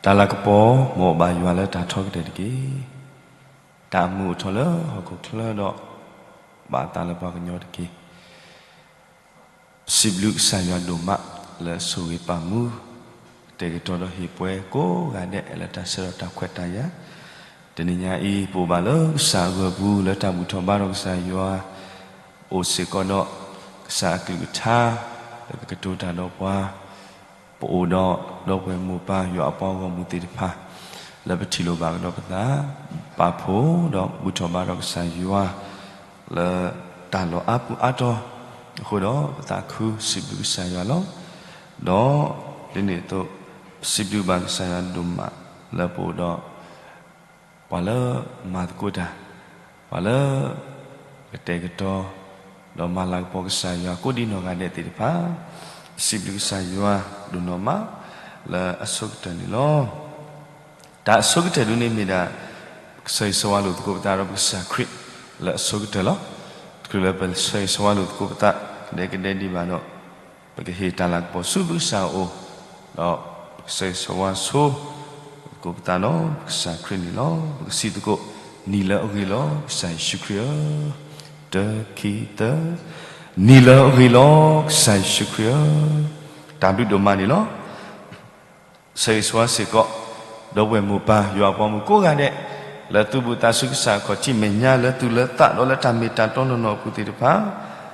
တၢ်လၤကပီၤ မ်အဘၣ်ယွၤလၢတၢ်ထီကတၢၢ်တက့ၢ်. တၢ်အမုာ်အိၣ်ထီၣ်လၢဟီၣ်ခိၣ်ချၢဒီး ဘၣ်အသးလၢပှၤကညီတက့ၢ်. ပစံးဘျုးကစၢ်ယွၤဒိၣ်မး လၢအဆိၣ်ဂ့ၤပာ်မူ ကတဲာ်ကတီၤဒီးဟ့ၣ်ပှဲၤကိးဂၤဒဲး လၢတၢ်ဆၢဒီးတၢ်ခွဲးတၢ်ယာ်, တနံၤညါအံၤ ပအိၣ်ဘၣ်လၢကစၢ်အဂီၢ်ပူၤ လၢတၢ်ဘူၣ်ထီၣ်ဘါထီၣ်ကစၢ်ယွၤ အိၣ်စ့ၢ်ကီးဒီး ကစၢ်အကလုၢ်ကထါ လၢကကတိၤတၢ်ဒီးပှၤ, ပအိၣ်ဒီး ဒီပုၢ်ဝဲၢ်မိၢ်ပၢ်ယွၤအပှၤဂီၢ်မုၢ်သ့ၣ်တဖၣ် လၢပထံၣ်လိာ်ဘၣ်ကဒီးပသး ပာ်ဖှိၣ်ဒီးဘူၣ်ထီၣ်ဘါထီၣ်ကစၢ်ယွၤ လၢတၢ်လီၢ်အါပူၤအါတီၤအဃိဒီး ပသးခုစံးဘျုးကစၢ်ယွၤလီၤ. ဒီးဒ်န့ၣ်အသိး ပစံးဘျုးဘၣ်ကစၢ်ယွၤဒိၣ်မး လၢပအိၣ်ဒီး ပှၤလၢမၤသကိးတၢ်, ပှၤလၢကတဲာ်ကတီၤ ဒီးမၤလၤကပီၤကစၢ်ယွၤကိးဒံနီၢ်ဂၤဒဲးသ့ၣ်တဖၣ်, ပစံးဘျုးကစၢ်ယွၤဒိၣ်နီၢ်မး လၢအဆိကတၢၢ်န့ၣ်လီၤ. တၢ်အဆိကတၢၢ်ဒ်န့ၣ်မ့ၢ်ဒၣ် ပကဆၢဂ့ၤဆၢဝါလိာ်သကိးပသးဒီးပကစၢ်ခရံာ်လၢအဆိကတၢၢ်လီၤ. တချုးလၢပဆၢဂ့ၤဆၢဝါလိာ်သကိးပသး ကဒဲကဒဲဒံးဘၣ်ဒီး ပကဟ့ၣ်တၢ်လၤကပီၤဆူပကစၢ်အအိၣ်, ဒီးပကဆၢဂ့ၤဆၢဝါဆိ သကိးပသးဒီးပကစၢ်ခရံာ်န့ၣ်လီၤ. ပကစံးသကိး နံၤလၢအဂ့ၤလီၤ ကစၢ်ယ့ၣ်ၡူးခရံာ်ဧၢ, တၢ ခံ သၢ, နံၤလၢအဂ့ၤလီၤ ကစၢ်ယ့ၣ်ၡူးခရံာ်ဧၢ, တၢ်ဘျုးဒိၣ်မးန့ၣ်လီၤ. ဆၢဂ့ၤဆၢဝါစ့ၢ်ကီး ဒီပုၢ်ဝဲၢ်မိၢ်ပၢ်ယွၤအပှၤမုၣ်ကိးဂၤဒဲး လၢသူၣ်ဘၣ်သးဆူကစၢ်အခီၣ်ထံးမဲာ်ညါ လၢသူၣ်လၢသးဒီးလၢတၢ်မ့ၢ်တၢ်တီနီၢ်နီၢ်အပူၤသ့ၣ်တဖၣ်,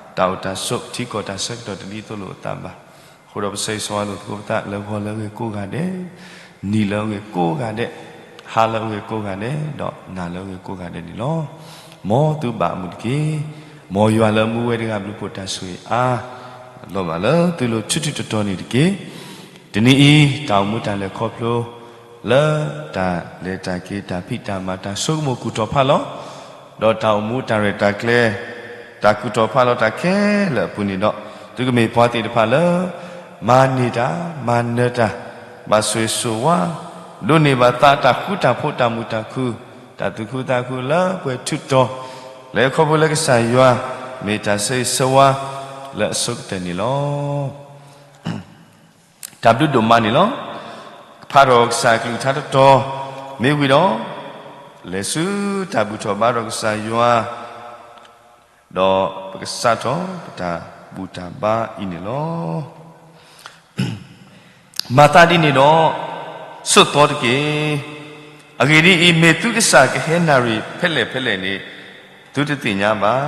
တၢ်အိၣ်တၢ်ဆိးထံကီၢ်တၢ်ဆၢကတီၢ်တဒ်သိးလိာ်အသးဘၣ်. အဃိဒီးပဆၢဂ့ၤဆၢဝါလိာ်သကိးပသးလၢဂီၤလၢအဂ့ၤကိးဂၤဒဲး, နံၤလၢအဂ့ၤကိးဂၤဒဲး, ဟါလၢအဂ့ၤကိးဂၤဒဲး, ဒီးနၤလၢအဂ့ၤကိးဂၤဒဲးန့ၣ်လီၤ. မ်သုဘၣ်အမုာ်တက့ၢ်. မ်ယွၤလၢအမူဝဲတဂၤဘျုးဖှိၣ်တၢ်ဆိၣ်ဂ့ၤအါ လီၤဘၣ်လၢသုလိၤထူထူတီတီန့ၣ်တက့ၢ်. တနံၤအံၤ တၢ်အိၣ်မူတၢ်လဲၤခီဖျိ လၢတၢ်လဲၤတၢ်က့ၤ တၢ်ဖံးတၢ်မၤ တၢ်ဆိကမိၣ်ကူၣ်ထီၣ်ဖးလီၤ, ဒီးတၢ်အိၣ်မူတၢ်ရဲၣ်တၢ်ကျဲၤ တၢ်ကူၣ်ထီၣ်ဖးလီၤတၢ်ခဲလၢာ်အပူၤန့ၣ်ဒီး, သုကမ့ၢ်ပှၤသ့ၣ်တဖၣ်လၢ မၤန့ၢ်တၢ် မၤနၢၤတၢ် ဘၣ်ဆိၣ်ဂ့ၤဆိၣ်ဝါ ဒိးန့ၢ်ဘၣ်သးတၢ်ဃူတၢ်ဖိးတၢ်မုာ်တၢ်ခုၣ် တၢ်သူၣ်ခုသးခုလၢပှဲၤထူးတီၤ လၢခီဖျိလၢကစၢ်ယွၤ မ့ၢ်တၢ်ဆၢဂ့ၤဆၢဝါ လၢအဆိကတၢၢ်န့ၣ်လီၤ. တၢ်ဘျုးဒိၣ်မးန့ၣ်လီၤ. ကဖးထီၣ်ကစၢ်အကလုၢ်ကထါတတီၤ မ့ၢ်ဝံၤဒီး လဲၤဆူတၢ်ဘူၣ်ထီၣ်ဘါထီၣ်ကစၢ်ယွၤ ဒီးပကစးထီၣ်ပတၢ်ဘူၣ်တၢ်ဘါအံၤန့ၣ်လီၤ. မၤသးဒ်န့ၣ်ဒီး ဆိးသီတက့ၢ်. အဂ့ၢ်ဒ်အံၤ, မ့ၢ်သုကစၢ်ကဟဲနၣ်ရံၣ်ဖဲလဲၣ်ဖဲလဲၣ်န့ၣ် သုတသ့ၣ်ညါဘၣ်.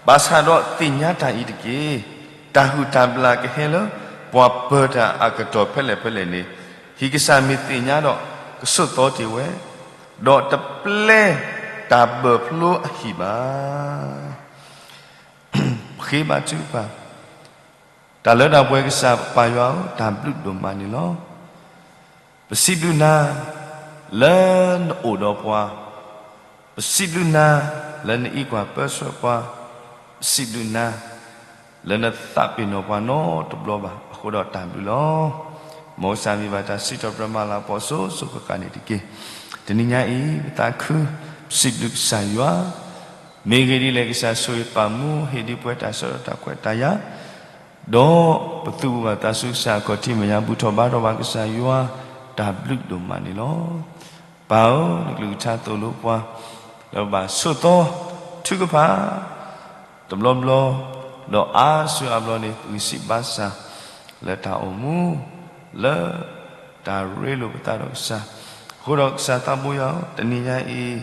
ဘၣ်ဆၣ်ဒီးသ့ၣ်ညါတၢ်အံၤတက့ၢ်. တၢ်ဟုၣ်တၢ်ဘျၣ်ကဟဲလၢ ပှၤပၢၤတၢ်အကတီၢ်ဖဲလဲၣ်ဖဲလဲၣ်န့ၣ်, ဟံၣ်ကစၢ်မ့ၢ်သ့ၣ်ညါဒီး ကဆိးသီတ့ၢ်ဝဲ, ဒီးတပျဲတၢ်ဘၢၣ်ဖျိအဟံၣ်ဘၣ်. ပဃ့ဘါထုကဖၣ်, တၢ်လၢတၢ်ပှဲၤကစၢ်ပပၢ်ယွၤဧၢ, တၢ်ဘျုးဒိၣ်မးန့ၣ်လီၤ. ပစံးဘျုးနၤ လၢနအိၣ်ဒီးပှၤ, ပစံးဘျုးနၤ လၢနအံးကွၢ်ပၢဆှၢပှၤ, ပစံးဘျုးနၤ လၢနသးပ့ၤနီၣ်ပှၤနီတဘျီဘၣ်အဃိဒီးတၢ်ဘျုးလီၤ. မ်ကစၢ်မံၤဘၣ်တၢ်စံးထီၣ်ပတြၢၤမၤလၤကပီၤစိၤစိၤဃၣ်ဃၣ်န့ၣ်တက့ၢ်. တနံၤညါအံၤ ပသးခု ပစံးဘျုးကစၢ်ယွၤ မ့ၢ်ဂ့ၤဒ်လဲၣ် ကစၢ်ဆိၣ်ဂ့ၤပာ်မူ ဟ့ၣ်ဒုးပှဲၤတၢ်ဆၢဒီးတၢ်ခွဲးတၢ်ယာ်, ဒီးပသူၣ်ဘၣ်သးဆူကစၢ်အခီၣ်ထံးမဲာ်ညါ ဘူၣ်ထီၣ်ဘါထီၣ်ဘၣ်ကစၢ်ယွၤ တၢ်ဘျုးဒိၣ်မးန့ၣ်လီၤ. ပၢ်ဧၢ, နကလုၢ်ကထါသိၣ်လိပှၤ လၢပဘၣ်ဆိးသီ ထုကဖၣ် တဘျီဘျီ, ဒီးအါစုအါဘျီန့ၣ် ဂံၢ်စၢ်ဘါစၢ် လၢတၢ်အိၣ်မူ လၢတၢ်ရ့လိာ်ပသးဒီးကစၢ်, အဃိဒီးကစၢ်သးဘိယွၤဧၢ, တနံၤညါအံၤ,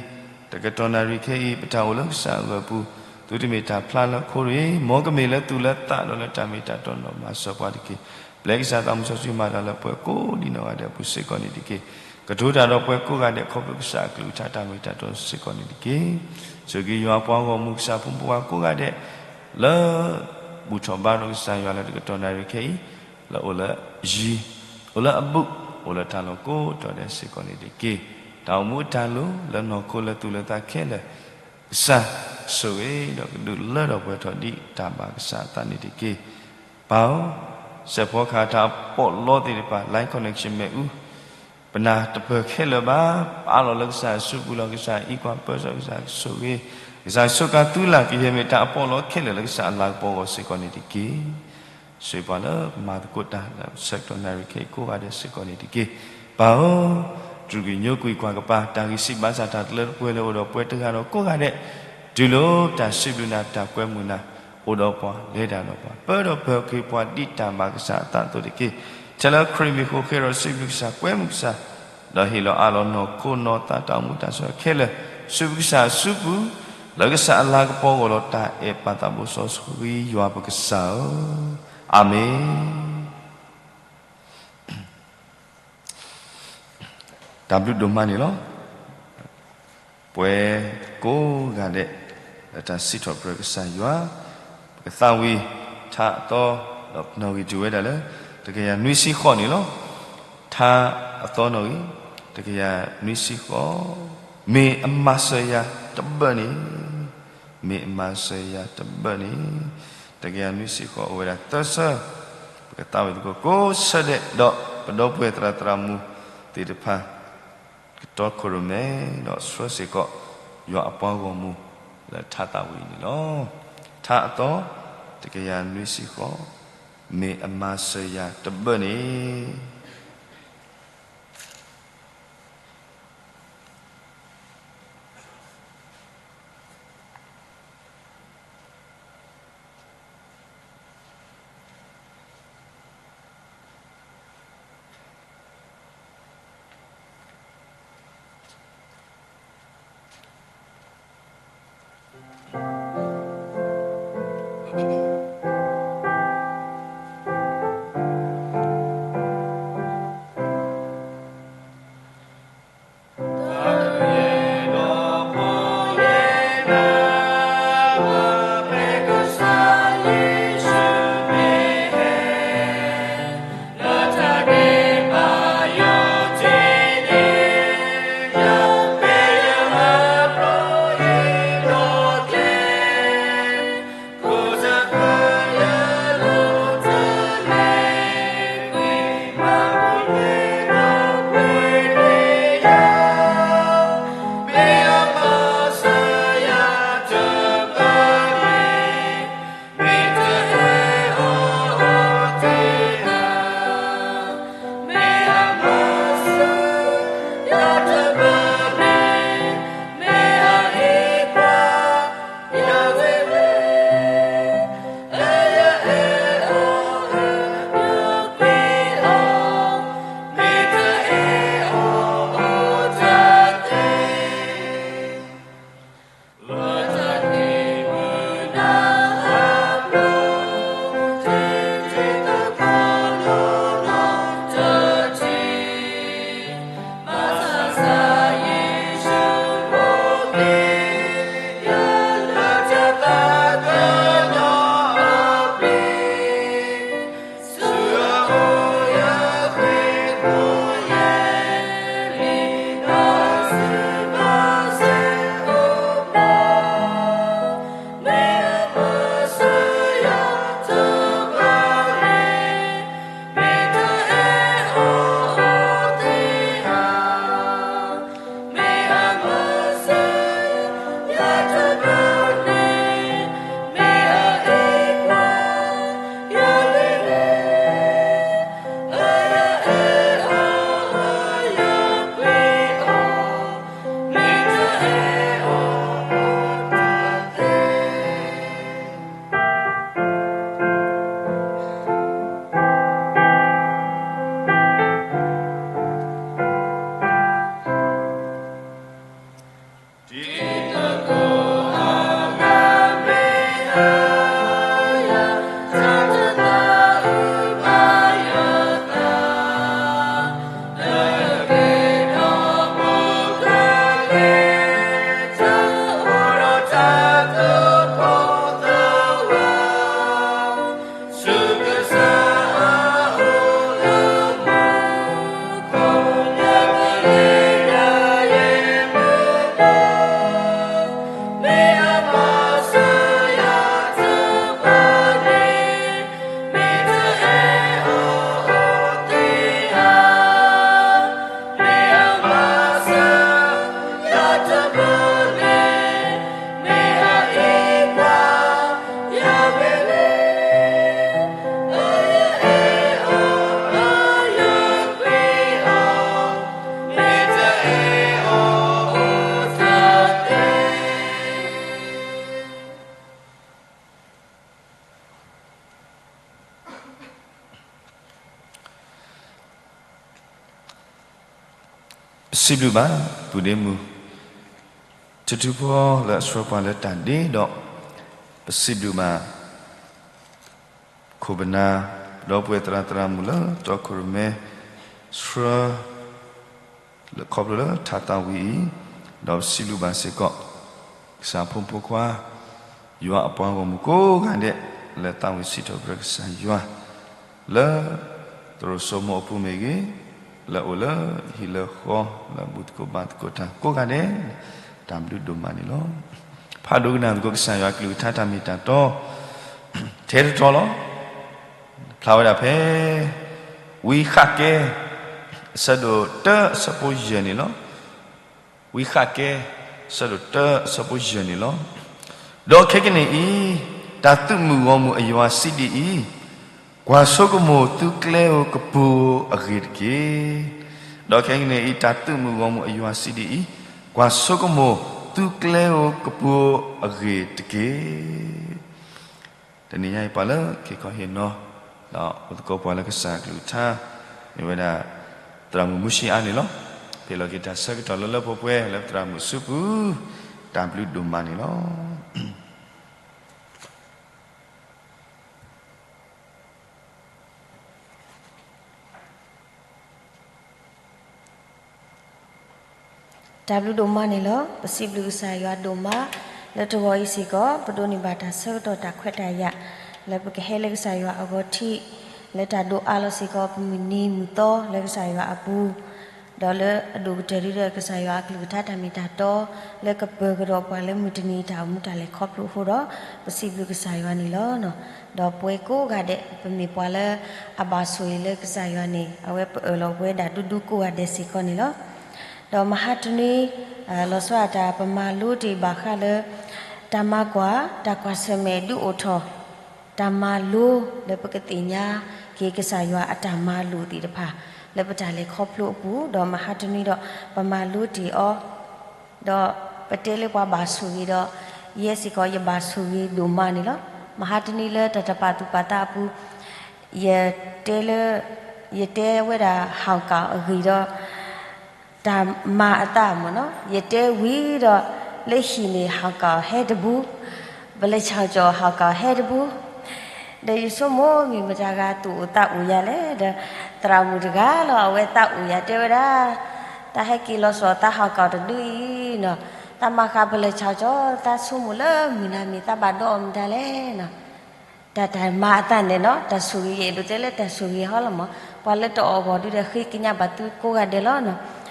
တကတီၢ်နၣ်ရံၣ်ခဲအံၤ ပတၢ်အိၣ်လၢကစၢ်အဂီၢ်ပူၤ, သုတမ့ၢ်တၢ်ဖျါလၢခိရ့ၣ်, မ်ကမ့ၢ်လၢသူၣ်လၢသးဒီးလၢတၢ်မ့ၢ်တၢ်တီနီၢ်မၤစၢၤပှၤတက့ၢ်. ပျဲကစၢ်သးမုၢ်စီဆှံမၤတၢ်လၢပှၤကိးဒံနီၢ်ဂၤဒဲးအပူၤစ့ၢ်ကီးန့ၣ်တက့ၢ်. ကတိၤတၢ်ဒီးပှၤကိးဂၤဒဲးခီဖျိကစၢ်အကလုၢ်ကထါတၢ်မ့ၢ်တၢ်တီစ့ၢ်ကီးန့ၣ်တက့ၢ်. ဆိၣ်ဂ့ၤယွၤပှၤဂီၢ်မုၢ်ကစၢ်ဖိမုၣ်ဖိခွါကိးဂၤဒဲး လၢ ဘူၣ်ထီၣ်ဘါထီၣ်ကစၢ်ယွၤလၢတကတီၢ်နၣ်ရံၣ်ခဲအံၤ, လၢအိၣ်လၢယံၤ, အိၣ်လၢအဘူး, အိၣ်လၢတၢ်လီၢ်ကိးတီၤဒဲးစ့ၢ်ကီးန့ၣ်တက့ၢ်. တၢ်အိၣ်မူတၢ်လိၤလၢနီၢ်ခိလၢသူၣ်လၢသးခဲလၢာ်, ကစၢ်ဆိၣ်ဂ့ၤဒီးကဒုးလၢထီၣ်ပှဲၤထီၣ်ဒ်တၢ်ဘၣ်ကစၢ်အသးန့ၣ်တက့ၢ်. ပၢ်ဧၢ, စဲးဖီကဟၣ်တၢ်အပီးလီသ့ၣ်တဖၣ် line connection မ့ၣ်အူ ပနၢ်တပၢၢ်ခဲလၢာ်ဘၣ်, ပအးလီၤလၢကစၢ်အစုပူၤလီၤ, ကစၢ်အံးကွၢ်ပၢဆှၢ ကစၢ်ဆိၣ်ဂ့ၤ, ကစၢ်ဆိၣ်ကၤသုလၢ်ကယဲၢ်မ့ၢ်တၢ်အပီးလီခဲလၢာ်လၢကစၢ်အလၤကပီၤအဂီၢ်စ့ၢ်ကီးန့ၣ်တက့ၢ်. ဆိၣ်ဂ့ၤပှၤလၢပမၤသကိးတၢ်လၢဆၢကတီၢ်နၣ်ရံၣ်ခဲအံၤကိးဂၤဒဲးစ့ၢ်ကီးန့ၣ်တက့ၢ်. ပၢ်ဧၢ, တြူၢ်ကညိကွံာ်ကွၢ်ကပၤ တၢ်ဂံၢ်စၢ်ဘါစၢ် တၢ်တလၢတပှဲၤလၢအိၣ်ဒီးပှၤတဂၤဒီးကိးဂၤဒဲး, တုၤလၢတၢ်စံးဘျုးနၤ တၢ်ကွဲမုာ်နၤ အိၣ်ဒီးပှၤလဲၤတၢ်ဒီးပှၤ ပၢဒီးပၢၤက့ၤပှၤဒ်တၢ်ဘၣ်ကစၢ်အသးအသိးတက့ၢ်. ထဲလၢခရံာ်မံၤအဃိ ဃ့ထီၣ်စံးဘျုးကစၢ် ကွဲမုာ်ကစၢ်, ဒီးဟ့ၣ်လီၤအးလီၤနီၢ်ခိနီၢ်သးတၢ်အိၣ်မူတၢ်ဆိးခဲလၢာ် ဆူပကစၢ်အစုပူၤ, လၢကစၢ်အလၤကပီၤအဂီၢ်ဒီး တၢ်အဲၣ်ပၢ်သးဘိစီဆှံယွၤပကစၢ်ဧၢ, အၤမ့ၣ်. တၢ်ဘျုးဒိၣ်မးန့ၣ်လီၤ. ပှၤကိးဂၤဒဲး လၢတၢ်စံးထီၣ်ပတြၢၤကစၢ်ယွၤ, ပကသးဝံၣ် ထါအသီ ဒီးပနီၣ်ဂံၢ်တုၤဝဲဒၣ်လၢ တကယၤနွံဆံဃိးန့ၣ်လီၤ. ထါအသီနီၣ်ဂံၢ် တကယၤနွံဆံဃိး, မ့ၢ်အမၤစၢၤယၤတဘၢၣ်န့ၣ်, မ့ၢ်အမၤစၢၤယၤတဘၢၣ်န့ၣ်, တကယၤနွံဆံဃိး အိၣ်ဝဲဒၣ်သၢဆၢ, ပကသးဝံၣ်သကိးကိးဆၢဒဲး ဒီးပဒီပုၢ်ဝဲၢ်သရၣ်သရၣ်မုၣ်သ့ၣ်တဖၣ် ကတီခိၣ်ရိၣ်မဲ ဒီးဆှၢစ့ၢ်ကီး ယွၤအပှၤဂီၢ်မုၢ် လၢထါသးဝံၣ်အံၤန့ၣ်လီၤ. ထါအသီ တကယၤနွံဆံဃိး, မ့ၢ်အမၤစၢၤယၤတဘၢၣ်န့ၣ်. ပစံးဘျုးဘၣ် ပုၢ်ဒ့မုၣ် ထူထူဖီလၢအဆှၢပှၤလၢတၢ်ဒ့ဒီး ပစံးဘျုးဘၣ် ခိၣ်ပနၢ် ဒီပုၢ်ဝဲၢ်သရၣ်သရၣ်မုၣ်လၢတီခိၣ်ရိၣ်မဲ ဆှၢ လၢခီဖျိလၢထါသးဝံၤအံၤ, ဒီးပစံးဘျုးဘၣ်စ့ၢ်ကီး ကစၢ်ဖိမုၣ်ဖိခွါ ယွၤအပှၤဂီၢ်မုၢ်ကိးဂၤဒဲး လၢသးဝံၤစံးထီၣ်ပတြၢၤကစၢ်ယွၤ လၢသရိာ်စိမိၢ်အပူၤမ့ၢ်ဂ့ၤ, လၢအိၣ်လၢဟံၣ်လၢဃီ လၢဘူၣ်သကိးဘါသကိးတၢ်ကိးဂၤဒဲး တၢ်ဘျုးဒိၣ်မးန့ၣ်လီၤ. ဖးဒိၣ်ကနၣ်သကိးကစၢ်ယွၤအကလုၢ်ကထါတၢ်မ့ၢ်တၢ်တီ ထဲတတီၤလီၤ. ဖျါဝဲဒၣ်ဖဲ ဝံဃးကဲ အဆၢဒိၣ်တၢအဆၢဖိယဲၢ်န့ၣ်လီၤ. ဝံဃးကဲ အဆၢဒိၣ်တၢအဆၢဖိယဲၢ်န့ၣ်လီၤ. ဒီးခဲကနံၣ်အံၤ တၢ်သုးမုၢ်ဂီၢ်မုၢ်အယွၤစံးဒ်အံၤ, ကွၢ်ဆိကမိၣ်သုကျဲဧိၤကပူၤဧိၤအဂ့ၢ်တက့ၢ်. ဒီးခဲကနံၣ်အံၤ တၢ်သုးမုၢ်ဂီၢ်မုၢ်အယွၤစံးဒ်အံၤ, ကွၢ်ဆိကမိၣ်သုကျဲဧိၤကပူၤဧိၤအဂ့ၢ်တက့ၢ်. တနံၤညါအံၤပှၤလၢက့ၤခီဟ့ၣ်နီၤ ဒီးအိၣ်သကိးပှၤလၢကစၢ်အကလုၢ်ကထါ မ့ၢ်ဝဲဒၣ် သရၣ်မုၣ်မူၡ့အါန့ၣ်လီၤ. ပဟ့ၣ်လီၤက့ၤတၢ်ဆၢကတီၢ်လၢလၢပှဲၤပှဲၤလၢပသရၣ်မုၣ်အစုပူၤ တၢ်ဘျုးဒိၣ်မးန့ၣ်လီၤ. တၢ်ဘျုးဒိၣ်မးန့ၣ်လီၤ. ပစံးဘျုးကစၢ်ယွၤဒိၣ်မး လၢတဂီၤအံၤစ့ၢ်ကီး ပဒိးန့ၢ်ဘၣ်တၢ်ဆၢကတီၢ်တၢ်ခွဲးတၢ်ယာ် လၢပကဟဲလၢကစၢ်ယွၤအဂီၤထံး လၢတၢ်ဒိးအါလီၤစ့ၢ်ကီး ပမုၢ်နံၤမုၢ်သီလၢကစၢ်ယွၤအပူၤ ဒီးလၢအဒိၣ်ကတၢၢ်ဒုဒီးကစၢ်ယွၤအကလုၢ်ကထါတၢ်မ့ၢ်တၢ်တီ လၢကပၢၤကဒီးပှၤလၢမုၢ်တနံၤတၢ်အိၣ်မူတၢ်လဲၤခီဖျိအဃိဒီး ပစံးဘျုးကစၢ်ယွၤန့ၣ်လီၤ. ဒီးပဝဲကိးဂၤဒဲး ပမ့ၢ်ပှၤလၢအဘၣ်ဆိၣ်ဂ့ၤလၢကစၢ်ယွၤန့ၣ် အဝဲပအၢၣ်လီၤပဝဲဒၣ်ဒူဒူကိးဂၤဒဲးစ့ၢ်ကီးန့ၣ်လီၤ. ဒီးမဟါတနွံ လီၤဆီဒၣ်တၢ်ပမၤလိတ့ၢ်ဘၣ်ဃးလၢ တၢ်မၤကွၢ် တၢ်ကွၢ်ဆၢၣ်မဲာ်ဒုးအိၣ်ထီၣ် တၢ်မၤလိလၢပကသ့ၣ်ညါက့ၤကစၢ်ယွၤအတၢ်မၤလိာ်သ့ၣ်တဖၣ် လၢပတၢ်လဲၤခီဖျိအပူၤ ဒီးမဟါတနွံဒီး ပမၤလိတ့ၢ်အီၤ ဒီးပတဲလၢပှၤဘၣ်ဆိၣ်ဂ့ၤဒီး ယဲစ့ၢ်ကီးယဘၣ်ဆိၣ်ဂ့ၤဒိၣ်မးန့ၣ်လီၤ. မဟါတနွံလၢတၢ်တပာ်သူၣ်ပာ်သးအပူၤ ယတဲလၢ ယတဲဝဲဒၣ်ဟီၣ်ကၣ်အဂ့ၢ်ဒီး တၢ်မၤအသးမ့ၢ်နီၤ ယတဲဝံၤဒီး လၢဟံၣ်န့ၣ်ဟီၣ်ကၣ်ဟဲတဘူး ပလဲၤဆၣ်ကၠီၣ်ဟီၣ်ကၣ်ဟဲတဘူး ဒီးယဆိကမိၣ်မ့ၢ်မတၤဂၤသူၣ်အိၣ်သးအိၣ်ယၤလဲၣ် ဒီးသရၣ်မုၣ်တဂၤလီၤ အဝဲသးအိၣ်ယၤတဲဝဲဒၣ် တၢ်ဟဲက့ၤလီၤဆီၣ်သးဟီၣ်ကၣ်တဒုအံၤနီၤ သးမၤဃာ်ပလဲၤဆၣ်ကၠီၣ် သးဆိကမိၣ်လၢမုၢ်နၤမ့ၢ်သးဘၣ်ဒိးအီၤမတၤလဲၣ်နီၤ တၢ်တၢ်မၤအသးန့ၣ်နီၤ တၢ်ဆိၣ်ဂ့ၤယအဲၣ်ဒိးတဲလၢတၢ်ဆိၣ်ဂ့ၤဟီလီၤမး ပှၤလၢတအီၣ်ဂီၢ်ဒုဒီးဃ့ကညးဘၣ်သုကိးဂၤဒဲးလီၤနီၤ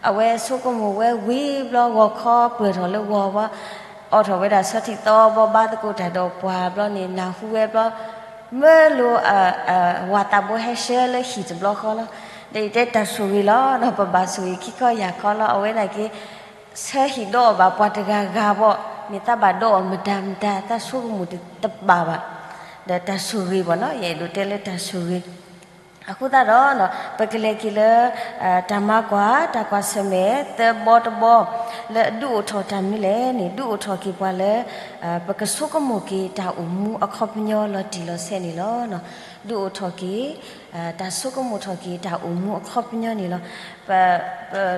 အဝဲဆိကမိၣ်ဝဲဝံၤဘျီ ဂီၤခီပၢၢ်ထီၣ်လၢဂီၤဘီ အိးထီၣ်ဝဲဒၣ်ဆီထံးသီဘီ ဘါသကိးတၢ်ဒီးပှၤဘျီန့ၣ် နၢ်ဟူဝဲဘျီ မၢလိ ဝၤသးဘိဟဲဆှၢလၢဟံၣ်တဘျီဃီလီၤ. ဒီးယတဲတၢ်ဆိၣ်ဂ့ၤလီၤ ဒီးပဘၣ်ဆိၣ်ဂ့ၤခံခီယၢ်ခီလီၤ အဝဲန့ၣ်က့ ဆၢဟံၣ်ဒီးအီၤဘၣ်ပှၤတဂၤဂၤဘီ မ့ၢ်သးဘၣ်ဒိးအီၤမတၤမတၤ သးဆိကမိၣ်တဘၣ်ဘၣ် ဒီးတၢ်ဆိၣ်ဂ့ၤဘီနီၤ ယအဲၣ်ဒိးတဲလၢတၢ်ဆိၣ်ဂ့ၤ အဃိသတးဒီး ပကလဲၤက့ၤလၢ တၢ်မၤကွၢ် တၢ်ကွၢ်ဆၢၣ်မဲာ် သၢဘီတဘီ လၢအဒုးအိၣ်ထီၣ်တၢ်မနုၤလဲၣ်န့ၣ် ဒုးအိၣ်ထီၣ်က့ၤပှၤလၢ ပကဆိကမိၣ်က့ၤတၢ်အိၣ်မူအခီပညီလီၤတံၢ်လီၤဆဲးန့ၣ်လီၤ. ဒုးအိၣ်ထီၣ်က့ၤ တၢ်ဆိကမိၣ်ထီၣ်က့ၤတၢ်အိၣ်မူအခီပညီန့ၣ်လီၤ.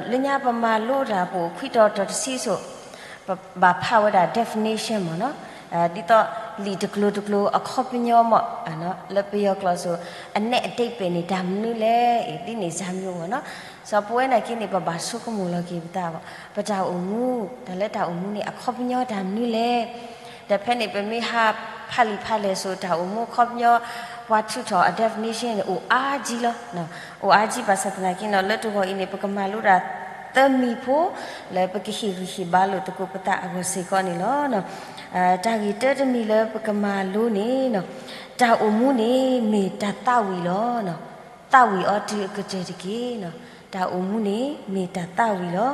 လၢညါပမၤလိတၢ်ပအိၣ်ခွံတီၤတီၤတဆံစိၤ ပဘၣ်ဖးဝဲဒၣ် definition မ့ၢ်နီၤ ဒ်သိးလံာ်တကျိၤတကျိၤအခီပညီမ့ၢ် လၢပယီၤကျိာ်စိၤ အနက်အဓိပ္ပာယ်န့ၣ် တၢ်မနုၤလဲၣ် ဒ်န့ၣ်စၢ်မံၤမ့ၢ်နီၤ စီၤပဝဲနာ်က့န့ၣ် ပဘၣ်ဆိကမိၣ်လီၤက့ၤပသးဘၣ် ပတၢ်အိၣ်မူ တၢ်လၢတၢ်အိၣ်မူန့ၣ် အခီပညီတၢ်မနုၤလဲၣ် ဒီးဖဲန့ၣ် ပမ့ၢ်ဟးဖးလံာ်ဖးလဲၢ်စိၤ တၢ်အိၣ်မူအခီပညီ ပှၤထုးထီၣ်အ definition န့ၣ် အိၣ်အါကံလီၤ. အိၣ်အါကံဘၣ်ဆၣ်သနာ်က့နီၤ လၢတဂီၤအံၤန့ၣ် ပကမၤလိဒၣ်သၢမံၤဖိ လၢပကဟ့ၣ်ဂံၢ်ဟ့ၣ်ဘါလိာ်သကိးပသးအဂီၢ်စ့ၢ်ကီးန့ၣ်လီၤ. တၢ်ဂ့ၢ်တၢတမံၤလၢပကမၤလိန့ၣ် တၢ်အိၣ်မူန့ၣ်မ့ၢ်တၢ်သးဝံၣ်လီၤ. သးဝံၣ်အီၤတုၤအကတၢၢ်တက့ၢ်. တၢ်အိၣ်မူန့ၣ်မ့ၢ်တၢ်သးဝံၣ်လီၤ.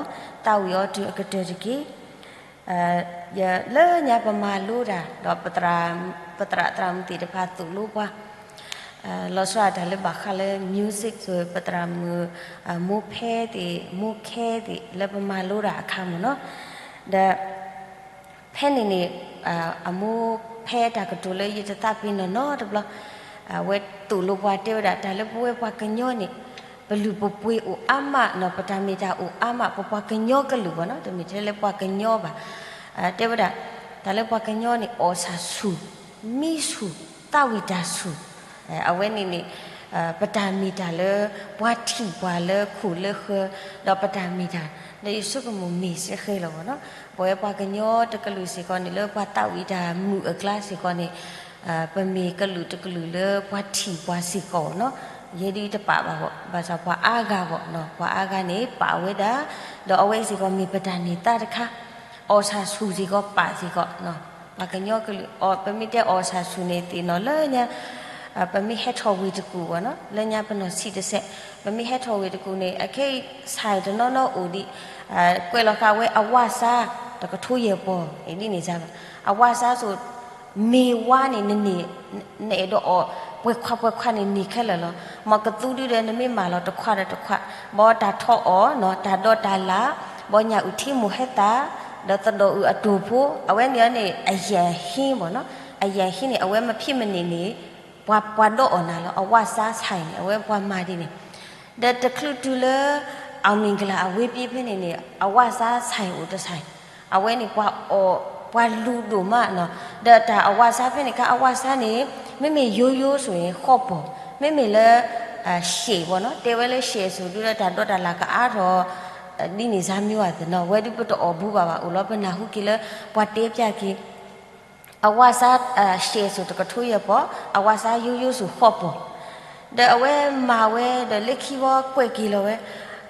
သးဝံၣ်အီၤတုၤအကတၢၢ်တက့ၢ်. လၢညါပမၤလိတၢ် ဒီးပသရၣ်သရၣ်မုၣ်သ့ၣ်တဖၣ်သိၣ်လိပှၤ လီၤဆီဒၣ်တၢ်လၢဘၣ်ဃးလၢ music ပသရၣ်မုၣ် မိၢ်ဖဲသ့ၣ် မိၢ်ခဲသ့ၣ် လၢပမၤလိတၢ်အခါမ့ၢ်နီၤ ဒီး ဖဲန့ၣ်န့ၣ် အမိၢ်ဖဲတၢ်ကတိၤလၢယတသးပ့ၤနီၣ်နီတဘျီ အဝဲသိၣ်လိပှၤတဲဝဲဒၣ် တၢ်လၢပဝဲပှၤကညီန့ၣ် ပလုၢ်ပပှ့ၤအိၣ်အါမးနီၤ, ပတၢ်မ့ၢ်တၢ်အိၣ်အါမး, ပပှၤကညီကလုာ်ဘၣ်နီၤ, တမ့ၢ်ထဲလၢပှၤကညီဘၣ်. တဲဝဲဒၣ်, တၢ်လၢပှၤကညီန့ၣ် အီၣ်ဆၣ်ဆူၣ်, မံဆူၣ်, သးဝံၣ်တၢ်ဆူၣ်, အဝဲန့ၣ်န့ၣ် ပတၢ်မ့ၢ်တၢ်လၢ ပှၤထံၣ်ပှၤလၢခိၣ်လၢဃၢၤ, ဒီးပတၢ်မ့ၢ်တၢ် ဒီးယဆိကမိၣ်မ့ၢ်စ့ၢ်ကီးလီၤဘၣ်နီၤ. ပဝဲပှၤကညီတကလုာ်စ့ၢ်ကီးန့ၣ် လၢပှၤသးဝံၣ်တၢ်မုာ်အကျါစ့ၢ်ကီးန့ၣ် ပမ့ၢ်ကလုာ်တကလုာ်လၢပှၤထံၣ်ပှၤစ့ၢ်ကီးနီၤ. ယဲဒၣ်တပာ်ဘၣ်ဘၣ်, ဘၣ်ဆၣ်ပှၤအါဂၤဘၣ်နီၤ, ပှၤအါဂၤန့ၣ် ပာ်ဝဲဒၣ်, ဒီးအဝဲစ့ၢ်ကီးမ့ၢ်ပတၢ်န့ၢ်သါတခါ, အီၣ်ဆၣ်ဆူၣ်စ့ၢ်ကီး ပာ်စ့ၢ်ကီးနီၤ. ပှၤကညီကလုာ် ပမ့ၢ်တဲအီၣ်ဆၣ်ဆူၣ်န့ၣ် သ့ၣ်နီၣ်လၢညါ ပမ့ၢ်ဟဲထီၣ်ဝ့ၢ်တကူၣ်ဘၣ်နီၤ, လၢညါပနီၢ်ဆံးတစဲး, ပမ့ၢ်ဟဲထီၣ်ဝ့ၢ်တကူၣ်န့ၣ် အခဲအံၤ ဆၣ်တနီၤနီၤအိၣ်ဒံး, ကွဲးလီၤဃာ်ဝဲအဝၣ်စါ တကထိယဲၢ်ပီၢ် အဒ်န့ၣ်စ့ၢ်ဘၣ်. အဝၣ်စါစိၤ မ့ၢ်ဝါန့ၣ် နန့ၢ်, နအဲၣ်ဒိးအီၣ် ပှဲၤခွါပှဲၤခွါန့ၣ် န့ၢ်ခဲလၢာ်လီၤ. မ်ကသူဒုဒီးနမ့ၢ်မၤလီၤတခွးဒီးတခွး, ဘီတၢ်ထီၣ်အီၣ်နီၤ, တၢ်ဒိးတၢ်လၣ်, ဘီညၣ်အုၣ်ထံမိၢ်ဟဲသၣ်, ဒီးသဒိၣ်အုၣ်အတိၢ်ဖိ, အဝဲန့ၣ်န့ၣ် အယဲၢ်ဟံၣ်ဘၣ်နီၤ. အယဲၢ်ဟံၣ်န့ၣ် အဝဲမ့ၢ်ဖံးမ့ၢ်န့ၢ်န့ၣ် ပှၤ, ပှၤဒိးအီၣ်နၤလီၤ. အဝၣ်စါဆၣ်အံၤန့ၣ် အဝဲပှၤမၤဒ်န့ၣ် ဒီးတချုးတုၤလၢ အောင်မင်္ဂလာ အဝ့ၢ်ပ့ဖဲန့ၣ်န့ၣ် အဝၣ်စါဆၣ်အံၤအိၣ်တဆၣ်, အဝဲန့ၣ်ပှၤအီၣ်, ပှၤလူၤဒိၣ်မးနီၤ. ဒီးတၢ်အဝၣ်စါဖဲန့ၣ်ခါ အဝၣ်စါန့ၣ် မ့မ့ၢ်ယိယိစိၤန့ၣ် ဃီပီၢ်, မ့မ့ၢ်လၢ ရှဲးဘၣ်နီၤ, တဲဝဲလၢရှဲးစိၤဒုဒီး တၢ်ဒိးတၢ်လၣ်ကအါထီၣ် ဒ်န့ၣ်စါမံၤဝဲသ့ၣ်နီၤ, ဝဲဒုပတအီၣ်ဘူးဘၣ်ဘၣ်, အိၣ်လီၤပနၢ်ဟူက့ၤလၢ ပှၤတဲပျၢ်က့ၤ အဝၣ်စါ ရှဲးစိၤတကထိယဲၢ်ပီၢ်, အဝၣ်စါယိယိစိၤဃီပီၢ်, ဒီးအဝဲမၤဝဲဒီးလၢခံဘီကွဲးက့ၤလီၤဝဲ,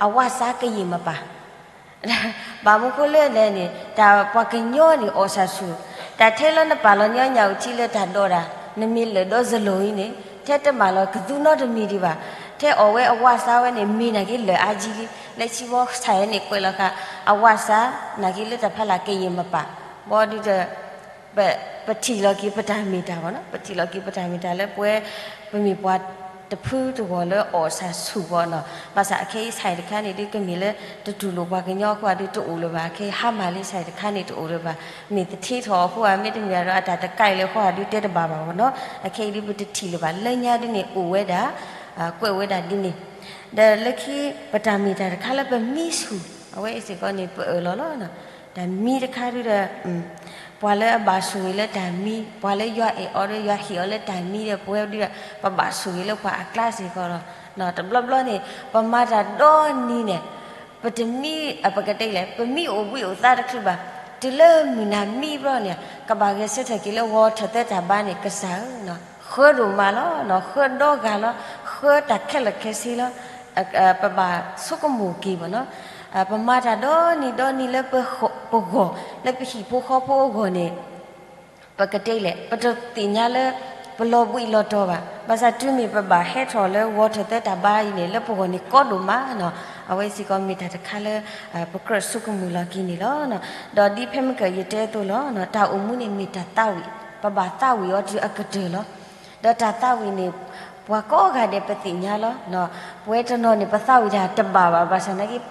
အဝၣ်စါကယံာ်မပၢ်, ဘၣ်မနုၤဃိလဲၣ်န့ၣ် တၢ်ပှၤကညီန့ၣ်အီၣ်ဆၣ်ဆူၣ်, တၢ်ထဲလၢနပာ်လီၤညီညၣ်အုၣ်ထံလၢတၢ်ဒိးတၢ်, နမ့ၢ်လၢာ်ဒီစလိၤအံၤန့ၣ် ထဲတမၤလီၤကသူနီတမံၤဒံးဘၣ်, ထဲအီၣ်ဝဲအဝၣ်စါဝဲန့ၣ် မ့ၢ်နာ်က့လၢာ်အါကံလံ, လၢခံဘီဆၣ်န့ၣ်ကွဲးလီၤဃာ် အဝၣ်စါ နာ်က့လၢတၢ်ဖးလၢ်ကယံာ်မပၢ်, ဘီဒုဒီး ပထံၣ်လီၤက့ၤပတၢ်မ့ၢ်တၢ်ဘၣ်နီၤ, ပထံၣ်လီၤက့ၤပတၢ်မ့ၢ်တၢ်လၢပဝဲ ပမ့ၢ်ပှၤတဖုတဂီၤလၢအီၣ်ဆၣ်ဆူၣ်ဘၣ်နီၤ, ဘၣ်ဆၣ်အခဲအံၤဆၣ်တခါန့ၣ်ဒုး ကမ့ၢ်လၢတတူၢ်လိာ်ပှၤကညီအဃိဒုးတအိၣ်လၢၤဘၣ်, အခဲအံၤဟါမၢ်လံဆၣ်တခါန့ၣ်တအိၣ်လၢၤဘၣ်, မ့ၢ်သထ့ထီၣ်အဃိဧါ မ့တမ့ၢ်ဒီးအတၢ်တကဲလၢၤအဃိဧါဒုးတဲတဘၣ်ဘၣ်ဘၣ်နီၤ, အခဲအံၤဒုးပတထံၣ်လၢၤဘၣ်, လၢညါဒုးန့ၣ်အိၣ်ဝဲဒၣ် ကွဲးဝဲဒၣ်ဒ်န့ၣ်, ဒီးလၢခံပတၢ်မ့ၢ်တၢ်တခါလၢပမံဆူၣ်, အဝဲအံၤစ့ၢ်ကီးန့ၣ် ပအၢၣ်လီၤလီၤ, တၢ်မံတခါဒုဒီး ပှၤလၢအဘၣ်ဆိၣ်ဂ့ၤလၢတၢ်မံ, ပှၤလၢယွၤအဲၣ်အီၤဒီးယွၤဟ့ၣ်အီၤလၢတၢ်မံဒီး ပဝဲဒုဒီး ပဘၣ်ဆိၣ်ဂ့ၤလၢပှၤအကျါစ့ၢ်ကီးလီၤ, တဘျီဘျီန့ၣ် ပမၤတၢ်ဒီနံၤန့ၣ် ပတမံ, ပကတဲလဲၣ် ပမံအိၣ်ဘှံးအိၣ်သါတချုးဘၣ်, တုၤလၢမုၢ်နၤမံဘျီန့ၣ် ကဘၣ်ဂဲၤဆၢထၢၣ်က့ၤလၢဂီၤထၢၣ်သဲတၢ်ဘါန့ၣ် ကစၢ်ဧၢ, ဃၢဒိၣ်မးလီၤ, ဃၢဒီဂၤလီၤ, ဃၢတၢ်ခဲလၢာ်ခဲဆ့လီၤ, ပဘၣ်ဆိကမိၣ်က့ၤဘၣ်နီၤ, ပမၤတၢ်ဒီနံၤဒီနံၤလၢပဂီၢ်, လၢပဟံၣ်ဖိဃီဖိအဂီၢ်န့ၣ် ပကတဲလဲၣ် ပတသ့ၣ်ညါလၢ ပလီၤဘှံးလီၤတီၤဘၣ်, ဘၣ်ဆၣ်တုၤမ့ၢ်ပဘၣ်ဟဲထီၣ်လၢဂီၤထၢၣ်သဲတၢ်ဘါအံၤန့ၣ် လၢပဂီၢ်န့ၣ်ကီဒိၣ်မးနီၤ, အဝဲစ့ၢ်ကီးမ့ၢ်တၢ်တခါလၢ ပကြၢးဆိကမိၣ်လီၤက့ၤန့ၣ်လီၤ, ဒီးဒ်ဖဲမုၢ်ကၢၢ်ယတဲအသိးလီၤ, တၢ်အိၣ်မူန့ၣ်မ့ၢ်တၢ်သးဝံၣ်, ပဘၣ်သးဝံၣ်အီၤတုၤအကတၢၢ်လီၤ. ဒီးတၢ်သးဝံၣ်န့ၣ် ပှၤကိးဂၤဒဲးပသ့ၣ်ညါလီၤ, ပဝဲတနီၤန့ၣ် ပသးဝံၣ်တၢ်တဘၣ်ဘၣ်, ဘၣ်ဆၣ်နာ်က့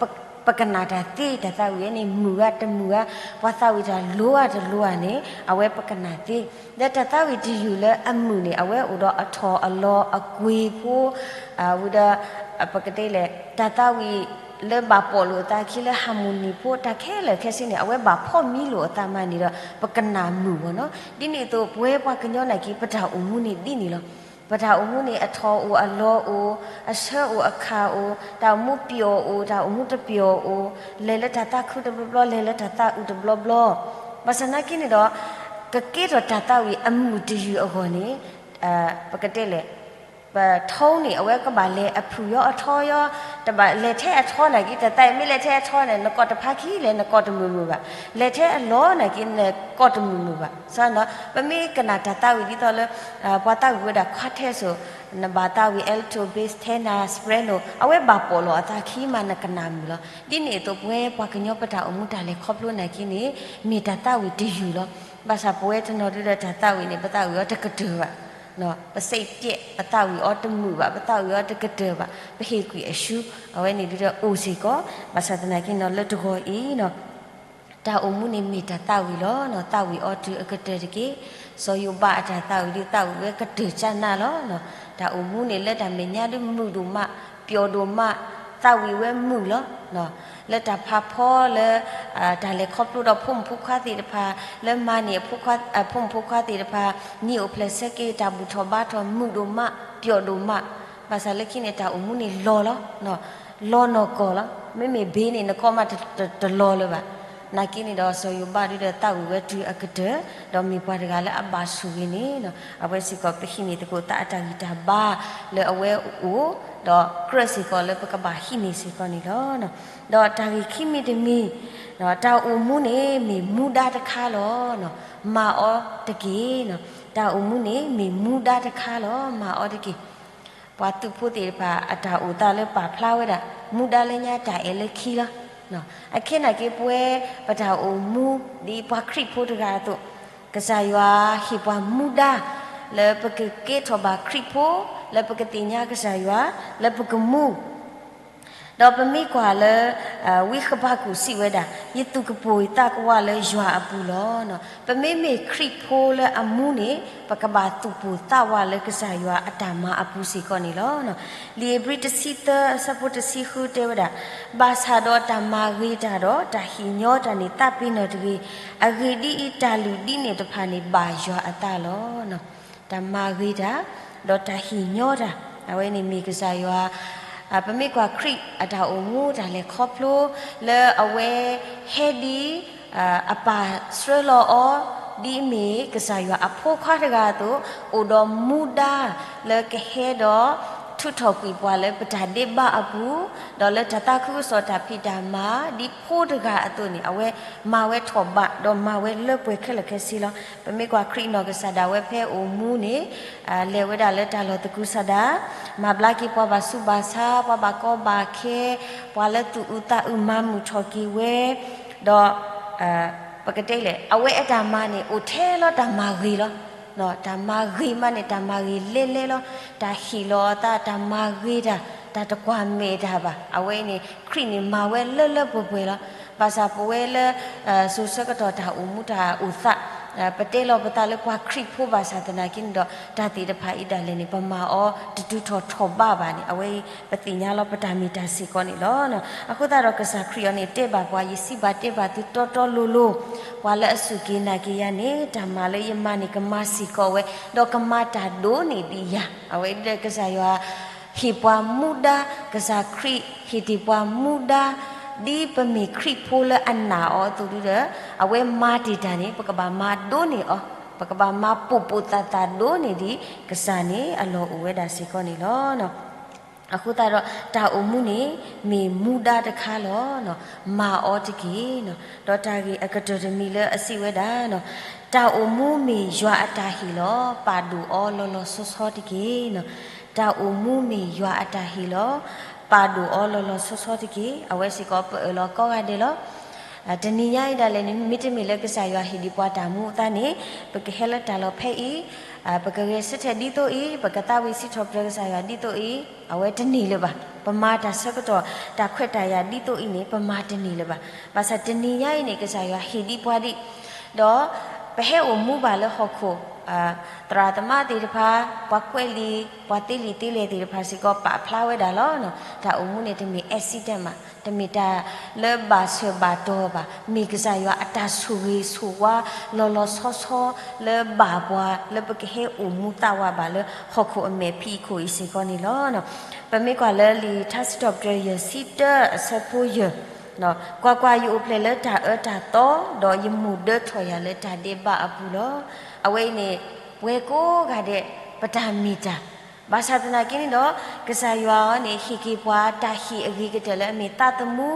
ပကနၣ်တၢ်သ့, တၢ်သးဝံၣ်န့ၣ် မုာ်ဧါတမုာ်ဧါ, ပှၤသးဝံၣ်တၢ်လိၤဧါတလိၤဧါန့ၣ် အဝဲပကနၣ်သ့, ဒီးတၢ်သးဝံၣ်တယုၢ်လၢအမုာ်န့ၣ် အဝဲအိၣ်ဒီးအထီၣ်အလီၤအကွ့ၤဖိ, ဝံၤဒီး ပကတဲလဲၣ် တၢ်သးဝံၣ်လၢဘၣ်ပိာ်လိာ်အသးခံလၢ harmony ဖိ တၢ်ခဲလၢာ်ခဲဆ့န့ၣ် အဝဲဘၣ်ဖီၣ်မံလိာ်အသးမးန့ၣ်ဒီး ပကနၣ်မုာ်ဘၣ်နီၤ, ဒ်န့ၣ်အသိး ပဝဲပှၤကညီနာ်က့ ပတၢ်အိၣ်မူန့ၣ်ဒ်န့ၣ်လီၤ. ပတၢ်အိၣ်မူန့ၣ် အထီၣ်အိၣ်အလီၤအိၣ်, အဆၢအိၣ်အခါအိၣ်, တၢ်အိၣ်မူပျီၣ်အိၣ်, တၢ်အိၣ်မူတပျီၣ်အိၣ်, လဲၤလၢတၢ်သးခုတဘျီဘျီ, လဲၤလၢတၢ်သးအုးတဘျီဘျီ, ဘၣ်ဆၣ်နာ်က့န့ၣ်ဒီး ကကဲထီၣ်တၢ်သးဝံၣ်အမုာ်တယုၢ်အဂီၢ်န့ၣ် ပကတဲလဲၣ် ပထီန့ၣ် အဝဲကဘၣ်လဲၤအဖုၣ်ယီၤအထီယီၤ, တဘၣ်လဲၤထဲအထီနာ်က့ တၢ်သးဝံၣ်မ့ၢ်လဲၤထဲအထီန့ၣ် နကိးတဖးခံလဲၣ် နကိးတမုာ်မုာ်ဘၣ်, လဲၤထဲအလီၢ်နာ်က့ နကိးတမုာ်မုာ်ဘၣ်, ပမ့ၢ်ကနၣ်တၢ်သးဝံၣ်ဒ်သိးလၢ ပှၤသးဝံၣ်ဝဲဒၣ် quartet စိၤ, နဘၣ်သးဝံၣ် alto, bass, tenor, soprano အဝဲဘၣ်ပိာ်လိာ်အသးခံမး နကနၣ်မုာ်လီၤ. ဒ်န့ၣ်အသိး ပဝဲပှၤကညီပတၢ်အိၣ်မူတၢ်လဲၤခီဖျိနာ်က့န့ၣ် မ့ၢ်တၢ်သးဝံၣ်တယုၢ်လီၤ. ဘၣ်ဆၣ်ပဝဲတနီၤဒုဒီးတၢ်သးဝံၣ်န့ၣ် ပသးဝံၣ်အီၤတကတၢၢ်ဘၣ် ပစိတ်ပျက်, ပသးဝံၣ်အီၤတမုာ်ဘၣ်, ပသးဝံၣ်အီၤတကတၢၢ်ဘၣ်, ပဟ့ၣ်ကွံာ်အရှုံး, အဝဲန့ၣ်ဒုဒီးအိၣ်စ့ၢ်ကီး, ဘၣ်ဆၣ်သနာ်က့နီၤ လၢတဂီၤအံၤနီၤ တၢ်အိၣ်မူန့ၣ်မ့ၢ်တၢ်သးဝံၣ်လီၤ. သးဝံၣ်အီၤတုၤအကတၢၢ်တက့ၢ်. စီၤယိၤဘးအတၢ်သးဝံၣ်ဒုးသးဝံၣ်ဝဲကတၢၢ်ကၢ်နးလီၤ. တၢ်အိၣ်မူန့ၣ်လၢတၢ်မဲာ်ညါဒုးမုာ်ဒိၣ်မး ပျီဒိၣ်မး, သးဝံၣ်ဝဲမုာ်လီၤ. လၢတၢ်ဖးဖီလၢ တၢ်လဲၤခီဖျိဒီးဖိမုၣ်ဖိခွါသ့ၣ်တဖၣ်, လၢမၤန့ၢ်အဖိခွါ, ဖိမုၣ်ဖိခွါသ့ၣ်တဖၣ် နံၣ်အိၣ်ဖျဲၣ်ဆၢက့ၤ တၢ်ဘူၣ်ထီၣ်ဘါထီၣ် မုာ်ဒိၣ်မး, ပျီဒိၣ်မး, ဘၣ်ဆၣ်လၢခံန့ၣ် တၢ်အိၣ်မူန့ၣ်လီၤလီၤ, လီၤနီၢ်ကီၢ်လီၤ. မ့မ့ၢ်ဘ့န့ၣ် နကီၢ်မးတ, တ, တလီၤလၢၤဘၣ်. နာ်က့န့ၣ်ဒီး စီၤယိၤဘးဒုဒီးသးဝံၣ်ဝဲတုၤအကတၢၢ်, ဒီးမ့ၢ်ပှၤတဂၤလၢအဘၣ်ဆိၣ်ဂ့ၤန့ၣ်, အဝဲစ့ၢ်ကီးပဟံးန့ၢ်သကိးသးအတၢ်ဂံၢ်တၢ်ဘါလၢအဝဲအိၣ်, ဒီးကြၢးစ့ၢ်ကီးလၢပကဘၣ်ဟံးန့ၢ်စ့ၢ်ကီးန့ၣ်လီၤ. ဒီးတၢ်ဂ့ၢ်ခံမံၤတမံၤ, တၢ်အိၣ်မူန့ၣ်မ့ၢ်မူဒါတခါလီၤ. မၤအီၤတက့ၢ်. တၢ်အိၣ်မူန့ၣ်မ့ၢ်မူဒါတခါလီၤ. မၤအီၤတက့ၢ်. ပှၤသုးဖိသ့ၣ်တဖၣ်အတၢ်အိၣ်သးလၢပာ်ဖျါဝဲဒၣ် မူဒါလၢညါတၢ်အဲၣ်လၢခံလီၤ. အခဲနာ်က့ပဝဲ ပတၢ်အိၣ်မူ ဒ်ပှၤခရံာ်ဖိတဂၤအသိး, ကစၢ်ယွၤဟ့ၣ်ပှၤမူဒါ လၢပကကဲထီၣ်ဘၣ်ခရံာ်ဖိ, လၢပကသ့ၣ်ညါကစၢ်ယွၤ, လၢပကမူ ဒီးပမ့ၢ်ကွၢ်လၢ ဝံဃဘးကူာ်စံးဝဲဒၣ်, ယသူၣ်ကပိာ်ယသးကဝးလၢယွၤအပူၤလီၤ. ပမ့မ့ၢ်ခရံာ်ဖိလၢအမူန့ၣ် ပကဘၣ်သူၣ်ပိာ်သးဝးလၢကစၢ်ယွၤအတၢ်မၤအပူၤစ့ၢ်ကီးန့ၣ်လီၤ. လံာ်ဧ့ၤဘြံၤတဆံသၢအဆၢဖိတဆံဃုတဲဝဲဒၣ်, ဘၣ်ဆၣ်ဒီးတၢ်မၤဂ့ၤတၢ်ဒီးတၢ်ဟ့ၣ်ညီတၢ်န့ၣ် သးပ့ၤနီၣ်တဂ့ၤ. အဂ့ၢ်ဒ်အံၤ, တၢ်လုၢ်ဒ်န့ၣ်တဖၣ်န့ၣ် ဘၣ်ယွၤအသးလီၤ. တၢ်မၤဂ့ၤတၢ် ဒီးတၢ်ဟ့ၣ်ညီတၢ်, အဝဲန့ၣ်မ့ၢ်ကစၢ်ယွၤ ပမ့ၢ်ကွၢ်ခရံာ်အတၢ်အိၣ်မူတၢ်လဲၤခီဖျိ လၢအဝဲဟဲဒ် အပၢ်ဆှၢလီၤအီၤ ဒ်အမ့ၢ်ကစၢ်ယွၤအဖိခွါတဂၤအသိး, အိၣ်ဒီးမူဒါလၢကဟဲဒီး ထုးထီၣ်ကွံာ်ပှၤလၢပတၢ်ဒဲးဘးအပူၤ, ဒီးလၢတၢ်သးခုကစီၣ်တၢ်ဖံးတၢ်မၤ ဒ်ဖိတဂၤအသိးန့ၣ် အဝဲမၤဝဲထီၣ်ဘး ဒီးမၤဝဲလၢပှဲၤခဲလၢာ်ခဲဆ့လီၤ. ပမ့ၢ်ကွၢ်ခရံာ်နီၢ်ကစၢ်ဒၣ်ဝဲဖဲအိၣ်မူန့ၣ် လဲၤဝဲဒၣ်လၢတၢ်လီၢ်သကုၤဆးဒး, မၤဘျါက့ၤပှၤဘၣ်ဆူးဘၣ်ဆါ, ပှၤဘၣ်ကီဘၣ်ခဲ, ပှၤလၢသူၣ်အုးသးအုးမၤမုာ်ထီၣ်က့ၤဝဲ, ဒီး ပကတဲလဲၣ် အဝဲအတၢ်မၤန့ၣ် အိၣ်ထဲလီၤတၢ်မၤဂ့ၤလီၤ. တၢ်မၤဂ့ၤမးန့ၣ် တၢ်မၤဂ့ၤလဲၤလဲၤလီၤ. တၢ်ဟ့ၣ်လီၤအသး, တၢ်မၤဂ့ၤတၢ်, တၢ်တကွၢ်မဲာ်တၢ်ဘၣ်. အဝဲအံၤန့ၣ် ခရံာ်န့ၣ်မၤဝဲလၢလၢပှဲၤပှဲၤလီၤ. ဘၣ်ဆၣ်ပဝဲလၢ စိၤဆၢကတီၢ်တၢ်အိၣ်မူတၢ်အိၣ်သး, ပတဲလီၤပသးလၢပှၤခရံာ်ဖိဘၣ်ဆၣ်သနာ်က့န့ၣ်ဒီး တၢ်သ့ၣ်တဖၣ်အံၤဒၣ်လဲာ်န့ၣ် ပမၤအီၤတတုၤထီၣ်ထီၣ်ဘးဘၣ်န့ၣ် အဝဲအံၤပသ့ၣ်ညါလီၤပတၢ်မ့ၢ်တၢ်စ့ၢ်ကီးန့ၣ်လီၤ. အဃိသတးဒီးကစၢ်ခရံာ်အံၤန့ၣ် တဲဘၣ်ပှၤ, ယစံးဘၣ်တဲဘၣ်သုတီတီလိၤလိၤ, ပှၤလၢအစူၢ်က့ၤနာ်က့ၤယၤန့ၣ် တၢ်မၤလၢယမၤန့ၣ်ကမၤစ့ၢ်ကီးဝဲ, ဒီးကမၤတၢ်ဒိၣ်န့ၢ်ဒံးယၤ. အဝဲဒၣ်ကစၢ်ယွၤ ဟ့ၣ်ပှၤမူဒါ, ကစၢ်ခရံာ်ဟ့ၣ်တ့ၢ်ပှၤမူဒါ, ဒ်ပမ့ၢ်ခရံာ်ဖိလၢအနာ်အီၤအသိးဒုဒီး အဝဲမၤတ့ၢ်တၢ်န့ၣ် ပကဘၣ်မၤဒိၣ်န့ၢ်အီၤ, ပကဘၣ်မၤပိာ်ပိာ်သၣ်သၣ်ဒိၣ်န့ၢ်ဒံးကစၢ်န့ၣ် အလီၢ်အိၣ်ဝဲဒၣ်စ့ၢ်ကီးန့ၣ်လီၤ. အဃိသတးဒီး တၢ်အိၣ်မူန့ၣ် မ့ၢ်မူဒါတခါလီၤ. မၤအီၤတက့ၢ်. ဒီးတၢ်ဂ့ၢ်အကတၢၢ်တမံၤလၢအစံးဝဲဒၣ်, တၢ်အိၣ်မူမ့ၢ်ယွၤအတၢ်ဟ့ၣ်လီၤ, ပာ်ဒိၣ်အီၤလီၤလီၤဆီဆီတက့ၢ်. တၢ်အိၣ်မူမ့ၢ်ယွၤအတၢ်ဟ့ၣ်လီၤ, ပာ်ဒိၣ်အီၤလီၤလီၤဆီဆီတက့ၢ်. အဝဲစ့ၢ်ကီးပအၢၣ်လီၤကိးဂၤဒဲးလီၤ. တနံၤညါအံၤဒၣ်လဲာ်န့ၣ် မ့တမ့ၢ်လၢကစၢ်ယွၤဟ့ၣ်ဒံးပှၤတၢ်မူအသးန့ၣ် ပကဟဲလၢတၢ်လီၢ်ဖဲအံၤ, ပကဂဲၤဆၢထၢၣ်ဒ်သိးအံၤ, ပကသးဝံၣ်စံးထီၣ်ပတြၢၤကစၢ်ယွၤဒ်သိးအံၤ, အဝဲတန့ၢ်လၢၤဘၣ်. ပမၤတၢ်ဆၢကတီၢ် တၢ်ခွဲးတၢ်ယာ်ဒ်သိးအံၤန့ၣ် ပမၤတန့ၢ်လၢၤဘၣ်. ဘၣ်ဆၣ်တနံၤညါအံၤန့ၣ် ကစၢ်ယွၤဟ့ၣ်ဒံးပှၤဒံး, ဒီးပဟဲအိၣ်မူဘၣ်လၢဟီၣ်ခိၣ် သရၣ်သမါသ့ၣ်တဖၣ်, ပှၤကွဲးလံာ်, ပှၤသ့လံာ်သ့လဲၢ်သ့ၣ်တဖၣ်စ့ၢ်ကီး ပာ်ဖျါဝဲဒၣ်လီၤ. တၢ်အိၣ်မူန့ၣ် တမ့ၢ် accident ဘၣ်, တမ့ၢ်တၢ်လၢဘၣ်ဆၢဘၣ်တီၤဘၣ်, မ့ၢ်ကစၢ်ယွၤအတၢ်ဆိၣ်ဂ့ၤဆိၣ်ဝါ လီၤလီၤဆီဆီ လၢဘၣ်ပှၤ လၢပကဟဲအိၣ်မူသးဝးဘၣ်လၢဟီၣ်ခိၣ်အမဲာ်ဖံးခိၣ်အံၤစ့ၢ်ကီးန့ၣ်လီၤ. ပမ့ၢ်ကွၢ်လၢလံာ်ထါစံးထီၣ်ပတြၢၤ ယဲၢ်ဆံတၢ အဆၢဖိယဲၢ်, ကွၢ်ကွၢ်, ယအိၣ်ဖျဲၣ်လၢတၢ်အၢတၢ်သီ, ဒီးယမိၢ်ဒၢထီၣ်ယၤလၢတၢ်ဒဲးဘးအပူၤလီၤ. အဝဲအံၤန့ၣ် ပဝဲကိးဂၤဒဲး ပတၢ်မ့ၢ်တၢ်, ဘၣ်ဆၣ်သနာ်က့န့ၣ်ဒီး ကစၢ်ယွၤအံၤန့ၣ် ဟ့ၣ်က့ၤပှၤတၢ်ဟ့ၣ်အဂ့ၤကတၢၢ်လၢအမ့ၢ်သးသမူ,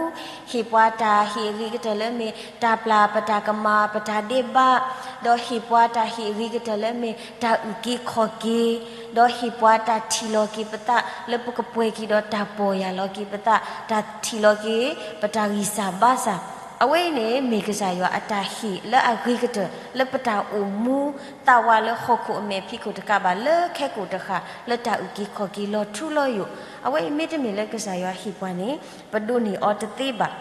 ဟ့ၣ်ပှၤတၢ်ဟ့ၣ်အဂ့ၤကတၢၢ်လၢအမ့ၢ်တၢ်ပျၢ်ပတၢ်ကမၣ် ပတၢ်ဒဲးဘး, ဒီးဟ့ၣ်ပှၤတၢ်ဟ့ၣ်အဂ့ၤကတၢၢ်လၢအမ့ၢ်တၢ်အုၣ်က့ၤခီၣ်က့ၤ, ဒီးဟ့ၣ်ပှၤတၢ်ထံၣ်လီၤက့ၤပသး လၢပကပှဲၤက့ၤဒီးတၢ်ပီၢ်ယၢ်လီၤက့ၤပသး, တၢ်ထံၣ်လီၤက့ၤ ပတၢ်ဂံၢ်စၢ်ဘါစၢ်, အဝဲအံၤန့ၣ် မ့ၢ်ကစၢ်ယွၤအတၢ်ဟ့ၣ်လၢအဂ့ၤကတၢၢ် လၢပတၢ်အိၣ်မူသးဝးလၢဟီၣ်ခိၣ်အမဲာ်ဖံးခိၣ်တကးဘၣ် လၢခဲကိာ်တဃၣ် လၢတၢ်အုၣ်က့ၤခီၣ်က့ၤလီၤထူလီၤယိာ်, အဝဲအံၤမ့တမ့ၢ်လၢကစၢ်ယွၤဟ့ၣ်ပှၤန့ၣ် ပဒိးန့ၢ်အီၤတသ့ဘၣ်.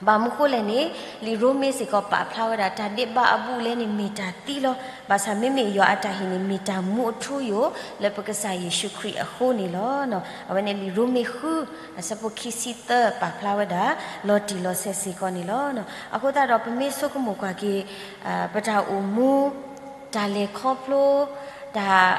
ဘၣ်မနုၤဃိလဲၣ်န့ၣ်, လံာ်ရိမ့ၤစ့ၢ်ကီးပာ်ဖျါဝဲဒၣ် တၢ်ဒဲးဘးအဘူးအလဲန့ၣ်မ့ၢ်တၢ်သံလီၤ. ဘၣ်ဆၣ်မ့မ့ၢ်ယွၤအတၢ်ဟ့ၣ်န့ၣ် မ့ၢ်တၢ်မူအထူအယိာ် လၢပကစၢ်ယ့ၣ်ၡူးခရံာ်အဃိန့ၣ်လီၤ. အဝဲန့ၣ်လံာ်ရိမ့ၤဃု အဆၢဖိခံဆံသၢ ပာ်ဖျါဝဲဒၣ် လီၤတံၢ်လီၤဆဲးစ့ၢ်ကီးန့ၣ်လီၤ. အဃိသတးဒီးပမ့ၢ်ဆိကမိၣ်ကွၢ်က့ၤ ပတၢ်အိၣ်မူ တၢ်လဲၤခီဖျိ တၢ်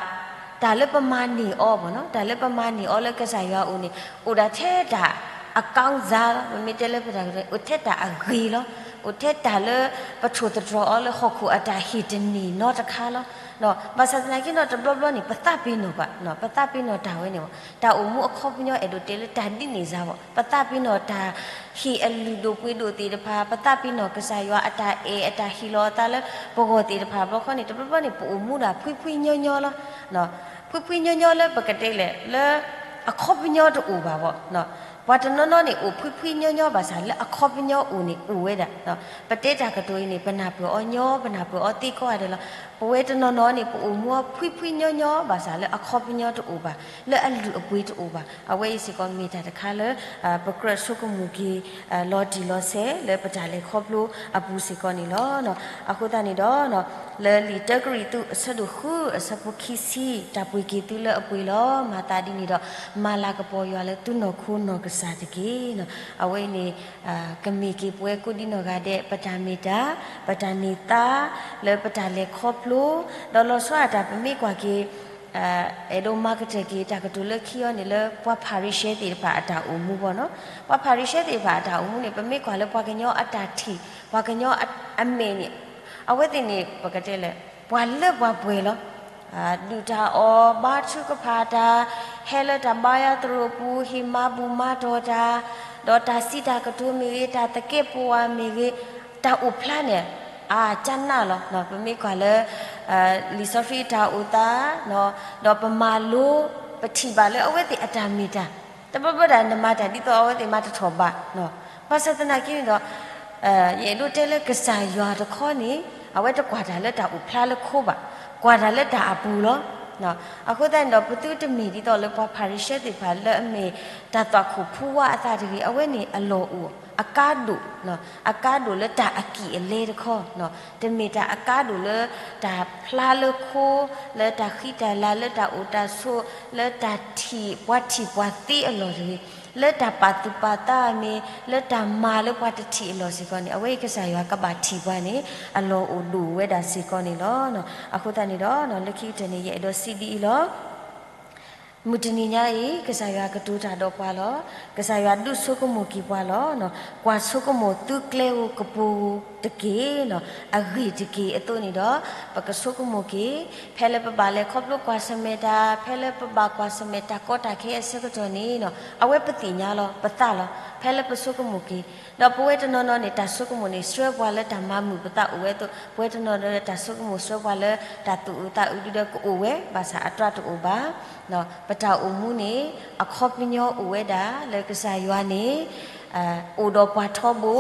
တၢ်လၢပမၤန့ၢ်အီၤဘၣ်နီၤ, တၢ်လၢပမၤန့ၢ်အီၤလၢကစၢ်ယွၤအအိၣ်န့ၣ် အိၣ်ဒၣ်ထဲတၢ်အကီစါလီၤ. ပမ့ၢ်တဲလၢပတၢ်ကရၢ အိၣ်ထဲတၢ်အဂ့ၤလီၤ. အိၣ်ထဲတၢ်လၢပထိၣ်သတြီၤအီၤလၢဟီၣ်ခိၣ်အတၢ်ဟ့ၣ်တန့ၢ်နီတခါလီၤ. ဘၣ်ဆၣ်သနာ်က့ဒီး တဘျီဘျီန့ၣ် ပသးပ့ၤနီၣ်ဘၣ်, ပသးပ့ၤနီၣ်တၢ်ဝဲန့ၣ်ဘၣ်. တၢ်အိၣ်မူအခီပညီအဲၣ်ဒိးတဲလၢတၢ်ဒ်န့ၣ်စါဘၣ်. ပသးပ့ၤနီၣ်တၢ်ဟ့ၣ်အလုၢ်ဒိၣ်ပှ့ၤဒိၣ်သ့ၣ်တဖၣ်, ပသးပ့ၤနီၣ်ကစၢ်ယွၤအတၢ်အဲၣ်အတၢ်ဟ့ၣ်လီၤအသးလၢပဂီၢ်သ့ၣ်တဖၣ်အဘျီခီန့ၣ် တဘျီဘျီန့ၣ် ပအိၣ်မူဒၣ်ဖှံဖှံညီညီလီၤ. ဖှံဖှံညီညီလၢပကတဲလဲၣ် လၢအခီပညီတအိၣ်ဘၣ်ဘၣ်. ပှၤတနီၤနီၤန့ၣ် အိၣ်ဖှံဖှံညီညီဘၣ်ဆၣ် လၢအခီပညီအိၣ်န့ၣ်အိၣ်ဝဲဒၣ်. ပတဲတၢ်ကတိၤအံၤန့ၣ် ပနၢ်ပၢၢ်အီၤညီ ပနၢ်ပၢၢ်အီၤသ့ကိးဂၤဒဲးလီၤ. ပဝဲတနီၤနီၤန့ၣ် ပအိၣ်မူအီၤဖှံဖှံညီညီဘၣ်ဆၣ် လၢအခီပညီတအိၣ်ဘၣ်, လၢအလုၢ်အပှ့ၤတအိၣ်ဘၣ်. အဝဲအံၤစ့ၢ်ကီးမ့ၢ်တၢ်တခါလၢ ပကြၢးဆိကမိၣ်က့ၤ လီၤတံၢ်လီၤဆဲးလၢပတၢ်လဲၤခီဖျိအပူၤစ့ၢ်ကီးန့ၣ်လီၤ. အဃိသတးန့ၣ်ဒီး လၢလံာ်တၢကရံၣ်သူးအဆၢဒိၣ်ဃုအဆၢဖိခံဆံ, တၢ်ပှ့ၤက့ၤသုလၢအပှ့ၤလီၤ. မၤသးဒ်န့ၣ်ဒီး မၤလၤကပီၤယွၤလၢသုနီၢ်ခိနီၢ်ကစၢ်တက့ၢ်. အဝဲအံၤန့ၣ် ကမ့ၢ်က့ၤပဝဲကိးဒံနီၢ်ဂၤဒဲး ပတၢ်မ့ၢ်တၢ်, ပတၢ်န့ၢ်သါ လၢပတၢ်လဲၤခီဖျိ, ဒီးလီၤဆီဒၣ်တၢ်ပမ့ၢ်ကွၢ်က့ၤ အဲၣ်ဒိးမၤကတၢၢ်က့ၤတၢ်ကတိၤလၢခံအီၤန့ၣ် လၢပှၤဖၤရံၤၡဲသ့ၣ်တဖၣ်အတၢ်အိၣ်မူဘၣ်နီၤ. ပှၤဖၤရံၤၡဲသ့ၣ်တဖၣ်အတၢ်အိၣ်မူန့ၣ် ပမ့ၢ်ကွၢ်လၢပှၤကညီအတၢ်ထံၣ် ပှၤကညီအမဲာ်န့ၣ် အဝဲသ့ၣ်န့ၣ် ပကတဲလဲၣ် ပှၤလၢပှၤပှဲၤလီၤ. ဒုၣ်တၢ်အီၣ် ဘါထုကဖၣ်တၢ်, ဟဲလၢတၢ်ဘါယွၤသရိာ်ပူၤ ဟ့ၣ်မၤဘူၣ်မၤတီၢ်တၢ်, ဒီးတၢ်စံးတၢ်ကတိၤမ့ၢ်ဂ့ၤ တၢ်သကဲးပဝးမ့ၢ်ဂ့ၤ, တၢ်အိၣ်ဖျါန့ၣ် အကနၣ်လီၤ. ပမ့ၢ်ကွၢ်လၢ လံာ်စီဆှံတၢ်အိၣ်သး ဒီးပမၤလိ ပထံၣ်ဘၣ်လၢအဝဲသ့ၣ်အတၢ်မ့ၢ်တၢ်, တဘျီဘျီဒၣ်နမၤတၢ်ဒ်သိးအဝဲသ့ၣ်မၤတထီၣ်ဘး, ဘၣ်ဆၣ်သနာ်က့န့ၣ်ဒီး ယအဲၣ်ဒိးတဲလၢကစၢ်ယွၤတခီန့ၣ် အဝဲတကွၢ်တၢ်လၢတၢ်အိၣ်ဖျါလၢခိဘၣ်, ကွၢ်တၢ်လၢတၢ်အပူၤလီၤ. အဃိသတးန့ၣ်ဒီး ပသုတမ့ၢ်ဒ်သိးလၢပှၤဖၤရံၤၡဲသ့ၣ်တဖၣ်လၢအမ့ၢ်တၢ်သွၣ်ခိၣ်ဖူဝါအသးတဂ့ၤ, အဝဲန့ၣ်အလီၢ်အိၣ် အကါဒိၣ်, အကါဒိၣ်လၢတၢ်အကံၢ်အလဲတခီ, တမ့ၢ်တၢ်အကါဒိၣ်လၢတၢ်ဖျါလၢခိ, လၢတၢ်ဃံတၢ်လၤ, လၢတၢ်အိၣ်တၢ်ဆိး, လၢတၢ်ထံၣ်ပှၤထံၣ်ပှၤသ့အလီၢ်တဂ့ၤ, လၢတၢ်ပာ်သူၣ်ပာ်သးမ့ၢ် လၢတၢ်မၤလၢပှၤတထံၣ်အလီၢ်စ့ၢ်ကီးန့ၣ် အဝဲအံၤကစၢ်ယွၤကဘၣ်ထံၣ်ပှၤန့ၣ် အလီၢ်အိၣ်ဒိၣ်ဝဲဒၣ်စ့ၢ်ကီးန့ၣ်လီၤ. အဃိသတးန့ၣ်ဒီး လၢခံကတၢၢ်န့ၣ် ယအဲၣ်ဒိးစံးဒ်အံၤလီၤ. မုၢ်တနံၤညါအံၤ ကစၢ်ယွၤကတိၤတၢ်ဒီးပှၤလီၤ. ကစၢ်ယွၤဒုးဆိကမိၣ်က့ၤပှၤလီၤ. ကွၢ်ဆိကမိၣ်သုကျဲဧိၤကပူၤတက့ၢ်, အဂ့ၢ်တက့ၢ်အသိးန့ၣ်ဒီး ပကဆိကမိၣ်က့ၤ ဖဲလၢပဘၣ်လဲၤခီဖျိကွၢ်ဆၢၣ်မဲာ်တၢ်, ဖဲလၢပဘၣ်ကွၢ်ဆၢၣ်မဲာ်တၢ်ကီတၢ်ခဲအဆၢကတီၢ်န့ၣ် အဝဲပသ့ၣ်ညါလီၤ, ပသးလီၤ. ဖဲလၢပဆိကမိၣ်က့ၤ ဒီးပဝဲတနီၤနီၤန့ၣ် တၢ်ဆိကမိၣ်န့ၣ် ဆှၢပှၤလၢတၢ်မၤမုာ်ပသးအိၣ်ဝဲအသိး ပဝဲတနီၤနီၤဒီးတၢ်ဆိကမိၣ်ဆှၢပှၤလၢတၢ်သူၣ်အုးသးအုးဒုဒီးကအိၣ်ဝဲ ဘၣ်ဆၣ်အတြၢ်တအိၣ်ဘၣ်. ပတၢ်အိၣ်မူန့ၣ် အခီပညီအိၣ်ဝဲဒၣ်လၢကစၢ်ယွၤန့ၣ် အိၣ်ဒီးပှၤထီဘိ,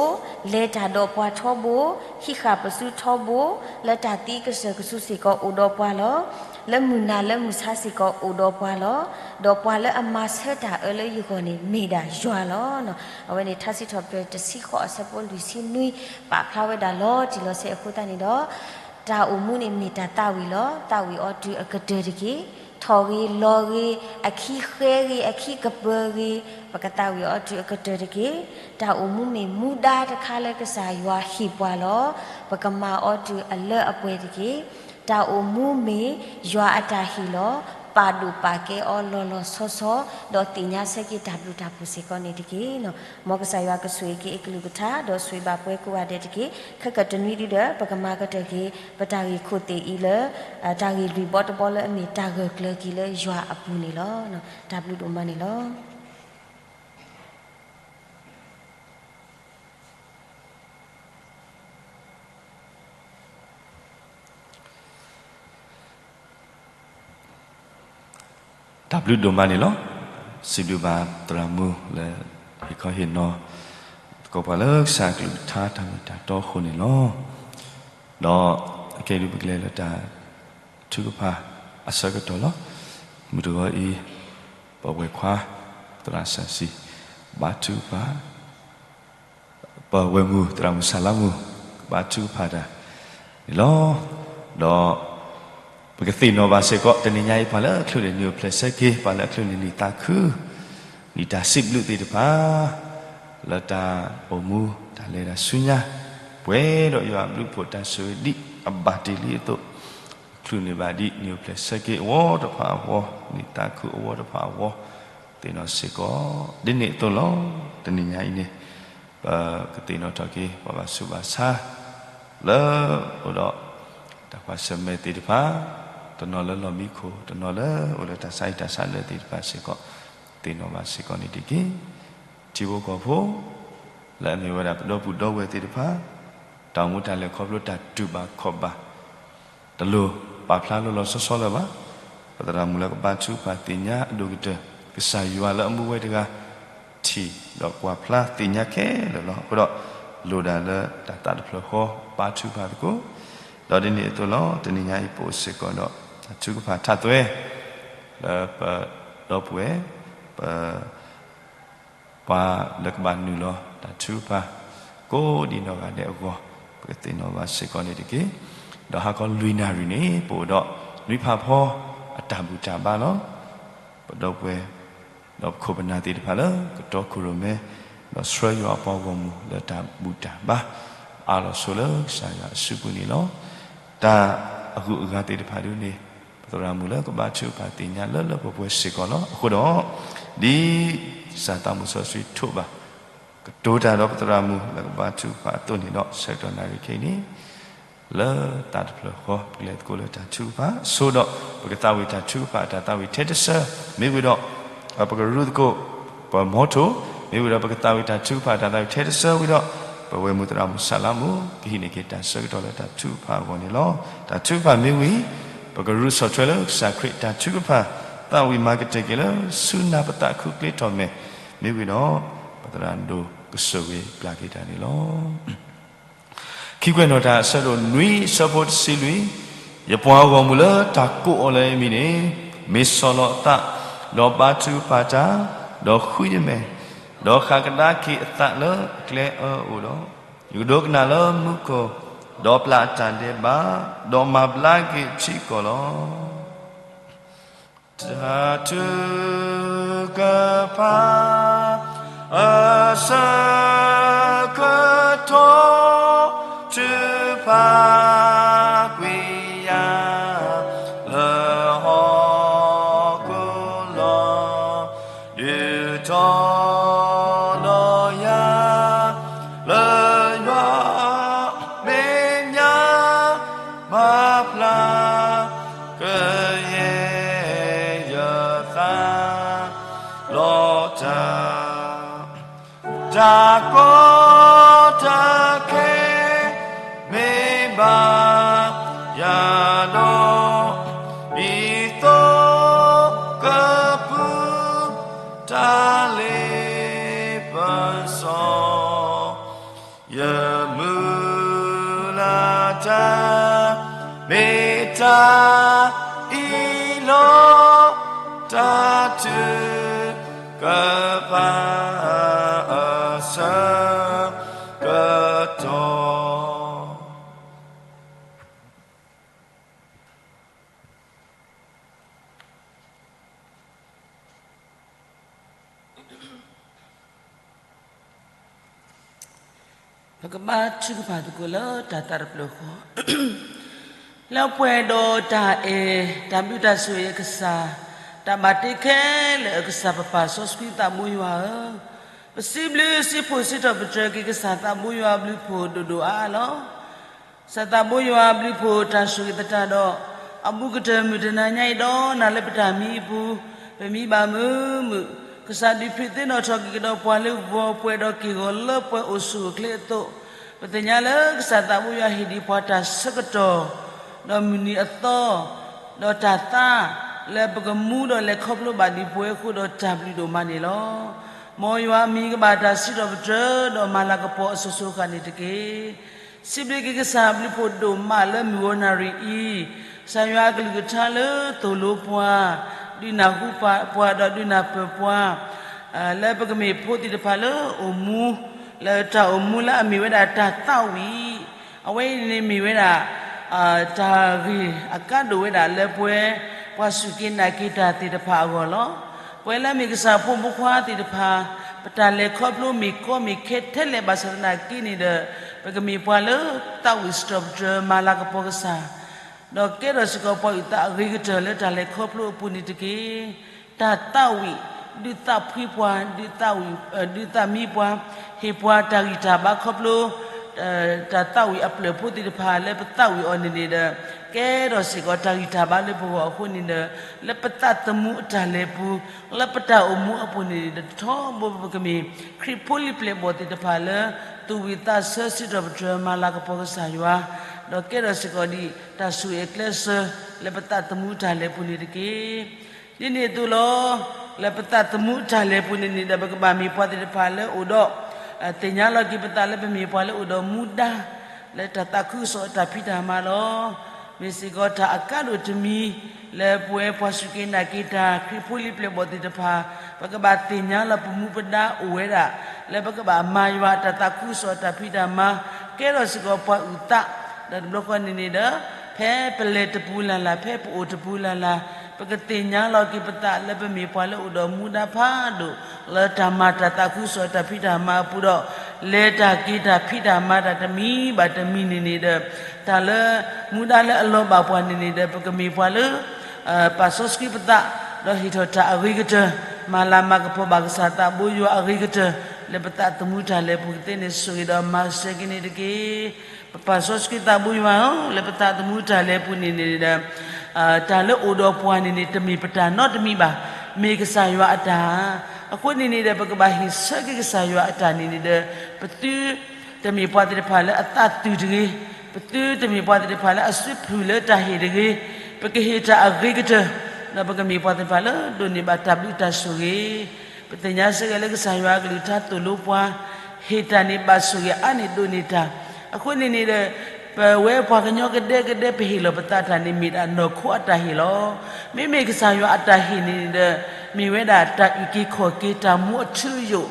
လဲၤတၢ်ဒီးပှၤထီဘိ, ဟံးဃာ်ပစုထီဘိ, လၢတၢ်သံကစၢၢ်ကဆူစ့ၢ်ကီးအိၣ်ဒီးပှၤလီၤ. လၢမုၢ်နၤလၢမုၢ်ဆါစ့ၢ်ကီးအိၣ်ဒီးပှၤလီၤ. ဒီးပှၤလၢအမၤဆၢတၢ်အၢလၢယဂီၢ်န့ၣ် မ့ၢ်ဒၣ်ယွၤလီၤ. အဝဲန့ၣ် ထါစံးထီၣ်ပတြၢၤတဆံဃိးအဆၢဖိလွံၢ်ဆံနွံ ပာ်ဖျါဝဲဒၣ်လီၤတံၢ်လီၤဆဲးအဃိသတးန့ၣ်ဒီး တၢ်အိၣ်မူန့ၣ်မ့ၢ်တၢ်သးဝံၣ်လီၤ. သးဝံၣ်အီၤတုၤအကတၢၢ်တက့ၢ်. ထီၣ်ဂ့ၤလီၤဂ့ၤ အခံဃဲဂ့ၤ အခံကပၢၤဂ့ၤ ပကသးဝံၣ်အီၤတုၤအကတၢၢ်တက့ၢ်. တၢ်အိၣ်မူမ့ၢ်မူဒါတခါလၢကစၢ်ယွၤဟ့ၣ်ပှၤလီၤ. ပကမၤအီၤတုၤအလၢအပှဲၤတက့ၢ်. တၢ်အိၣ်မူမ့ၢ်ယွၤအတၢ်ဟ့ၣ်လီၤ. ပာ်ဒိၣ်ပာ်ကဲအီၤလီၤလီၤဆီဆီ ဒီးသ့ၣ်ညါဆၢက့ၤတၢ်ဘျုးတၢ်ဖှိၣ်စ့ၢ်ကီးန့ၣ်တက့ၢ်. မ်ကစၢ်ယွၤကဆိၣ်ဂ့ၤက့ၤအကလုၢ်ကထါ ဒီးဆိၣ်ဂ့ၤဘၣ်ပှၤကိးဂၤဒဲးတက့ၢ်. ခဲကတနွံဒုဒီး ပကမၤကတၢၢ်က့ၤ ပတၢ်ဂ့ၢ်ခိၣ်သ့ၣ်အံၤလၢ တၢ်ဂ့ၢ်လွံၢ်ဘီတဘီလၢအမ့ၢ်တၢ်ဂၢၢ်ကျၢၤက့ၤလၢယွၤအပူၤန့ၣ်လီၤ. တၢ်ဘျုးဒိၣ်မးန့ၣ်လီၤ. တၢ်ဘျုးဒိၣ်မးန့ၣ်လီၤ. စံးဘျုးဘၣ်သရၣ်မုၣ်လၢ ဟ့ၣ်ခီဟ့ၣ်နီၤ သကိးပှၤလၢကစၢ်ကလုၢ်ကထါတၢ်မ့ၢ်တၢ်တီအဃိန့ၣ်လီၤ. ဒီးအကဲဒုးပကလဲၤလၢတၢ်ထုကဖၣ်အဆၢကတီၢ်လီၤ. မုၢ်တဂီၤအံၤ ပဝဲၢ်ခွါ သရၣ်စၢ်စံ ဘါထုကဖၣ် ပဝဲၢ်မုၢ်သရၣ်မုၣ်ဆၣ်လါမူ ကဘါထုကဖၣ်တၢ်န့ၣ်လီၤ. ဒီးပကသ့ၣ်နီၣ်ဘၣ်စ့ၢ်ကီး တနံၤညါအံၤ ပှၤလၢအချုးန့ၣ် နံၣ်အိၣ်ဖျဲၣ်ဆၢက့ၤ, ပှၤလၢအချုးန့ၣ် နံၣ်သးခု နံၣ်တၢ်စံးဘျုးသ့ၣ်တဖၣ် လၢတၢ်အိၣ်မူ တၢ်လဲၤတၢ်ဆူညါ ပှဲၤဒီးယွၤအဘျုးအဖှိၣ် တၢ်ဆိၣ်ဂ့ၤဒံးအဘၣ်တ့ၢ်လံအသိး, ချုးန့ၢ်ဘၣ်ဒံး နံၣ်အိၣ်ဖျဲၣ်ဆၢက့ၤအဝီတဖၣ်အဂီၢ်, နံၣ်သးခုအဝီတဖၣ်အဂီၢ်, သ့ၣ်နီၣ်စ့ၢ်ကီး ဒ်န့ၣ်အသိးလီၤ. တနံၤညါအံၤန့ၣ် ပကသ့ၣ်နီၣ်ထီၣ်က့ၤ ပှၤဘၣ်ဆူးဘၣ်ဆါ လၢအိၣ်ဒီး တၢ်ကွၢ်ဆၢၣ်မဲာ်သ့ၣ်တဖၣ်, တနီၤလၢလီၢ်မံခိၣ်, တနီၤလၢအိၣ်လၢတၢ်ဆါဟံၣ်တၢ်ဆါလၢသ့ၣ်တဖၣ်စ့ၢ်ကီး, သ့ၣ်နီၣ်ဘၣ်စ့ၢ်ကီးန့ၣ်တက့ၢ်. ထံဖိကီၢ်ဖိ လၢအမ့ၢ်ဝဲဒၣ်ပဒီပုၢ်ဒီဝဲၢ်သ့ၣ်တဖၣ် တၢ်အိၣ်မူတၢ်လဲၤခီဖျိတၢ်တူၢ်ဘၣ်ခီၣ်ဘၣ် တလိၣ်ပာ်ဖျါလီၤလီၤဆီဆီလၢၤဘၣ်. ပသရၣ်မုၣ်လၢကဘါထုကဖၣ်သ့ၣ်ညါအဒိၣ်ကတၢၢ် ကစၢ်ယွၤလၢအမူဝဲတဂၤ ထံၣ်ဒီးကွၢ်ဖျါသ့ၣ်ညါခဲလၢာ်လီၤ. အဃိဒီး လိၣ်ဒၣ်လၢတၢ်သးတဖျၢၣ်ဃီ ဘါထုကဖၣ်သကိး, ဒီးဒ်န့ၣ်အသိးလီၤ. တနံၤညါအံၤ ပအိၣ်စ့ၢ်ကီးဒီး တၢ်ထုကဖၣ်ထးသွဲ လၢပဒီပုၢ်ဝဲၢ် ပ ပှၤလၢကဘၣ်နုာ်လီၤတၢ်ထုကဖၣ် ကိးဒံနီၢ်ဂၤဒဲးအဂီၢ်, ပကသ့ၣ်နီၣ်ဘၣ်စ့ၢ်ကီးန့ၣ်တက့ၢ်. ဒီးဟါခီလွံၢ်နၣ်ရံၣ်န့ၣ် ပအိၣ်ဒီးနွံဖးဖီအတၢ်ဘူၣ်တၢ်ဘါလီၤ. ပဒီပုၢ်ဝဲၢ် ဒီးပခိၣ်ပနၢ်သ့ၣ်တဖၣ်လၢ ကတီခိၣ်ရိၣ်မဲ ဒီးဆှၢယွၤအပှၤဂီၢ်မုၢ်လၢတၢ်ဘူၣ်တၢ်ဘါ အါလီၤဆိလၢကစၢ်ယွၤအစုပူၤန့ၣ်လီၤ. တၢ်အဂုၤအဂၤသ့ၣ်တဖၣ်ဒ်န့ၣ် ပသရၣ်မုၣ်လၢကဘါထုကဖၣ်သ့ၣ်ညါလၢလၢပှဲၤပှဲၤစ့ၢ်ကီးလီၤ. အဃိဒီး ဒ်ကစၢ်သးမူစီဆှံထိးဘၣ် ကတိၤတၢ်ဒီးပသရၣ်မုၣ်လၢကဘါထုကဖၣ်အသိးန့ၣ်ဒီး ဆၢကတီၢ်နၣ်ရံၣ်ခဲအံၤန့ၣ် လၢသးတဖျၢၣ်ဃီ ပကလဲၤသကိးလၢတၢ်ထုကဖၣ်အဆိဒီး ပကသးဝံၣ်တၢ်ထုကဖၣ်အတၢ်သးဝံၣ်ထဲတဆၢ မ့ၢ်ဝံၤဒီး ပကရူသကိး ပမီထိၣ် မ့ၢ်ဝံၤဒီး ပကသးဝံၣ်တၢ်ထုကဖၣ်အတၢ်သးဝံၣ်ထဲတဆၢဝံၤဒီး ပဝဲၢ်မုၢ်သရၣ်မုၣ်ဆၣ်လါမူ ကဟံးန့ၢ်က့ၤတၢ်ဆၢကတီၢ်လၢတၢ်ထုကဖၣ်အဂီၢ်န့ၣ်လီၤ. တၢ်ထုကဖၣ်မ့ၢ်ဝံၤ ပကရူးဆီၣ်ထွဲလၢကစၢ်ခရံာ်တၢ်ထုကဖၣ် သးဝံၣ်မၤကတၢၢ်က့ၤလၢဆူနၢ်ပသးခုကျ့ထီၣ်မဲာ် မ့ၢ်ဝံၤဒီး ပသရၣ်ဒိၣ်ကဆိၣ်ဂ့ၤပျၢ်က့ၤတၢ်န့ၣ်လီၤ. ခံကွဲးနီၣ်တၢ်အဆၢဒိၣ်နွံအဆၢဖိတဆံလွံၢ်, ယပှၤဂီၢ်မုၢ်လၢတၢ်ကိးအီၤလၢယမံၤန့ၣ် မ့ၢ်ဆီၣ်လီၤအသး, ဒီးဘါထုကဖၣ်တၢ်, ဒီးဃုယမဲာ်, ဒီးဃၣ်ကဒါက့ၤအသးလၢအကျဲအၢအအိၣ်ဒီး, ယကဒိကနၣ်လၢမူခိၣ်, ဒီးပျၢ်အတၢ်ဒဲးဘး, ဒီးမၤဘျါက့ၤထံကီၢ်လီၤ. တၢ်ထုကဖၣ် အဆၢကတီၢ် ထုကဖၣ်ကွံာ်ယၤ လၢဟီၣ်ခိၣ်လီၤ. ဒုးထီၣ်လီၤယၤ လၢယွၤမဲာ်ညါ မၤဖျါ ကယဲၢ်ယသး လီၤတၢ် တၢ်ကီတၢ်ခဲ မ့ၢ်ဘၣ်ယၤဒီး ဒ်သိးကပူၤ တၢ်လ့ပစီ ယမုၢ်လၢ်တၢ် မ့ၢ်တၢ်အံၤလီၤ. တၢ်ထုကဖၣ်အဆၢကတီၢ် ပကဘါထုကဖၣ်သကိးလၢတၢ်သးတဖျၢၣ်ဃီ, လၢပှဲၤဒီးတၢ်အဲၣ် တၢ်ဘျုးတၢ်ဆိၣ်ဂ့ၤအကစၢ်, တၢ်ဘၣ်တ့ခဲလၢာ်အကစၢ်ပပၢ်စီဆှံသးဘိယွၤဧၢ, ပစံးဘျုးစံးဖှိၣ်စံးထီၣ်ပတြၢၤက့ၤကစၢ်သးဘိယွၤအဘျုးအဖှိၣ်ဒိၣ်ဒိၣ်အါအါလီၤ. ကစၢ်သးဘိယွၤအဘျုးအဖှိၣ်တၢ်ဆိၣ်ဂ့ၤသတးဒီး အဘူးကတၢၢ်မုၢ်တနၤညါအံၤဒီး နၤလၢပတၢ်မံအပူၤ ပမံဘၣ်မုာ်မုာ်, ကစၢ်ဒုးဖြူးသ့ၣ်နီၣ်ထီၣ်က့ၤကဒီးပှၤလၢဂီၤပှဲၤဒီးက့ၢ်ဂီၤလၢပှဲၤအိၣ်ဆူၣ်အိၣ်ချ့အသိး, ပသ့ၣ်ညါလၢကစၢ်သးဘိယွၤဟ့ၣ်ဒံးပှၤတၢ်ဆၢကတီၢ် ဒီးမုၢ်နံၤအသီ, ဒီးတၢ်သါ လၢပကမူဒီးလဲၤခီဖျိဘၣ်ဒံးပဝဲအဃိဒီးတၢ်ဘျုးဒိၣ်မးန့ၣ်လီၤ. မ်ယွၤအမံၤကဘၣ်တၢ်စံးထီၣ်ပတြၢၤ ဒီးမၤလၤကပီၤအစိၤစိၤအဃၣ်န့ၣ်တက့ၢ်. စံးဘျုးက့ၤကစၢ်အဘျုးဖှိၣ်ဒိၣ်မးလၢမုၢ်ဂီၤနၣ်ရံၣ်အံၤ, ကစၢ်ယွၤအကလုၢ်ကထါလၢသိၣ်လိပှၤ, ဒုးနၢ်ဟူပှၤဒီးဒုးနၢ်ပၢၢ်ပှၤ, လၢပကမ့ၢ်ဖိသ့ၣ်တဖၣ်လၢအိၣ်မူ လၢတၢ်အိၣ်မူလၢအမ့ၢ်ဝဲဒၣ်တၢ်သးဝံၣ်, အဝဲအံၤန့ၣ်မ့ၢ်ဝဲဒၣ် တၢ်ဂ့ၢ်အကါဒိၣ်ဝဲဒၣ်လၢပဝဲ ပှၤစူၢ်က့ၤနာ်က့ၤတၢ်သ့ၣ်တဖၣ်အဂီၢ်လီၤ. ပဝဲလၢအမ့ၢ်ကစၢ်ဖိမုၣ်ဖိခွါသ့ၣ်တဖၣ် ပတၢ်လဲၤခီဖျိမ့ၢ်ကီမ့ၢ်ခဲထဲလဲၣ်ဘၣ်ဆၣ်သနာ်က့န့ၣ်ဒီး ပကမ့ၢ်ပှၤလၢသးဝံၣ်စံးထီၣ်ပတြၢၤမၤလၤကပီၤကစၢ် ဒီးကဲထီၣ်စ့ၢ်ကီးပှၤအုၣ်သးအဂ့ၤကတၢၢ်လၢတၢ်လဲၤခီဖျိအပူၤန့ၣ်တက့ၢ်. တၢ်သးဝံၣ် ဒုးသးဖှံပှၤ, ဒုးသးဝံၣ် ဒုးသးမံပှၤ, ဟ့ၣ်ပှၤတၢ်ဂံၢ်တၢ်ဘါခီဖျိ တၢ်သးဝံၣ်အပျဲၢ်ဖိသ့ၣ်တဖၣ်လၢပသးဝံၣ်အီၤန့ၣ်န့ၣ်ဒီး ကဲထီၣ်စ့ၢ်ကီးတၢ်ဂံၢ်တၢ်ဘါလၢပဂီၢ်အဃိန့ၣ်ဒီး လၢပသးသမူအတၢ်လဲၤပူၤ လၢပတၢ်အိၣ်မူအပူၤန့ၣ်ဒီး ထီဘိပကမ့ၢ် ခရံာ်ဖိလံၤပျဲၢ်ဘီၣ်သ့ၣ်တဖၣ်လၢ သူၣ်ဝံၣ်သးဆၢစံးထီၣ်ပတြၢၤမၤလၤကပီၤကစၢ်ယွၤ ဒီးကဲထီၣ်စ့ၢ်ကီးဒ်တၢ်ဆိၣ်ဂ့ၤအကျဲးစၢး လၢပသးသမူတၢ်လဲၤပူၤန့ၣ်တက့ၢ်. ဒ်န့ၣ်အသိးလီၤ. လၢပသးသမူတၢ်လဲၤပူၤန့ၣ်န့ၣ်ဒီး ပကဘၣ်မ့ၢ်ပှၤသ့ၣ်တဖၣ်လၢအိၣ်ဒီး သ့ၣ်ညါလီၤက့ၤပသးလၢပမ့ၢ်ပှၤလၢအိၣ်ဒီးမူဒါ လၢတၢ်သးခုကစီၣ်အတၢ်ဖံးတၢ်မၤလီၤ. မ့ၢ်စ့ၢ်ကီးတၢ်အကါဒိၣ်တမံၤ လၢပဝဲပှၤစူၢ်က့ၤနာ်က့ၤတၢ် ခရံာ်ဖိလံၤပျဲၢ်ဘီၣ်သ့ၣ်တဖၣ် ပကဘၣ်သ့ၣ်ညါလီၤပမူပဒါအိၣ်ဝဲဒၣ် လၢပကဘၣ်မၤယွၤအတၢ်သးခုကစီၣ်အတၢ်ဖံးတၢ်မၤ ကဲထီၣ်စ့ၢ်ကီးပှၤအုၣ်သး ဒီးတဘျီဃီန့ၣ်န့ၣ်ဒီး ဖဲပလဲၤတပူၤလၢ်လၢ် ဖဲပအိၣ်တပူၤလၢ်လၢ် ပကသ့ၣ်ညါလီၤက့ၤပသးလၢပမ့ၢ်ပှၤလၢအိၣ်ဒီးမူဒါဖးဒိၣ် လၢတၢ်မၤတၢ်သးခုကစီၣ်အတၢ်ဖံးတၢ်မၤအပူၤဒီး လဲၤတၢ်က့ၤတၢ်ဖံးတၢ်မၤတၢ်တမံၤဘၣ်တမံၤန့ၣ်န့ၣ်ဒီး တၢ်လၢ မူဒါလၢအလီၤဘၣ်ပှၤန့ၣ်န့ၣ်ဒီး ပကမ့ၢ်ပှၤလၢ ပာ်စီဆှံပသး ဒီးဟ့ၣ်ထီၣ်တၢ်အဂ့ၤကတၢၢ် မၤလၤမၤကပီၤဘၣ်ကစၢ်သးဘိယွၤအဂ့ၤကတၢၢ် လၢပသးသမူတၢ်လဲၤပူၤကသ့န့ၣ်ဆိၣ်ဂ့ၤဒီးမၤစၢၤက့ၤန့ၣ်တက့ၢ်. ပပာ်စီဆှံသးဘိယွၤဧၢ, လၢပသးသမူတၢ်လဲၤပူၤန့ၣ်န့ၣ်ဒီး တၢ်လၢအိၣ်ဒီးပှၤန့ၣ်န့ၣ် တမ့ၢ်ပတၢ်နီတမံၤဘၣ်, မ့ၢ်ကစၢ်ယွၤအတၢ်ဧါ. အဃိန့ၣ်န့ၣ်ဒီး ပကဘၣ်ဟ့ၣ်ဆၢက့ၤကစၢ်ယွၤအတၢ်န့ၣ်န့ၣ်ဒီး ပသု တမ့ၢ်ပှၤသ့ၣ်တဖၣ်လၢအသးသုးတဂ့ၤ, ပသုတမ့ၢ်ပှၤသ့ၣ်တဖၣ်လၢအစုဖုၣ်လၢတၢ်ဟ့ၣ်တဂ့ၤ, ပကဟ့ၣ်တၢ်အဂ့ၤကတၢၢ်, ဒီးပကမ့ၢ်ပှၤသ့ၣ်တဖၣ်လၢဒိးန့ၢ်ဘၣ်တၢ်ဘျုးတၢ်ဆိၣ်ဂ့ၤ. ပသ့ၣ်ညါစ့ၢ်ကီးလၢကစၢ်ယွၤအကလုၢ်ကထါသိၣ်လိပှၤ, ဟ့ၣ်တၢ်န့ၣ်ဘၣ်ဆိၣ်ဂ့ၤအါန့ၢ်ဒိးန့ၢ်တၢ်. အဃိန့ၣ်န့ၣ်ဒီး ပဝဲပှၤကညီကဒဲကဒဲပဟ့ၣ်လီၤပသးတၢ်န့ၣ် မ့ၢ်ဒၣ်နီၢ်ခိအတၢ်ဟ့ၣ်လီၤ. မ့မ့ၢ်ကစၢ်ယွၤအတၢ်ဟ့ၣ်န့ၣ်န့ၣ်ဒီး မ့ၢ်ဝဲဒၣ်တၢ်အုၣ်က့ၤခီၣ်က့ၤတၢ်မူအထူအယိာ်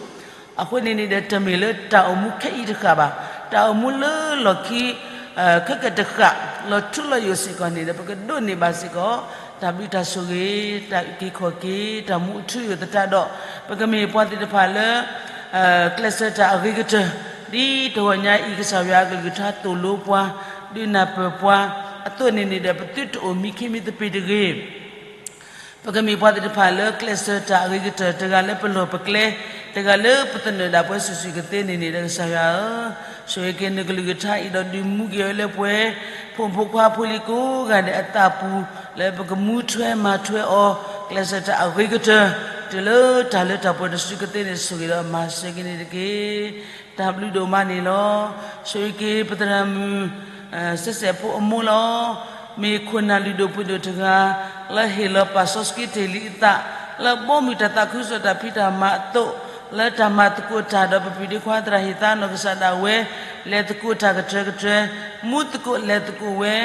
အဃိန့ၣ်န့ၣ်ဒီး တမ့ၢ်လၢတၢ်အိၣ်မူခဲအံၤတဃၣ်ဘၣ်, တၢ်အိၣ်မူလၢလီၢ်ခံ ခဲကတဃၣ် လီၤထူလီၤယိာ်စ့ၢ်ကီးန့ၣ်ဒီး ပကဒိးန့ၢ်ဘၣ်စ့ၢ်ကီး တၢ်ဘျုးတၢ်ဆိၣ်ဂ့ၤ, တၢ်အုၣ်က့ၤခီၣ်က့ၤ တၢ်မူအထူအယိာ်သတးဒီး ပကမ့ၢ်ပှၤသ့ၣ်တဖၣ်လၢ ကျဲးစၢးတၢ်အဂ့ၤကတၢၢ်, ဒ်တဂီၤညါအံၤ ကစၢ်ယွၤအကလုၢ်ကထါသိၣ်လိပှၤ, ဒုးနၢ်ပၢၢ်ပှၤအသိးန့ၣ်န့ၣ်ဒီး ပသုတအိၣ်မံခံမံသပ့ၤတဂ့ၤ ပကမ့ၢ်ပှၤသ့ၣ်တဖၣ်လၢကျဲးစၢးတၢ်အဂ့ၤကတၢၢ်, တဂၤလၢပလီၢ်ပကျဲ, တဂၤလၢပသနၢၣ်ဒၣ်ပှၤစုာ်စုာ်ကသ့န့ၣ်န့ၣ်ဒီး ကစၢ်ယွၤဧၢ, ဆိၣ်ဂ့ၤက့ၤနကလုၢ်ကထါအံၤဒီးဒုးမူက့ၤဝဲလၢပှဲၤ ဖိမုၣ်ဖိခွါဖိလံၤကိးဂၤဒဲးအသးပူၤ, လၢပကမူထွဲမၤထွဲအီၤ, ကျဲးစၢးတၢ်အဂ့ၤကတၢၢ်, တုၤလၢတၢ်လၢတၢ်ပှဲၤတစုကသ့န့ၣ် ဆိၣ်ဂ့ၤဒီးမၤစၢၤက့ၤန့ၣ်တက့ၢ်. တၢ်ဘျုးဒိၣ်မးန့ၣ်လီၤ. ဆိၣ်ဂ့ၤက့ၤပသရၣ်မုၣ် စဲးစဲးဖိအမိၢ်လီၤ. မ့ၢ်ခိၣ်နၢ်လုၢ်ဒိၣ်ပှ့ၤဒိၣ်တဂၤ လၢဟ့ၣ်လီၤပာ်စီဆှံတ့ၢ်လံအသး လၢဘီမုၢ်တၢ်သးခုကစီၣ်တၢ်ဖံးတၢ်မၤအသိး လၢတၢ်မၤသကိးတၢ်ဒီးပပုၢ်ဒ့ခွါသရၣ်ဟ့ၣ်သါနီၢ်ကစၢ်ဒၣ်ဝဲ လဲၤသကိးတၢ်ကတြၢၤကတြၢၤ မူသကိးလဲၤသကိးဝဲ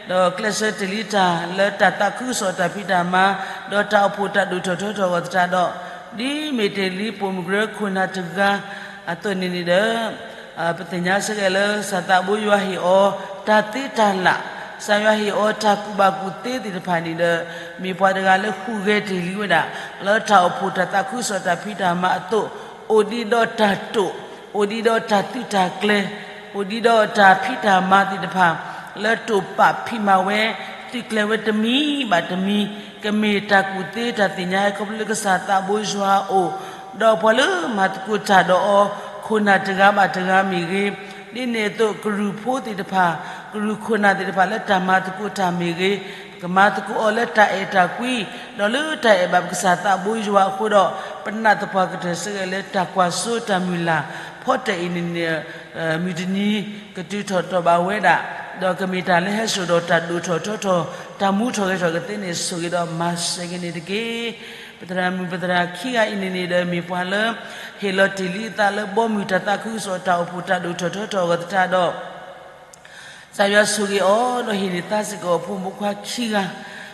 ဒီးကျဲးစၢးတ့ၢ်လံတၢ်လၢတၢ်သးခုကစီၣ်တၢ်ဖံးတၢ်မၤ ဒီးတၢ်အိၣ်ဖှိၣ်တၢ်ဒိၣ်ထီၣ်ထီထီၣ်အဂီၢ်သတးဒီး ဒ်မ့ၢ်တ့ၢ်လံပိာ်မုၣ်ကရၢခိၣ်နၢ်တဂၤ အသိးန့ၣ်န့ၣ်ဒီး ပသ့ၣ်ညါစ့ၢ်ကီးလၢ ကစၢ်သးဘိယွၤဟ့ၣ်အီၤ တၢ်သ့တၢ်လၢ်, ကစၢ်ယွၤဟ့ၣ်အီၤတၢ်ကူၣ်ဘၣ်ကူၣ်သ့သ့ၣ်တဖၣ်န့ၣ်ဒီး မ့ၢ်ပှၤတဂၤလၢဟူးဂဲၤတ့ၢ်လံဝဲဒၣ် လၢတၢ်အိၣ်ဖှိၣ်တၢ်သးခုကစီၣ်တၢ်ဖံးတၢ်မၤအသိး, အိၣ်ဒံးဒီးတၢ်တိာ်, အိၣ်ဒံးဒီးတၢ်သုးတၢ်ကျဲၤ, အိၣ်ဒံးဒီးတၢ်ဖံးတၢ်မၤသ့ၣ်တဖၣ် လၢတိာ်ပာ်ဖံးမၤဝဲ သုးကျဲၤဝဲတမံၤဘၣ်တမံၤ, ကမ့ၢ်တၢ်ကူၣ်သ့တၢ်သ့ၣ်ညါဟဲခီဖျိလၢကစၢ်သးဘိယွၤအအိၣ်, ဒီးပှၤလၢမၤသကိးတၢ်ဒီးအီၤ ခိၣ်နၢ်တဂၤဘၣ်တဂၤမ့ၢ်ဂ့ၤ, ဒ်န့ၣ်အသိးကရူၢ်ဖိသ့ၣ်တဖၣ်, ကရူၢ်ခိၣ်နၢ်သ့ၣ်တဖၣ်လၢတၢ်မၤသကိးတၢ်မ့ၢ်ဂ့ၤ, ပကမၤသကိးအီၤလၢတၢ်အဲၣ်တၢ်ကွံ, ဒီးလၢတၢ်အဲၣ်ဘၣ်ပကစၢ်သးဘိယွၤအဃိဒီး ပနာ်သပှၢ်ကတၢၢ်စ့ၢ်ကီးလၢတၢ်ကွၢ်စိတၢ်မုၢ်လၢ် ဖီတၢၣ်အံၤန့ၣ်န့ၣ် မုၢ်တနံၤ ကတုၤထီၣ်တီၢ်ဘၣ်ဝဲဒၣ်, ဒီးကမ့ၢ်တၢ်လၢဟဲစိာ်ဒီးတၢ်ဒိၣ်ထီၣ်ထီထီၣ် တၢ်မူထီၣ်ဂဲၤထီၣ်ကသ့န့ၣ် ဆိၣ်ဂ့ၤဒီးမၤစၢၤက့ၤန့ၣ်တက့ၢ်. ပသရၣ်မုၣ်ပသရၣ်ခံဂၤအံၤန့ၣ်န့ၣ်ဒီး မ့ၢ်ပှၤလၢ ဟ့ၣ်လီၤတ့ၢ်လံအသးလၢဘီမုၢ်တၢ်သးခုကစီၣ်တၢ်အိၣ်ဖှိၣ်တၢ်ဒိၣ်ထီၣ်ထီထီၣ်အဂီၢ်သတးဒီး ကစၢ်ယွၤဆိၣ်ဂ့ၤအီၤဒီးဟ့ၣ်န့ၢ်သါစ့ၢ်ကီးဖိမုၣ်ဖိခွါခံဂၤ,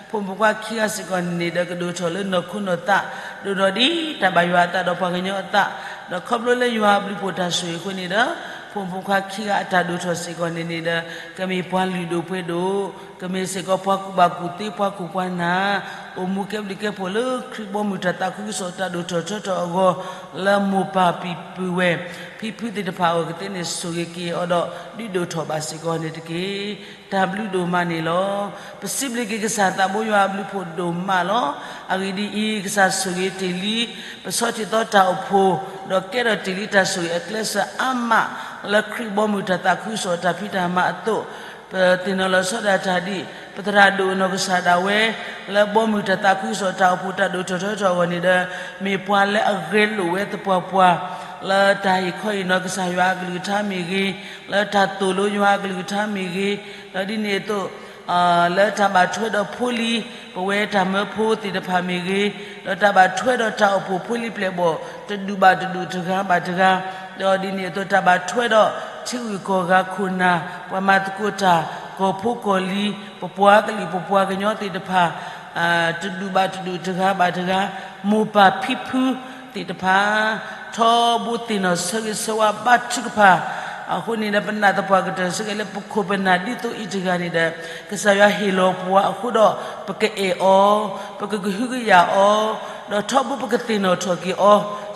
ဖိမုၣ်ဖိခွါခံဂၤစ့ၢ်ကီးန့ၣ်န့ၣ်ဒီး ကဒိၣ်ထီၣ်လၢနီၢ်ခိနီၢ်သး, ဒိၣ်ထီၣ်ဒ်တၢ်ဘၣ်ယွၤအသးဒီးပှၤကညီအသး ဒီးခီဖျိလၢယွၤအဘျုးအဖှိၣ်တၢ်ဆိၣ်ဂ့ၤအဃိန့ၣ်ဒီး ဖိမုၣ်ဖိခွါခံဂၤအတၢ်ဒိၣ်ထီၣ်စ့ၢ်ကီးန့ၣ်န့ၣ်ဒီး ကမ့ၢ်ပှၤလုၢ်ဒိၣ်ပှ့ၤဒိၣ်, ကမ့ၢ်စ့ၢ်ကီးပှၤကူၣ်ဘၣ်ကူၣ်သ့ပှၤခိၣ်ပှၤနၢ်, အိၣ်မူကဲဘျုးကဲဖှိၣ်လၢခရံာ်ဘီမုၢ်တၢ်သးခုကစီၣ်တၢ်ဒိၣ်ထီၣ်ထီထီၣ်အဂီၢ်, လၢမိၢ်ပၢ်ဖံဖုဝဲၢ်, ဖံဖုသ့ၣ်တဖၣ်အဂီၢ်ကသ့န့ၣ် ဆိၣ်ဂ့ၤက့ၤအီၤဒီး ဒုးဒိၣ်ထီၣ်ဘၣ်စ့ၢ်ကီးန့ၣ်တက့ၢ်. တၢ်ဘျုးဒိၣ်မးန့ၣ်လီၤ. ပစံးဘျုးက့ၤကစၢ်သးဘိယွၤအဘျုးအဖှိၣ်ဒိၣ်မးလီၤ. အဂ့ၢ်ဒ်အံၤ, ကစၢ်ဆိၣ်ဂ့ၤတ့ၢ်လံ ပဆီထံးသီတၢ်အိၣ်ဖှိၣ်, ဒီးကဲထီၣ်တ့ၢ်လံတၢ်ဆိၣ်ဂ့ၤအကျဲးစၢးအါမး လၢခရံာ်ဘီမုၢ်တၢ်သးခုကစီၣ်တၢ်ဖံးတၢ်မၤအသိး, ပသ့ၣ်နီၣ်လီၤဆီဒၣ်တၢ်ဒ်အံၤ, ပသရၣ်ဒိၣ်အနီၢ်ကစၢ်ဒၣ်ဝဲ လၢဘီမုၢ်တၢ်သးခုကစီၣ်တၢ်အိၣ်ဖှိၣ်တၢ်ဒိၣ်ထီၣ်ထီထီၣ်အဂီၢ်န့ၣ်ဒီး မ့ၢ်ပှၤလၢအဂဲၤလိာ်ဝဲသပှၢ်ပှၢ် လၢတၢ်ဟ့ၣ်ခီဟ့ၣ်နီၤကစၢ်ယွၤအကလုၢ်ကထါမ့ၢ်ဂ့ၤ, လၢတၢ်သိၣ်လိယွၤအကလုၢ်ကထါမ့ၢ်ဂ့ၤ, ဒီးဒ်န့ၣ်အသိး လၢတၢ်ဘၣ်ထွဲဒီးဖိလံၤ ပဝဲတၢ်မၢဖိသ့ၣ်တဖၣ်မ့ၢ်ဂ့ၤ, ဒီးတၢ်ဘၣ်ထွဲဒီးတၢ်အိၣ်ဖှိၣ်ဖိလံၤပျဲၢ်ဘီၣ် တဒူၣ်ဘၣ်တဒူၣ်တဂၤဘၣ်တဂၤ, ဒီးဒ်န့ၣ်အသိးတၢ်ဘၣ်ထွဲဒီးထံဂုၤကီၢ်ဂၤခိၣ်နၢ် ပှၤမၤသကိးတၢ် ကီၢ်ဖိကီၢ်လံၤ ပပှၤကလုာ်ပပှၤကညီသ့ၣ်တဖၣ် တဒူၣ်ဘၣ်တဒူၣ်တဂၤဘၣ်တဂၤ, မိၢ်ပၢ်ဖံဖုသ့ၣ်တဖၣ် ထီဘိသ့ၣ်နီၣ်ဆၢဂ့ၤဆၢဝါဘါထုကဖၣ်, အဃိန့ၣ်ဒီး ပနာ်သပှၢ်ကတၢၢ်စ့ၢ်ကီးလၢပခိၣ်ပနၢ်ဒ်သိးအံၤတဂၤန့ၣ်ဒီး ကစၢ်ယွၤဟ့ၣ်လီၤပှၤအဃိဒီး ပကအဲၣ်အီၤ, ပကကဟုကယာ်အီၤ, ဒီးထီဘိပကသ့ၣ်နီၣ်ထီၣ်က့ၤအီၤ,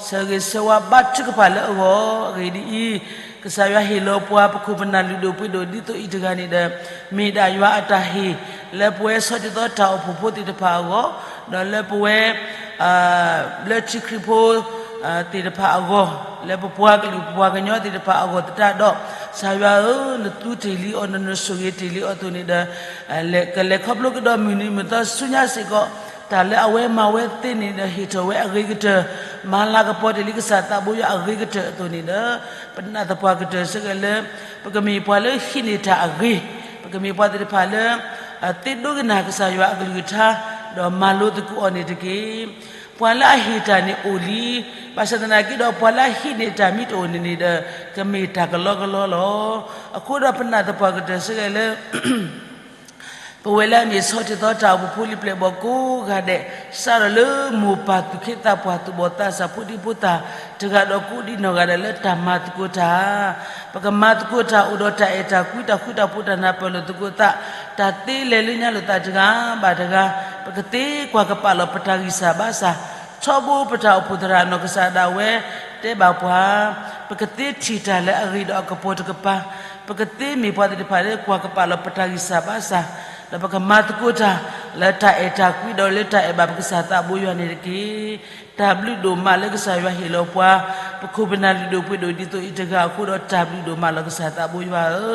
ဆၢဂ့ၤဆၢဝါဘါထုကဖၣ်လၢအဂီၢ်. အဂ့ၢ်ဒ်အံၤ, ကစၢ်ယွၤဟ့ၣ်လီၤပှၤပခိၣ်ပနၢ်လုၢ်ဒိၣ်ပှ့ၤဒိၣ်ဒ်သိးအံၤတဂၤန့ၣ်ဒီး မ့ၢ်ဒၣ်ယွၤအတၢ်ဟ့ၣ် လၢပဝဲဆီထံးသီတၢ်အိၣ်ဖှိၣ်ဖိသ့ၣ်တဖၣ်အဂီၢ်, ဒီးလၢပဝဲ လၢထံခရံာ်ဖိ သ့ၣ်တဖၣ်အဂီၢ်, လၢပပှၤကလုာ်ပပှၤကညီသ့ၣ်တဖၣ်အဂီၢ်သတးဒီး, ကစၢ်ယွၤဧၢ, နသူတ့ၢ်လံအီၤ, နဆိၣ်ဂ့ၤတ့ၢ်လံအီၤအသိးန့ၣ်ဒီး, ကလဲၤခီဖျိကဒီးမုၢ်နံၤမုၢ်သီဆူညါစ့ၢ်ကီး, တၢ်လၢအဝဲမၤဝဲသ့န့ၣ်ဒီး ဟ့ၣ်ထီၣ်ဝဲအဂ့ၤကတၢၢ်, မၤလၤကပီၤတ့ၢ်လံကစၢ်သးဘိယွၤအဂ့ၤကတၢၢ်အသိးန့ၣ်ဒီး, ပနာ်သပှၢ်ကတၢၢ်စ့ၢ်ကီးလၢ ပကမ့ၢ်ပှၤလၢဟံးန့ၢ်တၢ်အဂ့ၤ, ပကမ့ၢ်ပှၤသ့ၣ်တဖၣ်လၢ သ့ဒိကနၣ်ကစၢ်ယွၤအကလုၢ်ကထါ, ဒီးမၤလိသကိးအီၤန့ၣ်တက့ၢ်. ပှၤလၢအဟ့ၣ်တၢ်န့ၣ်အိၣ်လံ, ဘၣ်ဆၣ်သနာ်က့ဒီး ပှၤလၢအဟံးန့ၢ်တၢ်မ့ၢ်တအိၣ်န့ၣ်န့ၣ်ဒီး ကမ့ၢ်တၢ်ကလီကလီလီၤ. အဃိဒီးပနာ်သပှၢ်ကတၢၢ်စ့ၢ်ကီးလၢ ပဝဲလၢအမ့ၢ်ဆီထံးသီတၢ်အိၣ်ဖှိၣ်ဖိလံၤပျဲၢ်ဘီၣ်ကိးဂၤဒဲး, စးထီၣ်လၢမိၢ်ပၢ်သူၣ်က့သးပှၢ်သူၣ်ဘီၣ်သးစၢ်ဖိဒံဖိသၣ်တဂၤဒီးကိးဒံနီၢ်ဂၤဒဲးလၢတၢ်မၤသကိးတၢ်, ပကမၤသကိးတၢ်အိၣ်ဒီးတၢ်အဲၣ်တၢ်ကွံတၢ်ဃူတၢ်ဖိးတၢ်နၢ်ပၢၢ်လိာ်သကိးသး, တၢ်သ့လဲၤလၢညါလိာ်သးတဂၤဘၣ်တဂၤ, ပကသ့ကွၢ်ကပာ်လီၤပတၢ်ဂံၢ်စၢ်ဘါစၢ်, ထီဘိပတၢ်အိၣ်ဖှိၣ်သရၣ်နီၢ်ကစၢ်ဒၣ်ဝဲတဲဘၣ်ပှၤ, ပကသ့ထံၣ်တၢ်လၢအဂ့ၤဒီးအကပီၤတကပၤ, ပကသ့မ့ၢ်ပှၤသ့ၣ်တဖၣ်လၢကွၢ်ကပာ်လီၤပတၢ်ဂံၢ်စၢ်ဘါစၢ်, ဒီးပကမၤသကိးတၢ်လၢတၢ်အဲၣ်တၢ်ကွံဒီးလၢတၢ်အဲၣ်ဘၣ်ပကစၢ်သးဘိယွၤန့ၣ်တက့ၢ်. တၢ်ဘျုးဒိၣ်မးလၢကစၢ်ယွၤဟ့ၣ်လီၤပှၤ, ပခိၣ်ပနၢ်လုၢ်ဒိၣ်ပှ့ၤဒိၣ်ဒ်သိးအံၤတဂၤအဃိဒီးတၢ်ဘျုးဒိၣ်မးလီၤကစၢ်သးဘိယွၤဧၢ,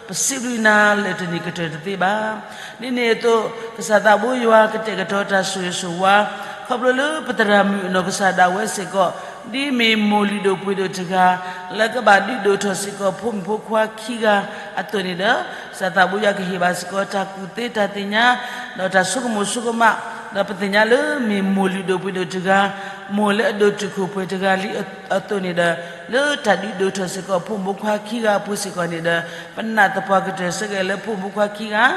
ပစံးဘျုးနၤလၢတနံၤကတၢၢ်တသ့ဘၣ်. ဒ်န့ၣ်အသိး, ကစၢ်သးဘိယွၤကတဲာ်ကတီၤတၢ်ဆိၣ်ဂ့ၤဆိၣ်ဝါ, ခီဖျိလၢပသရၣ်မုၣ်အနီၢ်ကစၢ်ဒၣ်ဝဲစ့ၢ်ကီး, ဒ်မ့ၢ်မိၢ်လုၢ်ဒိၣ်ပှ့ၤဒိၣ်တဂၤ, လၢကဘၣ်ဒုးဒိၣ်ထီၣ်စ့ၢ်ကီးဖိမုၣ်ဖိခွါခံဂၤအသိးန့ၣ်ဒီး, ကစၢ်သးဘိယွၤကဟ့ၣ်ဘၣ်စ့ၢ်ကီးတၢ်ကူၣ်သ့တၢ်သ့ၣ်ညါ, ဒီးတၢ်ဆိကမိၣ်ဆိကမး, ဒီးပသ့ၣ်ညါလၢမ့ၢ်မိၢ်လုၢ်ဒိၣ်ပှ့ၤဒိၣ်တဂၤ, မိၢ်လၢအဒိၣ်တုာ်ခိၣ်ပှဲၤတဂၤလံအသိးန့ၣ်ဒီး, လၢတၢ်ဒုးဒိၣ်ထီၣ်စ့ၢ်ကီးဖိမုၣ်ဖိခွါခံဂၤအပူၤစ့ၢ်ကီးန့ၣ်ဒီး, ပနာ်သပှၢ်ကတၢၢ်စ့ၢ်ကီးလၢဖိမုၣ်ဖိခွါခံဂၤ,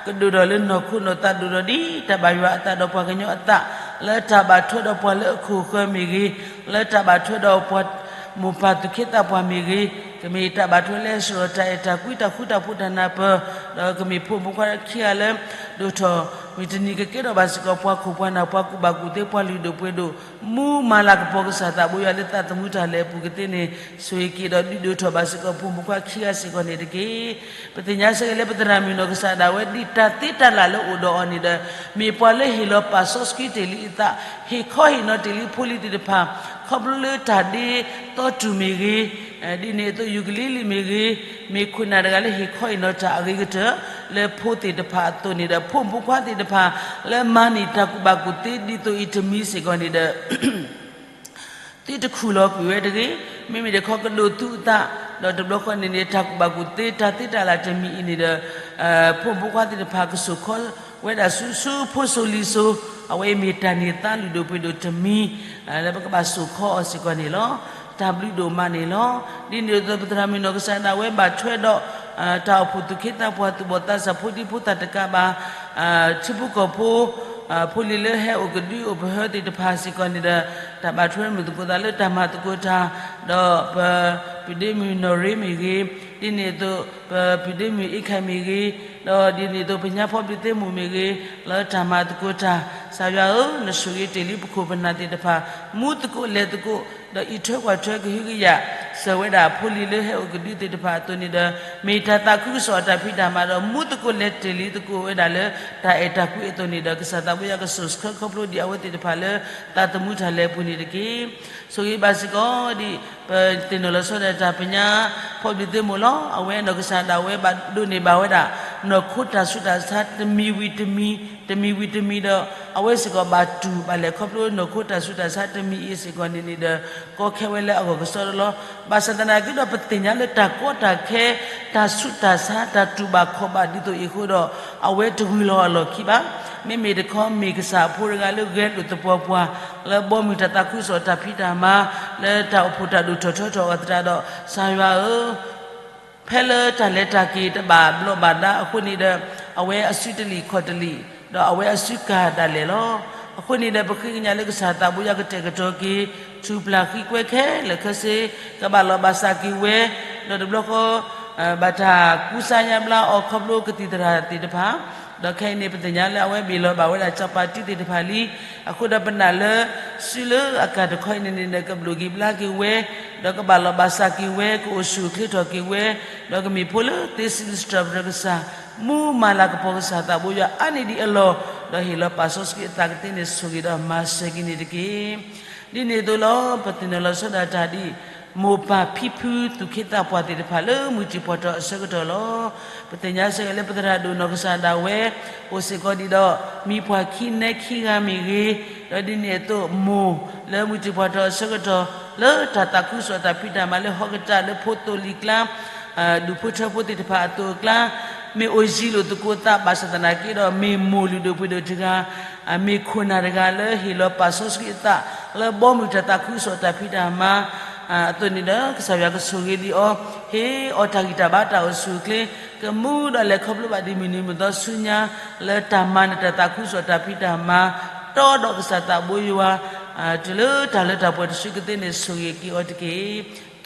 ကဒိၣ်ထီၣ်လၢနီၢ်ခိနီၢ်သးဒိၣ်ထီၣ်ဒ်တၢ်ဘၣ်ယွၤအသးဒီးပှၤကညီအသး, လၢတၢ်ဘၣ်ထွဲဒီးပှၤလၢအခိၣ်ဃၢၤမ့ၢ်ဂ့ၤ, လၢတၢ်ဘၣ်ထွဲဒီးပှၤ မိၢ်ပၢ်သူၣ်က့သးပှၢ်မ့ၢ်ဂ့ၤ, ကမ့ၢ်တၢ်ဘၣ်ထွဲလၢစ့ၢ်ကီးတၢ်အဲၣ်တၢ်ကွံတၢ်ဃူတၢ်ဖိးတၢ်နၢ်ပၢၢ်, ဒီးကမ့ၢ်ဖိမုၣ်ဖိခွါခံဂၤလၢ ဒိၣ်ထီၣ်, မုၢ်တနံၤကကဲထီၣ်ဘၣ်စ့ၢ်ကီးပှၤခိၣ်ပှၤနၢ်ပှၤကူၣ်ဘၣ်ကူၣ်သ့ပှၤလုၢ်ဒိၣ်ပှ့ၤဒိၣ်, မူမၤလၤကပီၤကစၢ်သးဘိယွၤလၢသးသမူတၢ်လဲၤအပူၤကသ့န့ၣ်, ဆိၣ်ဂ့ၤက့ၤဒီးဒုးဒိၣ်ထီၣ်ဘၣ်စ့ၢ်ကီးဖိမုၣ်ဖိခွါခံဂၤစ့ၢ်ကီးန့ၣ်တက့ၢ်. ပသ့ၣ်ညါစ့ၢ်ကီးလၢပသရၣ်မုၣ်နီၢ်ကစၢ်ဒၣ်ဝဲဒ်တၢ်သ့တၢ်လၢ်လၢအိၣ်ဒီးအီၤန့ၣ်ဒီး, မ့ၢ်ပှၤလၢဟ့ၣ်လီၤပာ်စီဆှံတ့ၢ်လံအသး, ဟ့ၣ်ခီဟ့ၣ်နီၤတ့ၢ်လံဖိလံၤသ့ၣ်တဖၣ်, ခီဖျိလၢတၢ်ဒ့သီတူၢ်မ့ၢ်ဂ့ၤ, ဒ်န့ၣ်အသိးယူကလံလံမ့ၢ်ဂ့ၤ, မ့ၢ်ခိၣ်နၢ်တဂၤလၢဟ့ၣ်ခီဟ့ၣ်နီၤတၢ်အဂ့ၤကတၢၢ်, လၢဖိသ့ၣ်တဖၣ်အသိးန့ၣ်ဒီး ဖိမုၣ်ဖိခွါသ့ၣ်တဖၣ်, လၢမၤန့ၢ်တၢ်ကူၣ်ဘၣ်ကူၣ်သ့ဒ်သိးအံၤတမံၤစ့ၢ်ကီးန့ၣ်ဒီး သုတခူၣ်လီၤကွံာ်ဝဲတဂ့ၤ, မ့မ့ၢ်တခီကဒိးသူအသး, ဒီးတဘျီဃီန့ၣ်န့ၣ် တၢ်ကူၣ်ဘၣ်ကူၣ်သ့တၢ်သ့တၢ်လၢ်တမံၤအံၤန့ၣ်ဒီး, ဖိမုၣ်ဖိခွါသ့ၣ်တဖၣ်ကစိာ်ခီဝဲဒၣ်ဆူဆူဖိစိၤလံၤစိၤ, အဝဲအံၤမ့ၢ်တၢ်န့ၢ်သါလုၢ်ဒိၣ်ပှ့ၤဒိၣ်တမံၤ, လၢပကဘၣ်စိာ်ခီအီၤစ့ၢ်ကီးန့ၣ်လီၤ. တၢ်ဘျုးဒိၣ်မးန့ၣ်လီၤ. ဒ်န့ၣ်အသိးပသရၣ်မုၣ်နီၢ်ကစၢ်ဒၣ်ဝဲဘၣ်ထွဲဒီး တၢ်အိၣ်ဖှိၣ်သူၣ်က့သးပှၢ်သူၣ်ဘီၣ်သးစၢ်ဖိဒံဖိသၣ်တကးဘၣ်, ထံဖိကီၢ်ဖိ ဖိလံၤလၢဟဲအိၣ်ကဒုအိၣ်ပဟၢသ့ၣ်တဖၣ်စ့ၢ်ကီးန့ၣ်ဒီး တၢ်ဘၣ်ထွဲမုာ်သကိးသးလၢတၢ်မၤသကိးတၢ်, ဒီးပ ပဒ့မုၣ်နီၢ်ရ့မ့ၢ်ဂ့ၤ, ဒ်န့ၣ်အသိး ပ ပဒ့မုၣ်အ့ခၢၣ်မ့ၢ်ဂ့ၤ, ဒီးဒ်န့ၣ်အသိး ပညါဖီဘျုးသ့ၣ်မုၣ်မ့ၢ်ဂ့ၤ, လၢတၢ်မၤသကိးတၢ်, ကစၢ်ယွၤဧၢ, နဆိၣ်ဂ့ၤတ့ၢ်လံပခိၣ်ပနၢ်သ့ၣ်တဖၣ်, မူသကိးလဲၤသကိး, ဒီးအံးထွဲကွၢ်ထွဲကဟုကယာ် စၢၤဝဲဒၣ်ဖိလံၤလၢဟဲအိၣ်ကဒုသ့ၣ်တဖၣ်အသိးန့ၣ်ဒီး မ့ၢ်တၢ်သးခုကစီၣ်အတၢ်ဖံးတၢ်မၤဒီး မူသကိးလဲၤတ့ၢ်လံသကိးဝဲဒၣ်လၢ တၢ်အဲၣ်တၢ်ကွံအသိးန့ၣ်ဒီး ကစၢ်သးဘိယွၤကစိာ်ဆှၢခီဖျိဒံးအဝဲသ့ၣ်တဖၣ်လၢ သးသမူတၢ်လဲၤအပူၤန့ၣ်တက့ၢ်. ဆိၣ်ဂ့ၤဘၣ်စ့ၢ်ကီးဒ် ပသ့ၣ်နီၣ်လီၤဆီဒၣ်တၢ်ပညါ ဖီဘျုးသ့ၣ်မုၣ်လီၤ. အဝဲနီၢ်ကစၢ်ဒၣ်ဝဲဘၣ်ဒိးန့ၢ်ဘၣ်ဝဲဒၣ် နီၢ်ခိတၢ်ဆူးတၢ်ဆါတမံၤဝံၤတမံၤ, တမံၤဝံၤတမံၤဒီး အဝဲစ့ၢ်ကီးဘၣ်တူၢ်ဘၣ်လဲၤခီဖျိနီၢ်ခိတၢ်ဆူးတၢ်ဆါတမံၤအံၤစ့ၢ်ကီးန့ၣ်န့ၣ်ဒီး ကီခဲဝဲလၢအဂီၢ်ကစီဒီလီၤ. ဘၣ်ဆၣ်သနာ်က့ဒီး ပသ့ၣ်ညါလၢတၢ်ကီတၢ်ခဲ တၢ်ဆူးတၢ်ဆါ တၢ်တူၢ်ဘၣ်ခီၣ်ဘၣ်ဒ်သိးအံၤအဃိဒီး အဝဲတဂုၤလီၤအလီၢ်ခံဘၣ်. မ့မ့ၢ်တခီ မ့ၢ်ကစၢ်အဖိတဂၤလၢဂဲၤလိာ်သပှၢ်ပှၢ် လၢဘီမုၢ်တၢ်သးခုကစီၣ်တၢ်ဖံးတၢ်မၤ လၢတၢ်အိၣ်ဖှိၣ်တၢ်ဒိၣ်ထီၣ်ထီထီၣ်အသတးဒီး ကစၢ်ယွၤဧၢ, ဖဲလၢတၢ်လဲၤတၢ်က့ၤတဘၣ်ဘျီးဘၣ်ဒါအဃိန့ၣ်ဒီး အဝဲအစုတလံာ်ခီၣ်တလံာ်, ဒီးအဝဲအစုကၤဒၣ်လဲာ်လီၤ. အဃိန့ၣ်ဒီး ပဃ့ကညးလၢကစၢ်သးဘိယွၤကတဲာ်ကတီၤက့ၤ ထူၣ်ပျၢ်ဃံကွဲခဲလၢာ်ခဲဆ့ ကဘၣ်လီၤဘၣ်စးက့ၤဝဲ, ဒီးတဘျီဃီ ဘၣ်တၢ်ကူစါညါဘျါအီၤခီဖျိကသံၣ်သရၣ်သ့ၣ်တဖၣ်, ဒီးခဲအံၤန့ၣ် ပသ့ၣ်ညါလၢအဝဲဘ့ၣ်လီၤဘၣ်ဝဲဒၣ်စီၤပၤတံသ့ၣ်တဖၣ်လံ. အဃိဒီးပနာ်လၢ စုလၢအကၤတခီအံၤန့ၣ်န့ၣ်ဒီး ကဘျိၣ်က့ၤဘျါက့ၤဝဲ, ဒီးကဘၣ်လီၤဘၣ်စးက့ၤဝဲ, ကအိၣ်ဆူၣ်အိၣ်ချ့ထီၣ်က့ၤဝဲ, ဒီးကမ့ၢ်ဖိလၢသ့စံးလံာ်စတြၢၣ်ပတြၢၤကစၢ်, မူမၤလၤကပီၤကစၢ်သးဘိယွၤအါန့ၢ်ဒံးအလီၢ်, ဒီးဟ့ၣ်လီၤပာ်စီဆှံအသးကသ့န့ၣ် ဆိၣ်ဂ့ၤဒီးမၤစၢၤက့ၤန့ၣ်တက့ၢ်. ဒ်န့ၣ်အသိးလီၤ ပသ့ၣ်နီၣ်လီၤဆီဒၣ်တၢ်ဒ် မိၢ်ပၢ်ဖံဖုသူၣ်က့သးပှၢ်သ့ၣ်တဖၣ်လၢမုၢ်တံၢ်ပှၢ်တီၢ်အဆၢကတီၢ်လီၤ. ပသ့ၣ်ညါစ့ၢ်ကီးလၢပသရၣ်ဒိၣ်နီၢ်ကစၢ်ဒၣ်ဝဲ အိၣ်စ့ၢ်ကီးဒံးဒီး မံၤပှၢ်ခံနဲခံဂၤမ့ၢ်ဂ့ၤ, ဒီးဒ်န့ၣ်အသိးမိၢ်လၢမုၢ်တံၢ်ပှၢ်တီၢ်အဆၢကတီၢ် လၢတၢ်သးခုကစီၣ်တၢ်ဖံးတၢ်မၤလၢဟီၣ်ကတၢၢ်လၢဖိသိၣ်လံၤကျါ ဒူၣ်ဖိထၢဖိသ့ၣ်တဖၣ်အသိးအကျါ မ့ၢ်အိၣ်ယံၤလိာ်သကိးသးဘၣ်ဆၣ်သနာ်က့ဒီး မ့ၢ်မိၢ်လုၢ်ဒိၣ်ပှ့ၤဒိၣ်တဂၤ, မ့ၢ်ခိၣ်နၢ်တဂၤလၢဟ့ၣ်လီၤပာ်စီဆှံအသး လၢဘီမုၢ်တၢ်သးခုကစီၣ်တၢ်ဖံးတၢ်မၤအသိးန့ၣ်ဒီး ကစၢ်ယွၤကဆိၣ်ဂ့ၤဒံးအီၤ, ဟ့ၣ်အီၤတၢ်ဂံၢ်တၢ်ဘါတၢ်အိၣ်ဆူၣ်အိၣ်ချ့, ကမူဒီးလဲၤခီဖျိဘၣ်ဒံးမုၢ်နံၤမုၢ်သီဆူညါ လၢတၢ်မၤနၢၤတၢ်သးခုကစီၣ်တၢ်ဖံးတၢ်မၤ တီဒီးကစၢ်သးဘိယွၤ တုၤလၢတၢ်လၢတၢ်ပှဲၤတစုကသ့န့ၣ် ဆိၣ်ဂ့ၤက့ၤအီၤတက့ၢ်.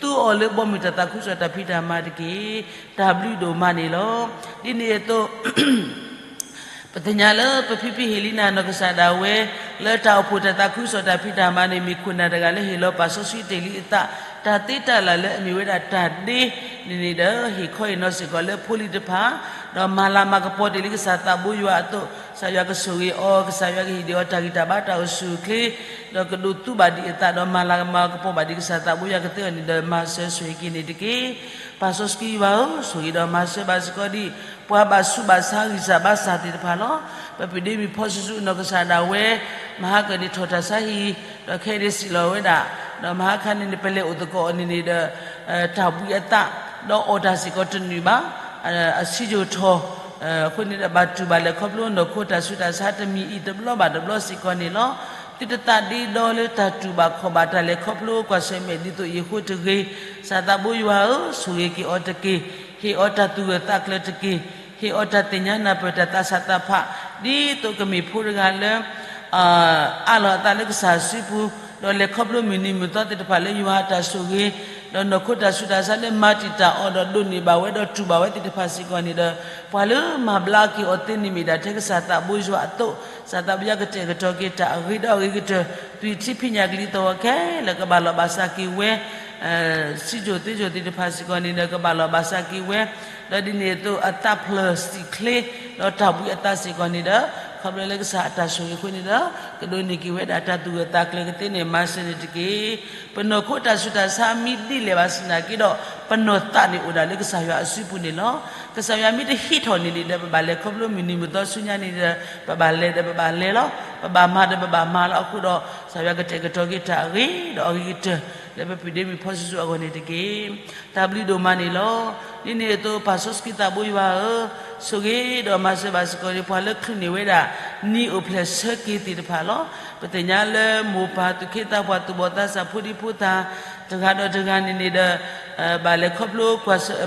သူအီၤလၢဘီမုၢ်တၢ်သးခုကစီၣ်တၢ်ဖံးတၢ်မၤတက့ၢ်. တၢ်ဘျုးဒိၣ်မးန့ၣ်လီၤ. ဒ်န့ၣ်အသိး ပသ့ၣ်ညါလၢပဖံဖံဟ့ၣ်လံနၤနီၢ်ကစၢ်ဒၣ်ဝဲ လၢတၢ်အိၣ်ဖှိၣ်တၢ်သးခုကစီၣ်တၢ်ဖံးတၢ်မၤန့ၣ် မ့ၢ်ခိၣ်နၢ်တဂၤလၢဟ့ၣ်လီၤပာ်စီဆှံတ့ၢ်လံအသး တၢ်သ့တၢ်လၢ်လၢအမ့ၢ်ဝဲဒၣ်တၢ်ဒ့န့ၣ်န့ၣ်ဒီး ဟ့ၣ်ခီဟ့ၣ်နီၤစ့ၢ်ကီးလၢဖိလံၤတဖၣ် ဒီးမၤလၤမၤကပီၤတ့ၢ်လံကစၢ်သးဘိယွၤအသိး ကစၢ်ယွၤကဆိၣ်ဂ့ၤအီၤ, ကစၢ်ယွၤကဟ့ၣ်ဒံးအီၤတၢ်ဂံၢ်တၢ်ဘါတၢ်အိၣ်ဆူၣ်အိၣ်ချ့, ဒီးကဒိးသူဘၣ်ဒံးအသးဒီးမၤလၤမၤကပီၤဘၣ်ဒံးကစၢ်သးဘိယွၤကသ့အီၤန့ၣ်ဒီး မၤစၢၤဆိၣ်ဂ့ၤက့ၤန့ၣ်တက့ၢ်. ပၢ်စီဆှံယွၤဧၢ, ဆိၣ်ဂ့ၤဒီးမၤစၢၤဘၣ်စ့ၢ်ကီးဒံး ပှၤဘၣ်ဆူးဘၣ်ဆါဂံၢ်စၢ်ဘါစၢ်သ့ၣ်တဖၣ်လီၤ. ပပုၢ်ဒ့မုၣ်ဖီၣ်စုဆူနီၢ်ကစၢ်ဒၣ်ဝဲ မဟါကၢန့ၣ်ထီၣ်တၢ်ဆါဟံၣ်, ဒီးခဲအံၤန့ၣ်စံၣ်လီၤဝဲဒၣ်, ဒီးမဟါခါန့ၣ်န့ၣ် ပလဲၤအိၣ်သကိးအီၤန့ၣ်န့ၣ်ဒီး တၢ်ဘှံးအသး, ဒီးအီၣ်တၢ်စ့ၢ်ကီးတနုာ်ဘၣ်, အဆံးယိာ်ထီၣ်, အဃိန့ၣ်ဒီး ဘၣ်တူၢ်ဘၣ်လဲၤခီဖျိနီၢ်ခိတၢ်ဆူးတၢ်ဆါတမံၤအံၤတဘျီဘၣ်တဘျီစ့ၢ်ကီးန့ၣ်လီၤ. သုတသးဒ့ဒီလၢတၢ်တူၢ်ဘၣ်ခီၣ်ဘၣ်တၢ်လဲၤခီဖျိကွၢ်ဆၢၣ်မဲာ်ဒ်သိးအံၤအဃိတဂ့ၤ, ကစၢ်သးဘိယွၤဧၢ, ဆိၣ်ဂ့ၤက့ၤအီၤတက့ၢ်, ဟ့ၣ်အီၤတၢ်သူၣ်ဂၢၢ်သးကျၢၤတက့ၢ်, ဟ့ၣ်အီၤတၢ်သ့ၣ်ညါနၢ်ပၢၢ်တၢ်သးဆးသးဖး, ဒ်သိးကမ့ၢ်ဖိတဂၤလၢ အးလီၤအသးလၢကစၢ်စုပူၤ, ဒီးလဲၤခီဖျိမုၢ်နံၤမုၢ်သီသ့ၣ်တဖၣ်လၢယွၤအတၢ်ဆိၣ်ဂ့ၤ, ဒီးနီၢ်ခိတၢ်ဆူးတၢ်ဆါလၢမၤတံာ်တာ်အီၤဒီးဒိးန့ၢ်ဘၣ်ဝဲဒီးတူၢ်ဘၣ်ဝဲသ့ၣ်တဖၣ်စ့ၢ်ကီးန့ၣ်ဒီး ပှၤလၢမၤဘျါက့ၤအီၤသ့န့ၣ်မ့ၢ်ဒၣ်ထဲကစၢ်သးဘိယွၤအသိး, ကစၢ်သးဘိယွၤကတဲာ်ကတီၤက့ၤတၢ်အဂ့ၤဒီးအဂ့ၤကတၢၢ်, သွံၣ်ထံဖံးညၣ်ကလံၤသဝီခဲလၢာ်ကဘၣ်လီၤဘၣ်စးက့ၤဝဲ စံးစိၤသ့စိၤသ့ၣ်တဖၣ်စ့ၢ်ကီးန့ၣ်ဒီး ကဘၣ်လီၤဘၣ်စးက့ၤဝဲ, ဒီးဒ်န့ၣ်အသိးအသးဖျၢၣ်စံၣ်ချ့, ဒီးတၢ်ဘှံးအသးစ့ၢ်ကီးန့ၣ်ဒီး ခီဖျိလၢကစၢ်အတၢ်ဆိၣ်ဂ့ၤအဃိန့ၣ်ဒီး ကဒိးန့ၢ်က့ၤဝဲဒၣ်တၢ်သူၣ်ဂၢၢ်သးကျၢၤကသ့န့ၣ် မၤစၢၤန့ၣ်တက့ၢ်. ပနီၢ်ခိတၢ်ဆူးတၢ်ဆါမ့ၢ်ဒ်လဲၣ်ဘၣ်ဆၣ်သနာ်က့ဒီး ပနီၢ်သးန့ၣ်အိၣ်ဒၣ်လၢကစၢ်ယွၤအစုပူၤန့ၣ်လီၤ. ကစၢ်ယွၤမ့ၢ်တဟံးထီၣ်န့ၣ်န့ၣ်ဒီး ပဘၣ်လဲၤခီဖျိမုၢ်နံၤမုၢ်သီဆူညါန့ၣ်ဒီး ပဘၣ်လဲၤဒီးပဘၣ်လဲၤလီၤ. ပဘၣ်မၤဒီးပဘၣ်မၤလီၤ. အဃိဒီး ကစၢ်ယွၤကတဲာ်ကတီၤက့ၤတၢ်အဂ့ၤဒီးအဂ့ၤကတၢၢ် လၢပပုၢ်ဒ့မုၣ်ဖီၣ်စုဆူအဂီၢ်န့ၣ်တက့ၢ်. တၢ်ဘျုးဒိၣ်မးန့ၣ်လီၤ. ဒ်န့ၣ်အသိး ပၢ်စီဆှံသးဘိယွၤဧၢ, ဆိၣ်ဂ့ၤဒီးမၤစၢၤဘၣ်စ့ၢ်ကီးန့ၣ် ပှၤလၢချုးန့ၢ်ဝဲဒၣ် နံၤအိၣ်ဖျဲၣ်ဆၢက့ၤသ့ၣ်တဖၣ်လီၤ. ပသ့ၣ်ညါလၢမိၢ်ပၢ်သူၣ်က့သးပှၢ် သူၣ်ဘီၣ်သးစၢ်ဖိဒံဖိသၣ် တဂၤဒီးတဂၤန့ၣ်န့ၣ်ဒီး ဘၣ်လဲၤခီဖျိ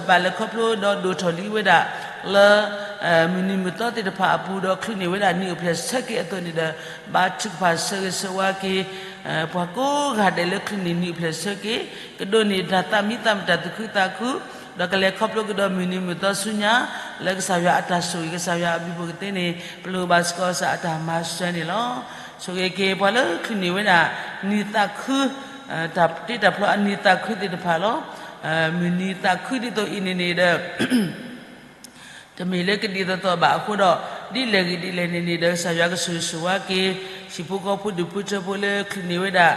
ဘၣ်လဲၤခီဖျိဒီးဒိၣ်ထီၣ်လံဝဲဒၣ် လၢ မုၢ်နံၤမုၢ်သီသ့ၣ်တဖၣ်အပူၤဒီး ချုးန့ၢ်ဝဲဒၣ်နံၣ်အိၣ်ဖျဲၣ်ဆၢက့ၤအသိးန့ၣ်ဒီး ဘါထုကဖၣ်ဆၢဂ့ၤဆၢဝါက့ၤ ပှၤကိးဂၤဒဲးလၢချုးန့ၢ်နံၣ်အိၣ်ဖျဲၣ်ဆၢက့ၤ ကဒိးန့ၢ်တၢ်သးမံသးမုာ်တၢ်သူၣ်ခုသးခု ဒီးကလဲၤခီဖျိကဒီးမုၢ်နံၤမုၢ်သီဆူညါ လၢကစၢ်ယွၤအတၢ်ဆိၣ်ဂ့ၤ ကစၢ်ယွၤအဘျုးအဖှိၣ်ကသ့န့ၣ် ပလိၣ်ဘၣ်စ့ၢ်ကီးကစၢ်အတၢ်မၤစၢၤန့ၣ်လီၤ. ဆိၣ်ဂ့ၤက့ၤပှၤလၢချုးန့ၢ်ဝဲဒၣ် နံၣ်သးခု တၢ်တ့တၢ်ဖျီအနံၣ်သးခုသ့ၣ်တဖၣ်လီၤ. မုၢ်နံၤသးခုဒ်သိးအံၤန့ၣ်န့ၣ်ဒီး တမ့ၢ်လၢကဒ်သိးသိးဘၣ်အဃိဒီး ဒ်လဲၣ်ဂ့ၤဒ်လဲၣ်န့ၣ်န့ၣ်ဒီး ကစၢ်ယွၤကဆိၣ်ဂ့ၤဆိၣ်ဝါက့ၤ ဟံၣ်ဖိဃီဖိဒူၣ်ဖိထၢဖိလၢချုးန့ၢ်ဝဲဒၣ်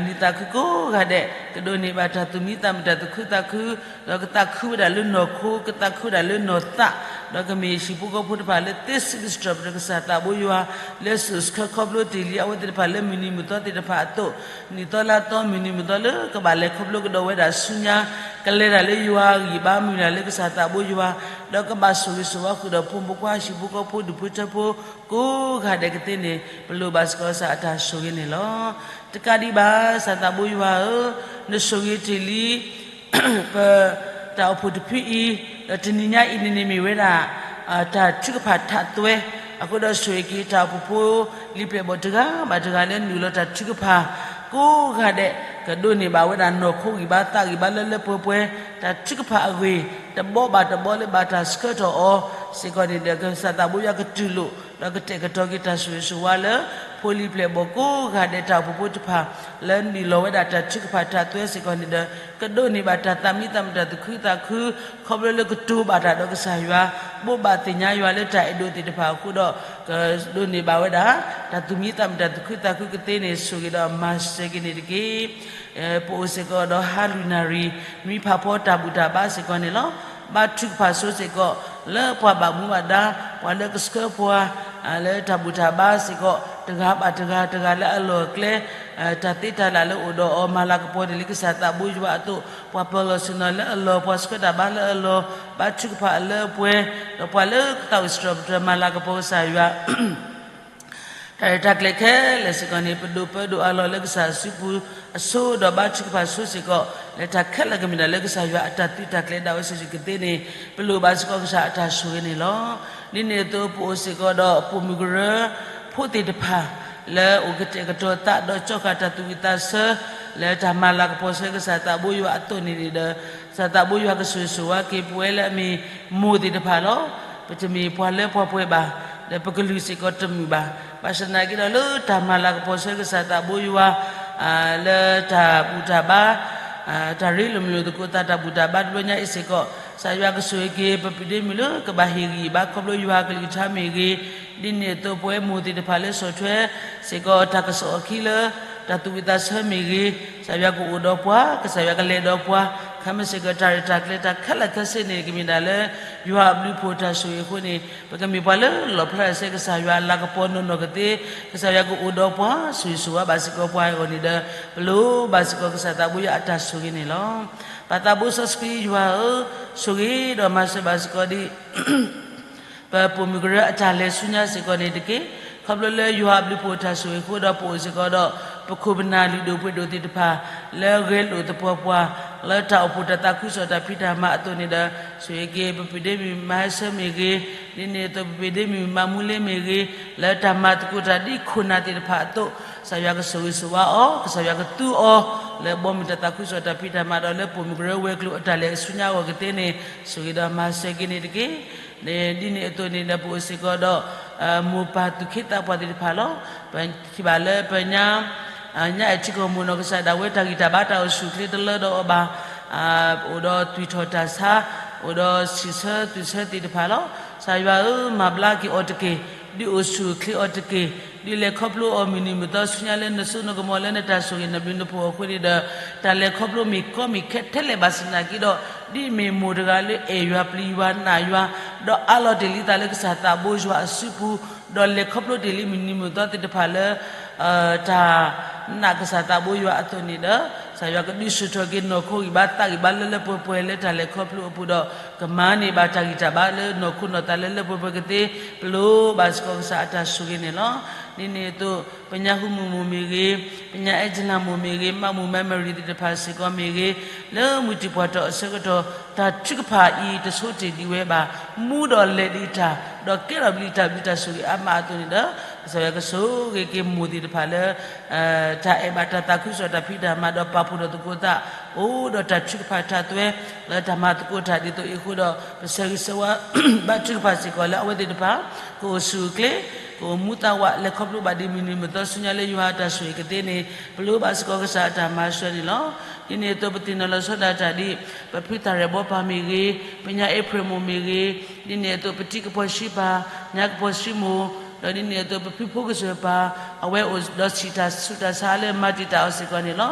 နံၣ်သးခုကိးဂၤဒဲး ကဒိးန့ၢ်ဘၣ်တၢ်သူၣ်မံသးမုာ်တၢ်သူၣ်ခုသးခု ဒီးကသးခုဝဲဒၣ်လၢနီၢ်ခိ ကသးခုဝဲဒၣ်လၢနီၢ်သး ဒီးကမ့ၢ်ဟံၣ်ဖိဃီဖိတဖၣ်လၢသ့စံးထီၣ်ပတြၢၤကစၢ်သးဘိယွၤ လၢစိာ်ဆှၢခီဖျိတ့ၢ်လံအဝဲသ့ၣ်တဖၣ်လၢမုၢ်နံၤမုၢ်သီသ့ၣ်တဖၣ်အသိး နံၣ်သီလါသီမုၢ်နံၤမုၢ်သီလၢကဘၣ်လဲၤခီဖျိကဒီးဝဲဒၣ်ဆူညါ ကလဲၤတၢ်လၢယွၤအဂံၢ်ဘါမုၢ်လၢ်လၢကစၢ်သးဘိယွၤ ဒီးကဘၣ်ဆိၣ်ဂ့ၤဆိၣ်ဝါဃုာ်ဒီးဖိမုၣ်ဖိခွါဟံၣ်ဖိဃီဖိဒူၣ်ဖိထၢဖိ ကိးဂၤဒဲးကသ့န့ၣ် ပလိၣ်ဘၣ်စ့ၢ်ကီးကစၢ်အတၢ်ဆိၣ်ဂ့ၤန့ၣ်လီၤ. တကးဒံးဘၣ် ကစၢ်သးဘိယွၤဧၢ, နဆိၣ်ဂ့ၤတ့ၢ်လံ ပ တၢ်အိၣ်ဖှိၣ်တဖုအံၤ ဒီးတနံၤညါအံၤန့ၣ်န့ၣ်မ့ၢ်ဝဲဒၣ် တၢ်ထုကဖၣ်ထးသွဲ အဃိဒီးဆိၣ်ဂ့ၤက့ၤတၢ်အိၣ်ဖှိၣ်ဖိလံာ်ဖျဲၣ်ဘီၣ်တဂၤဘၣ်တဂၤလၢနုာ်လီၤတၢ်ထုကဖၣ် ကိးဂၤဒဲး ကဒိးန့ၢ်ဘၣ်ဝဲဒၣ်နီၢ်ခိဂံၢ်ဘါသးဂံၢ်ဘါလၢလၢပှဲၤပှဲၤ တၢ်ထုကဖၣ်အဂ့ၢ် တဘီဘၣ်တဘီလၢဘၣ်တၢ်ဆှၢထီၣ်အီၤစ့ၢ်ကီးန့ၣ်ဒီး ကစၢ်သးဘိယွၤကတူၢ်လိာ် ဒီးကတဲာ်ကတီၤက့ၤတၢ်ဆိၣ်ဂ့ၤဆိၣ်ဝါလၢ ဖိလံာ်ဖျဲၣ်ဘီၣ်ကိးဂၤဒဲးတၢ်အိၣ်ဖှိၣ်ဖိတဖၣ် လၢနုာ်လီၤဝဲဒၣ်တၢ်ထုကဖၣ်ထးသွဲစ့ၢ်ကီးန့ၣ်ဒီး ကဒိးန့ၢ်ဘၣ်တၢ်သးမံသးမုာ်တၢ်သူၣ်ခုသးခု ခီဖျိလၢကတိၤဘၣ်တၢ်ဒီးကစၢ်ယွၤ ဘိးဘၣ်သ့ၣ်ညါယွၤလၢတၢ်အဲၣ်ဒိးသ့ၣ်တဖၣ်အဃိဒီး ကဒိးန့ၢ်ဘၣ်ဝဲဒၣ် တၢ်သူၣ်မံသးမုာ်တၢ်သူၣ်ခုသးခုကသ့န့ၣ် ဆိၣ်ဂ့ၤဒီးမၤစၢၤက့ၤန့ၣ်တက့ၢ်. ပအိၣ်စ့ၢ်ကီးဒီးဟါလွံၢ်နၣ်ရံၣ် နွံဖးဖီတၢ်ဘူၣ်တၢ်ဘါစ့ၢ်ကီးန့ၣ်လီၤ. ဘါထုကဖၣ်ဆိစ့ၢ်ကီး လၢပှၤဘၣ်မူဘၣ်ဒါ ပှၤလၢကဆှၢပှၤ လၢတၢ်ဘူၣ်တၢ်ဘါစ့ၢ်ကီး တဂၤဘၣ်တဂၤ တဂၤလၢအလီၢ်အကျဲ တၢ်သ့တၢ်လၢ်လၢအိၣ်ဒီးအီၤ မၤလၤကပီၤတ့ၢ်လံကစၢ်သးဘိယွၤအသိး ပှၤပၢၤလီၢ်ဆ့ၣ်နီၤလၢအလီၢ် ပှၤဆှၢတၢ်ဘါလၢအလီၢ် ဘါထုကဖၣ်အလၢအပှဲၤ ဒီးပှၤလၢကသးအိၣ်စံးထီၣ်ပတြၢၤမၤလၤကပီၤကစၢ်ယွၤ တၢ်ရဲၣ်တၢ်ကျဲၤခဲလၢာ်စ့ၢ်ကီးန့ၣ် ပဒိၣ်ပၢဒိၣ်အလီၢ်လၢကစၢ်စုပူၤအဆိ ဒီးဘါထုကဖၣ်ဆိစ့ၢ်ကီး လၢတၢ်ခဲလၢာ်ကမ့ၢ်ဒၣ်လၢကစၢ်ယွၤအတၢ်သုးတၢ်ကျဲၤဒၣ်ဝဲစုာ်စုာ်ကသ့န့ၣ် ပလိၣ်ဘၣ်စ့ၢ်ကီးကစၢ်အတၢ်ဆိၣ်ဂ့ၤန့ၣ်လီၤ. ဒ်န့ၣ်အသိးပအိၣ်စ့ၢ်ကီးဒီးပိာ်မုၣ်ကရၢ ဖိသ့ၣ်တဖၣ် လၢအိၣ်ကတဲာ်ကတီၤသးဒီးကၠီဃာ်တၢ်သူၣ်ဝံၣ်သးဆၢ လၢတၢ်မၤလၤကပီၤဆၢကစၢ်သးဘိယွၤအသိးန့ၣ်န့ၣ်ဒီး ကစၢ်သးဘိယွၤကဆိၣ်ဂ့ၤဆိၣ်ဝါက့ၤပဝဲလၢအမ့ၢ်မိၢ်သ့ၣ်တဖၣ်လီၤ. ပတမ့ၢ်ပှၤလၢပှၤပှဲၤဘၣ်, ဒီးပကလုၢ်စ့ၢ်ကီးတမုာ်ဘၣ်. ဘၣ်ဆၣ်သနာ်က့ဒီးလၢတၢ်မၤလၤကပီၤဆၢကစၢ်သးဘိယွၤ လၢတၢ်ဘူၣ်တၢ်ဘါ တၢ်ရ့လိာ်မုာ်လိာ်သကိးသးတၢ်ဘူၣ်တၢ်ဘါတဘျီညါအံၤစ့ၢ်ကီး ကစၢ်ယွၤကဆိၣ်ဂ့ၤက့ၤပပုၢ်ဒ့မုၣ်လၢကဘၣ်ဟ့ၣ်ဂံၢ်ဟ့ၣ်ဘါခီဖျိယွၤအကလုၢ်ကထါမ့ၢ်ဂ့ၤ, ဒ်န့ၣ်အသိးပဝဲမိၢ်သ့ၣ်တဖၣ်လၢဆီၣ်ထွဲစ့ၢ်ကီးတၢ်ကစီၣ်အခံလၢ တၢ်သူၣ်ဝံၣ်သးဆၢမ့ၢ်ဂ့ၤ, ကစၢ်ယွၤကအိၣ်ဒီးပှၤ, ကစၢ်ယွၤကလဲၤဒီးပှၤ, ခဲမုၢ်စ့ၢ်ကီးတၢ်ရဲၣ်တၢ်ကျဲၤတၢ်ခဲလၢာ်ခဲဆ့န့ၣ် ကမ့ၢ်ဒၣ်လၢ ယွၤအဘျုးအဖှိၣ်တၢ်ဆိၣ်ဂ့ၤအဃိန့ၣ် ပကမ့ၢ်ပှၤလၢလီၣ်ဖျါစဲကစၢ်ယွၤအလၤကပီၤနီၢ်နီၢ်ကသ့, ကစၢ်ယွၤကအိၣ်ဒီးပှၤ ဆိၣ်ဂ့ၤဆိၣ်ဝါဘၣ်စ့ၢ်ကီးပှၤအဂီၢ်န့ၣ်ဒီး ပလိၣ်ဘၣ်စ့ၢ်ကီးကစၢ်သးဘိယွၤအတၢ်ဆိၣ်ဂ့ၤန့ၣ်လီၤ. ပၢ်သးဘိစီဆှံယွၤဧၢ, ဆိၣ်ဂ့ၤဒီးမၤစၢၤဘၣ်စ့ၢ်ကီးဒ် ပပိာ်မုၣ်ကရၢအတၢ်လဲၤဆူညါစ့ၢ်ကီးန့ၣ်တက့ၢ်. ခီဖျိလၢယွၤအဘျုးအဖှိၣ်တၢ်ဆိၣ်ဂ့ၤအဃိဒီး ပအိၣ်စ့ၢ်ကီးဒီး ပခိၣ်ပနၢ်လုၢ်ဒိၣ်ပှ့ၤဒိၣ်သ့ၣ်တဖၣ် လၢဂဲၤလိာ်သပှၢ်ပှၢ် လၢတၢ်အိၣ်ဖှိၣ်တၢ်သးခုကစီၣ်တၢ်ဖံးတၢ်မၤအသိးန့ၣ်ဒီး ဆိၣ်ဂ့ၤက့ၤ ပပုၢ်ဒ့မုၣ်မၤဟဲဆၢမ့ၢ်ဂ့ၤ, ဒ်န့ၣ်အသိးပပုၢ်ဒ့မုၣ်မၤမူလ့မ့ၢ်ဂ့ၤ, လၢတၢ်မၤသကိးတၢ်ဒ်ခိၣ်နၢ်သ့ၣ်တဖၣ်အသိး ကစၢ်ယွၤကဆိၣ်ဂ့ၤဆိၣ်ဝါအီၤ, ကစၢ်ယွၤကသူအီၤ လၢဘီမုၢ်တၢ်သးခုကစီၣ်တၢ်ဖံးတၢ်မၤဒီးလၢပိာ်မုၣ်ကရၢဝဲၤကျိၤအတၢ်လဲၤအဆူညါအဂီၢ်ကသ့န့ၣ် ဆိၣ်ဂ့ၤဒီးမၤစၢၤက့ၤန့ၣ်တက့ၢ်. ဒ်န့ၣ်အသိးန့ၣ်ဒီးပအိၣ်စ့ၢ်ကီးဒီး မိၢ်ပၢ်သူၣ်က့သးပှၢ်သ့ၣ်တဖၣ်လီၤ. ပထံၣ်ဘၣ်လၢပညါ ညါအဲၣ်ထံကီၢ်မိၢ်နီၢ်ကစၢ်ဒၣ်ဝဲ တၢ်ဂံၢ်တၢ်ဘါတၢ်အိၣ်ဆူၣ်အိၣ်ချ့တလၢဒီးအီၤဘၣ်, အိၣ်ဒီးသွံၣ်ထီၣ်တၢ်ဆါ, အိၣ်ဒီးဆံးဆၢသွံၣ်ဆၢသ့ၣ်တဖၣ်လီၤ. ကစၢ်ယွၤဧၢ, မၤဘျါက့ၤအီၤတက့ၢ်, ဒုးအိၣ်ဆူၣ်အိၣ်ချ့အီၤတက့ၢ်, ဒုးလဲၤခီဖျိအီၤမုၢ်နံၤမုၢ်သီဆူညါလၢနစိနကမီၤလၢနတၢ်ဆိၣ်ဂ့ၤနဘျုးနဖှိၣ်အဃိန့ၣ်ဒီး တၢ်လဲၤခီဖျိမ့ၢ်ကီမ့ၢ်ခဲထဲလဲၣ်ဘၣ်ဆၣ်သနာ်က့ဒီး ဒ်အမ့ၢ်မိၢ်တဂၤလၢအဲၣ်ယွၤပျံၤယွၤနာ်ယွၤ ဒီးအးလီၤတ့ၢ်လံသးလၢကစၢ်သးဘိယွၤအစုပူၤ, ဒီးလဲၤခီဖျိတ့ၢ်လံမုၢ်နံၤမုၢ်သီသ့ၣ်တဖၣ်လၢ တၢ်နာ်ကစၢ်သးဘိယွၤအသိးန့ၣ်ဒီး ကစၢ်ယွၤကဒုးဆူၣ်ထီၣ်က့ၤနီၢ်ခိဂံၢ်ဘါသးဂံၢ်ဘါလၢလၢပှဲၤပှဲၤလၢတၢ်လဲၤခီဖျိအပူၤဒီး ကမၤန့ၢ်ဘၣ်တၢ်ဂံၢ်တၢ်ဘါလၢနီၢ်ခိနီၢ်သးလၢလၢပှဲၤပှဲၤကသ့ ပလိၣ်ဘၣ်စ့ၢ်ကီးကစၢ်အတၢ်ဆိၣ်ဂ့ၤန့ၣ်လီၤ. ဒ်န့ၣ်အသိး ပညါဟူမူးမိၢ်မ့ၢ်ဂ့ၤ, ပညါအဲၣ်ကလၤမိၢ်မ့ၢ်ဂ့ၤ, မးမူးမးမဲာ်ရံၤသ့ၣ်တဖၣ်စ့ၢ်ကီးမ့ၢ်ဂ့ၤ, လၢမုၢ်တံၢ်ပှၢ်တီၢ်အဆၢကတီၢ် တၢ်ထုကဖၣ်အံၤတဆိတ့ၢ်ဒံးဝဲဘၣ်, မူဒီးလဲၤဒံးတၢ်, ဒီးကဲထီၣ်ဘျံးတၢ်ဘျုးတၢ်ဆိၣ်ဂ့ၤအါမးအသိးန့ၣ်ဒီး ကစၢ်ယွၤကဆိၣ်ဂ့ၤက့ၤမိၢ်သ့ၣ်တဖၣ်လၢ တၢ်အဲၣ်ဘၣ်တၢ်သးခုကစီၣ်တၢ်ဖံးတၢ်မၤဒီး ပာ်ဖှိၣ်ထီၣ်သကိးသး, အိၣ်ဒီးတၢ်ထုကဖၣ်ထးသွဲ လၢတၢ်မၤသကိးတၢ်ဒ်သိးအံၤအဃိဒီး ပဆၢဂ့ၤဆၢဝါဘၣ်ထုကဖၣ်စ့ၢ်ကီးလၢအဝဲသ့ၣ်တဖၣ် ကအိၣ်ဆူၣ်အိၣ်ချ့, ကအိၣ်မူသးဝး လဲၤခီဖျိဘၣ်ဒ်မုၢ်နံၤမုၢ်သီဆူညါလၢယွၤအတၢ်ဆိၣ်ဂ့ၤကသ့န့ၣ် ပလိၣ်ဘၣ်စ့ၢ်ကီးကစၢ်အတၢ်မၤစၢၤန့ၣ်လီၤ. ဒ်န့ၣ်အသိးပသ့ၣ်နီၣ်လီၤဆီဒၣ်တၢ်ဒ် ပဖုသၣ်ရဲၣ်ဘီပၤမ့ၢ်ဂ့ၤ, ပညါအ့ဖြ့ၣ်မိၢ်မ့ၢ်ဂ့ၤ, ဒ်န့ၣ်အသိးပတံၤကပီၤဆံပၤ, ညါကပီၤဆံမိၢ်, ဒီးဒ်န့ၣ်အသိးပဖုဖိကစၢၢ်ပၤ, အဝဲအိၣ်ဒီးဆံးတၢ်ဆူးတၢ်ဆါလၢမၤတံာ်တာ်အီၤစ့ၢ်ကီးန့ၣ်လီၤ.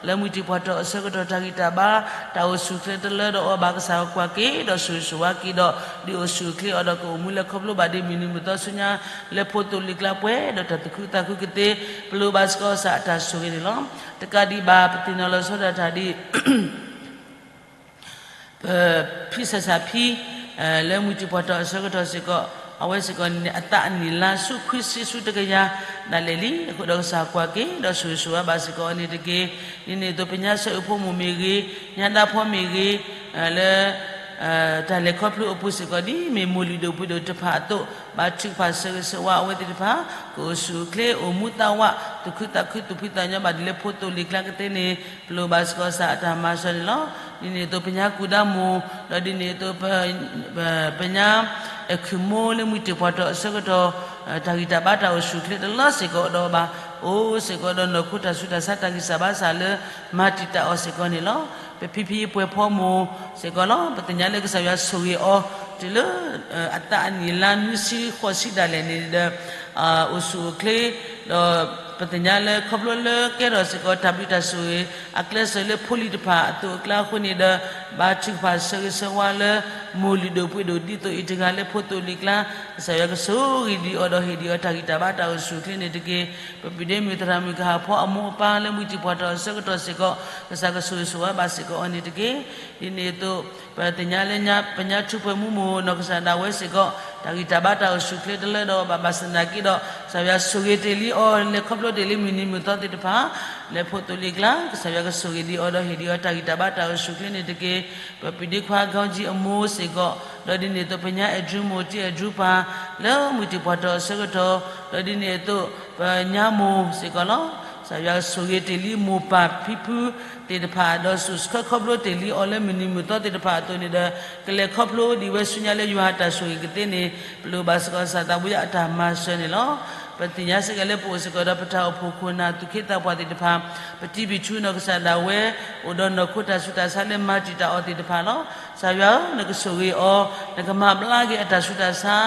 လၢမုၢ်တံၢ်ပှၢ်တီၢ်အဆၢကတီၢ်တၢ်ဂံၢ်တၢ်ဘါ, တၢ်အိၣ်ဆူၣ်အိၣ်ချ့တလၢဒီးအီၤဘၣ်ကစၢ်ကွၢ်က့ၤဒီးဆိၣ်ဂ့ၤဆိၣ်ဝါက့ၤဒီး ဒ်အိၣ်ဆူၣ်အိၣ်ချ့အီၤဒီးကအိၣ်မူလဲၤခီဖျိဘၣ်ဒ်မုၢ်နံၤမုၢ်သီဆူညါ လၢဖိသိၣ်လံၤကျါပှဲၤဒီးတၢ်သူၣ်ခုသးခုကသ့, ပလိၣ်ဘၣ်စ့ၢ်ကီးကစၢ်အတၢ်ဆိၣ်ဂ့ၤန့ၣ်လီၤ. တကးဒံးဘၣ် ပသ့ၣ်နီၣ်လီၤဆီဒၣ်တၢ်ဒ် ပဖံစၢ်စၢ်ဖံ လၢမုၢ်တံၢ်ပှၢ်တီၢ်အဆၢကတီၢ်စ့ၢ်ကီး အဝဲစ့ၢ်ကီးန့ၣ် အသးအနံၣ်လါဆူခွံဆံဆူတကယၤဒၣ်လဲာ်လံ. အဃိဒီးကစၢ်ကွၢ်က့ၤဒီးဆိၣ်ဂ့ၤဆိၣ်ဝါဘၣ်စ့ၢ်ကီးအီၤန့ၣ်တက့ၢ်. ဒ်န့ၣ်အသိးပညါဆၢအုးဖိမိၢ်မ့ၢ်ဂ့ၤ, ညါဒါဖီမ့ၢ်ဂ့ၤ, လၢ တၢ်လဲၤခီဖျိအပူၤစ့ၢ်ကီး ဒ်မ့ၢ်မိၢ်လုၢ်ဒိၣ်ပှ့ၤဒိၣ်တဖၣ်အသိး ဘၣ်ထုကဖၣ်ဆၢဂ့ၤဆၢဝါအဝဲသ့ၣ်တဖၣ် ကအိၣ်ဆူၣ်အိၣ်ချ့ အိၣ်မူသးဝး သူၣ်ခုသးခု သူၣ်ဖှံသးညီဘၣ်ဒ်လၢဖိသိၣ်လံၤကျါကသ့န့ၣ် ပလိၣ်ဘၣ်စ့ၢ်ကီးကစၢ်အတၢ်မၤစၢၤန့ၣ်လီၤ. ဒ်န့ၣ်အသိးပညါကူၣ်ဒါမိၢ်, ဒီးဒ်န့ၣ်အသိး ပညါ အဲၣ်ခုၣ်မိၢ်လၢမုၢ်တံၢ်ပှၢ်တီၢ်အဆၢကတီၢ် တၢ်ဂံၢ်တၢ်ဘါတၢ်အိၣ်ဆူၣ်အိၣ်ချ့တလၢစ့ၢ်ကီးဒီးဘၣ် အိၣ်စ့ၢ်ကီးဒီးနီၢ်ခိတၢ်ဆူးတၢ်ဆါတၢ်ဂံၢ်စၢ်ဘါစၢ်လၢ မၤတံာ်တာ်အီၤစ့ၢ်ကီးန့ၣ်လီၤ. ပဖံဖံပှဲၤဖီမိၢ်စ့ၢ်ကီးလီၤ. ပသ့ၣ်ညါလၢကစၢ်ယွၤဆိၣ်ဂ့ၤအီၤ တုၤလၢ အသးအနံၣ်လါနွံဆံဃိးဆံဒၣ်လဲာ်န့ၣ်ဒီး အိၣ်ဆူၣ်အိၣ်ချ့ ဒီးပသ့ၣ်ညါလၢခီဖျိလၢကဲထီၣ်စ့ၢ်ကီးတၢ်ဘျုးတၢ်ဆိၣ်ဂ့ၤ အကျဲးစၢးလၢဖိလံၤတဖၣ်အသိးအကျါအဃိန့ၣ်ဒီး ဘၣ်ထုကဖၣ်ဆၢဂ့ၤဆၢဝါလၢ မိၢ်လုၢ်ဒိၣ်ပှ့ၤဒိၣ်ဒ်သိးအံၤတဂၤလၢဖိသိၣ်လံၤကျါ ကစၢ်ယွၤကဆိၣ်ဂ့ၤဒံးအီၤဒီးဟ့ၣ်ဒံးအီၤတၢ်ဂံၢ်တၢ်ဘါတၢ်အိၣ်ဆူၣ်အိၣ်ချ့န့ၣ်တက့ၢ်. ပပုၢ်ဒ့မုၣ်သရၣ်မုၣ်ကဟၣ်ဖီအမိၢ်အပၢ်လၢမုၢ်တံၢ်ပှၢ်တီၢ်အဆၢကတီၢ်စ့ၢ်ကီး ကစၢ်ကဆိၣ်ဂ့ၤဆိၣ်ဝါဘၣ်စ့ၢ်ကီးအီၤန့ၣ်တက့ၢ်. ဒ်န့ၣ်အသိး ပသ့ၣ်ညါလၢ ပညါထူးပှဲၤမူမိၢ်နီၢ်ကစၢ်ဒၣ်ဝဲစ့ၢ်ကီး တၢ်ဂံၢ်တၢ်ဘါတၢ်အိၣ်ဆူၣ်အိၣ်ချ့တလၢဒီးဘၣ်ဘၣ်ဆၣ်သနာ်က့ဒီး ကစၢ်ယွၤဆိၣ်ဂ့ၤတ့ၢ်လံအီၤ လဲၤခီဖျိတ့ၢ်လံမုၢ်နံၤမုၢ်သီသ့ၣ်တဖၣ် လၢဖိသိၣ်လံၤကျါ ကစၢ်ယွၤကဆိၣ်ဂ့ၤဒံးအီၤဒီးဟ့ၣ်ဒံးအီၤတၢ်ဂံၢ်တၢ်ဘါတၢ်အိၣ်ဆူၣ်အိၣ်ချ့န့ၣ်တက့ၢ်. ပပုၢ်ဒ့ခွါ ကီကၠံအမိၢ်စ့ၢ်ကီး ဒီးဒ်န့ၣ်အသိးပညါအဲၣ်ဒြူးမိၢ်တံၢ်အဲၣ်ဒြူးပၢ် လၢမုၢ်တံၢ်ပှၢ်တီၢ်အဆၢကတီၢ် ဒီးဒ်န့ၣ်အသိး ပညါမိၢ်စ့ၢ်ကီးလီၤ. ကစၢ်ယွၤကဆိၣ်ဂ့ၤတ့ၢ်လံမိၢ်ပၢ်ဖံဖုသ့ၣ်တဖၣ် ဒီးဆိၣ်ဆှၢခီဖျိတ့ၢ်လံအီၤလၢမုၢ်နံၤမုၢ်သီသ့ၣ်တဖၣ်အသိးန့ၣ်ဒီး ကလဲၤခီဖျိဒံးဝဲဆူညါလၢယွၤအတၢ်ဆိၣ်ဂ့ၤကသ့န့ၣ် ပလိၣ်ဘၣ်စ့ၢ်ကီးကစၢ်သးဘိယွၤအတၢ်မၤစၢၤန့ၣ်လီၤ. ပသ့ၣ်ညါစ့ၢ်ကီးလၢပအိၣ်စ့ၢ်ကီးဒီးပတၢ်အိၣ်ဖှိၣ်ခိၣ်နၢ်သူၣ်က့သးပှၢ်သ့ၣ်တဖၣ် ပတံၤပံၤထူနီၢ်ကစၢ်ဒၣ်ဝဲ အိၣ်ဒီးနီၢ်ခိတၢ်ဆူးတၢ်ဆါလၢမၤတံာ်တာ်အီၤသ့ၣ်တဖၣ်လီၤ. ကစၢ်ယွၤဧၢ နကဆိၣ်ဂ့ၤအီၤ နကမၤဘျါက့ၤအတၢ်ဆူးတၢ်ဆါ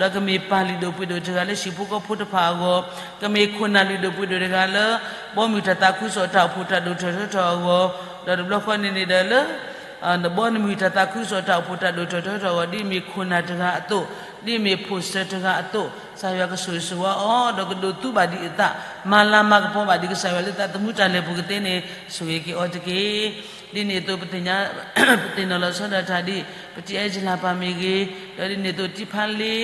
ဒီးကမ့ၢ်ပၢ်လုၢ်ဒိၣ်ပှ့ၤဒိၣ်တဂၤလၢဟံၣ်ဖိဃီဖိတဖၣ်အဂီၢ်, ကမ့ၢ်ခိၣ်နၢ်လုၢ်ဒိၣ်ပှ့ၤဒိၣ်တဂၤလၢ ဘီမုၢ်တၢ်သးခုကစီၣ်တၢ်အိၣ်ဖှိၣ်တၢ်ဒိၣ်ထီၣ်ထီထီၣ်အဂီၢ်, ဒီးတဘျီဃီန့ၣ်န့ၣ်ဒီးလၢ နဘီနမုၢ်တၢ်သးခုကစီၣ်တၢ်အိၣ်ဖှိၣ်တၢ်ဒိၣ်ထီၣ်ထီထီၣ်အဂီၢ် ဒ်မ့ၢ်ခိၣ်နၢ်တဂၤအသိး, ဒ်မ့ၢ်ဖိၣ်စၢၤတဂၤအသိး, ကစၢ်ယွၤကဆိၣ်ဂ့ၤဆိၣ်ဝါအီၤ ဒီးကဒိးသူဘၣ်ဒံးအသး, မၤလၤမၤကပီၤဘၣ်ဒံးကစၢ်ယွၤလၢသးသမူတၢ်လဲၤပူၤကသ့န့ၣ် ဆိၣ်ဂ့ၤက့ၤအီၤတက့ၢ်. ဒ်န့ၣ်အသိးပသ့ၣ်ညါ ပသ့ၣ်နီၣ်လီၤဆီဒၣ်တၢ်ဒ် ပတံၤအဲၣ်ကၠလၤပၤမ့ၢ်ဂ့ၤ, ဒီးဒ်န့ၣ်အသိးတံၤဖါလ့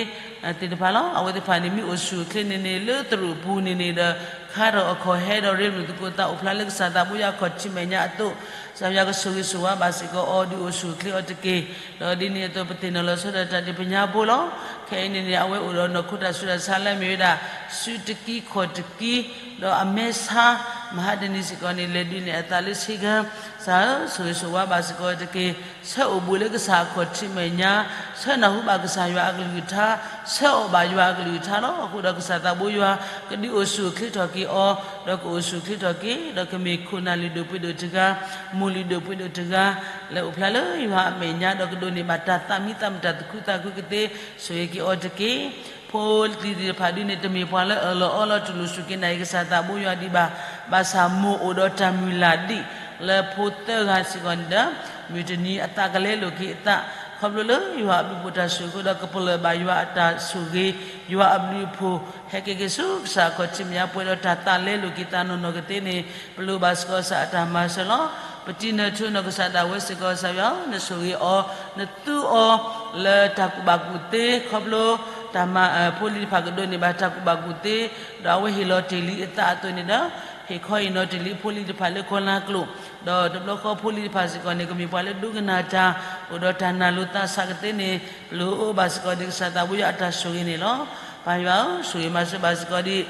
သ့ၣ်တဖၣ်လီၤ. အဝဲသ့ၣ်တဖၣ်န့ၣ် မ့ၢ်အိၣ်ဆူၣ်အိၣ်ချ့န့ၣ်န့ၣ် လၢသရိာ်ပူၤန့ၣ်န့ၣ်ဒီး ခါထီၣ်အခီၣ်ဟဲဒီးရ့လိာ်သကိးသး အိၣ်ဖျါလၢကစၢ်သးဘိယွၤအခီၣ်ထံးမဲာ်ညါအသိး, ကစၢ်ယွၤကဆိၣ်ဂ့ၤဆိၣ်ဝါဘၣ်စ့ၢ်ကီးအီၤ ဒုးအိၣ်ဆူၣ်အိၣ်ချ့အီၤတက့ၢ်. ဒီးဒ်န့ၣ်အသိးပသ့ၣ်နီၣ်လီၤဆီဒၣ်တၢ်ဒ်ပညါဘိလီၤ. ခဲအံၤန့ၣ်န့ၣ် အဝဲအိၣ်ဒီးနီၢ်ခိတၢ်ဆူးတၢ်ဆါလၢမ့ၢ်ဝဲဒၣ် စုတကံခီၣ်တကံ ဒီးအမဲဆါ မဟါတနံၤစ့ၢ်ကီးန့ၣ် လဲၤဒုးနဲၣ်အသးလၢဆ့ကၤ, ကစၢ်ဧၢ ဆိၣ်ဂ့ၤဆိၣ်ဝါဘၣ်စ့ၢ်ကီးအီၤတက့ၢ်. ဆၢအိၣ်ဘူးလၢကစၢ်အခီၣ်ထံးမဲာ်ညါ, ဆၢနၢ်ဟူဘၣ်ကစၢ်ယွၤအကလုၢ်ကထါ, ဆၢအီၣ်ဘၣ်ယွၤအကလုၢ်ကထါလီၤ. အဃိဒီးကစၢ်သးဘိယွၤ ကဒုးအိၣ်ဆူၣ်အိၣ်ချ့ထီၣ်က့ၤအီၤ, ဒီးကအိၣ်ဆူၣ်အိၣ်ချ့ထီၣ်က့ၤ, ဒီးကမ့ၢ်ခိၣ်နၢ်လုၢ်ဒိၣ်ပှ့ၤဒိၣ်တဂၤ, မိၢ်လုၢ်ဒိၣ်ပှ့ၤဒိၣ်တဂၤ လၢအိၣ်ဖျါလၢယွၤအမဲာ်ညါ ဒီးကဒိးန့ၢ်ဘၣ်တၢ်သးမံသးမုာ်တၢ်သူၣ်ခုသးခုကသ့ ဆိၣ်ဂ့ၤက့ၤအီၤတက့ၢ်. ဖိလံၤသ့ၣ်တဖၣ်ဒုးန့ၣ် တမ့ၢ်ပှၤလၢအၢၣ်လီၤအီလီၤတူၢ်လိာ်စူၢ်က့ၤနာ်က့ၤကစၢ်သးဘိယွၤဒံးဘၣ်. ဘၣ်ဆၣ်မိၢ်အိၣ်ဒီးတၢ်မုၢ်လၢ်ဒံး လၢဖိသၢဂၤစ့ၢ်ကီးန့ၣ်ဒီး မုၢ်တနံၤအသးကလဲလိာ်က့ၤအသး ခီဖျိလၢယွၤအဘျုးအဖှိၣ်တၢ်ဆိၣ်ဂ့ၤအဃိဒီး ကပလၢၢ်ဘၣ်ယွၤအတၢ်ဆိၣ်ဂ့ၤ, ယွၤအဘျုးအဖှိၣ် ဟဲက့ၤက့ၤဆူကစၢ်အခီၣ်ထံးမဲာ်ညါ ပှဲၤဒီးတၢ်သးလဲလိာ်က့ၤသးနီၢ်နီၢ်ကသ့န့ၣ် ပလိၣ်ဘၣ်စ့ၢ်ကီးကစၢ်အတၢ်မၤစၢၤလီၤ. ပတံၤနၢၤထူနီၢ်ကစၢ်ဒၣ်ဝဲစ့ၢ်ကီး ကစၢ်ယွၤဧၢ နဆိၣ်ဂ့ၤအီၤ, နသူအီၤ လၢတၢ်ကူၣ်ဘၣ်ကူၣ်သ့ ခီဖျိ တၢ်မၤ ဖိလံၤတဖၣ်ကဒိးန့ၢ်ဘၣ်တၢ်ကူၣ်ဘၣ်ကူၣ်သ့, ဒီးအဝဲဟ့ၣ်လီၤတ့ၢ်လံအသးအသိးန့ၣ်ဒီး ဟ့ၣ်ခီအံၤနီၤတ့ၢ်လံဖိလံၤတဖၣ်လၢကီၤလၤကျိာ်, ဒီးတဘျီဃီဖိလံၤတဖၣ်စ့ၢ်ကီးန့ၣ် ကမ့ၢ်ပှၤလၢဒိကနၣ်တၢ် အိၣ်ဒီးတၢ်နာ်လိာ်သးစးကသ့န့ၣ် ပလိၣ်အိၣ်ဘၣ်စ့ၢ်ကီးဒ်ကစၢ်သးဘိယွၤအတၢ်ဆိၣ်ဂ့ၤန့ၣ်လီၤ. ပၢ်ယွၤဧၢ, ဆိၣ်ဂ့ၤမၤစၢၤဘၣ်စ့ၢ်ကီးဒ်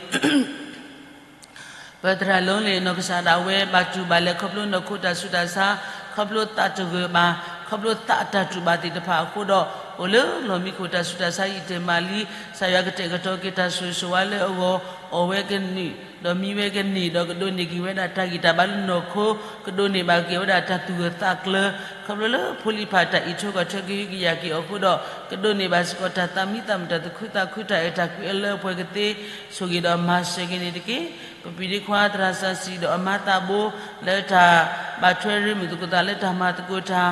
ပသရၣ်လၢလ့ၣ်နီၢ်ကစၢ်ဒၣ်ဝဲ ဘၣ်တူၢ်ဘၣ်လဲၤခီဖျိနီၢ်ခိတၢ်ဆူးတၢ်ဆါ, ခီဖျိသးတဂၢၢ်ဘၣ်, ခီဖျိသးအတၢ်တူၢ်ဘၣ်သ့ၣ်တဖၣ်အဃိဒီး အိၣ်လၢလီၢ်မံခိၣ်တၢ်ဆူးတၢ်ဆါယံာ်တ့ၢ်မးလံ, ကစၢ်ယွၤကတဲာ်ကတီၤက့ၤတၢ်ဆိၣ်ဂ့ၤဆိၣ်ဝါလၢအဂီၢ်, အီၣ်ဝဲကန့ၢ်, ဒီးမံဝဲကန့ၢ်, ဒီးကဒိးန့ၢ်က့ၤဝဲဒၣ်တၢ်ဂံၢ်တၢ်ဘါလၢနီၢ်ခိ, ကဒိးန့ၢ်ဘၣ်က့ၤဝဲဒၣ်တၢ်သူၣ်ဂၢၢ်သးကျၢၤ, ခီဖျိလၢဖိလံၤတဖၣ်တၢ်အံးထွဲကွၢ်ထွဲကဟုကယာ်က့ၤအီၤအဃိဒီး ကဒိးန့ၢ်ဘၣ်စ့ၢ်ကီးတၢ်သးမံသးမုာ်တၢ်သူၣ်ခုသးခုတၢ်အဲၣ်တၢ်ကွံအလၢအပှဲၤကသ့ ဆိၣ်ဂ့ၤဒီးမၤစၢၤက့ၤန့ၣ်တက့ၢ်. ပပျံၤဒ့ခွါသရၣ်စီဆှံဒီးအမါသးဘိ လၢတၢ်ဘၣ်ထွဲရ့မုၣ်သကိးသးလၢတၢ်မၤသကိးတၢ်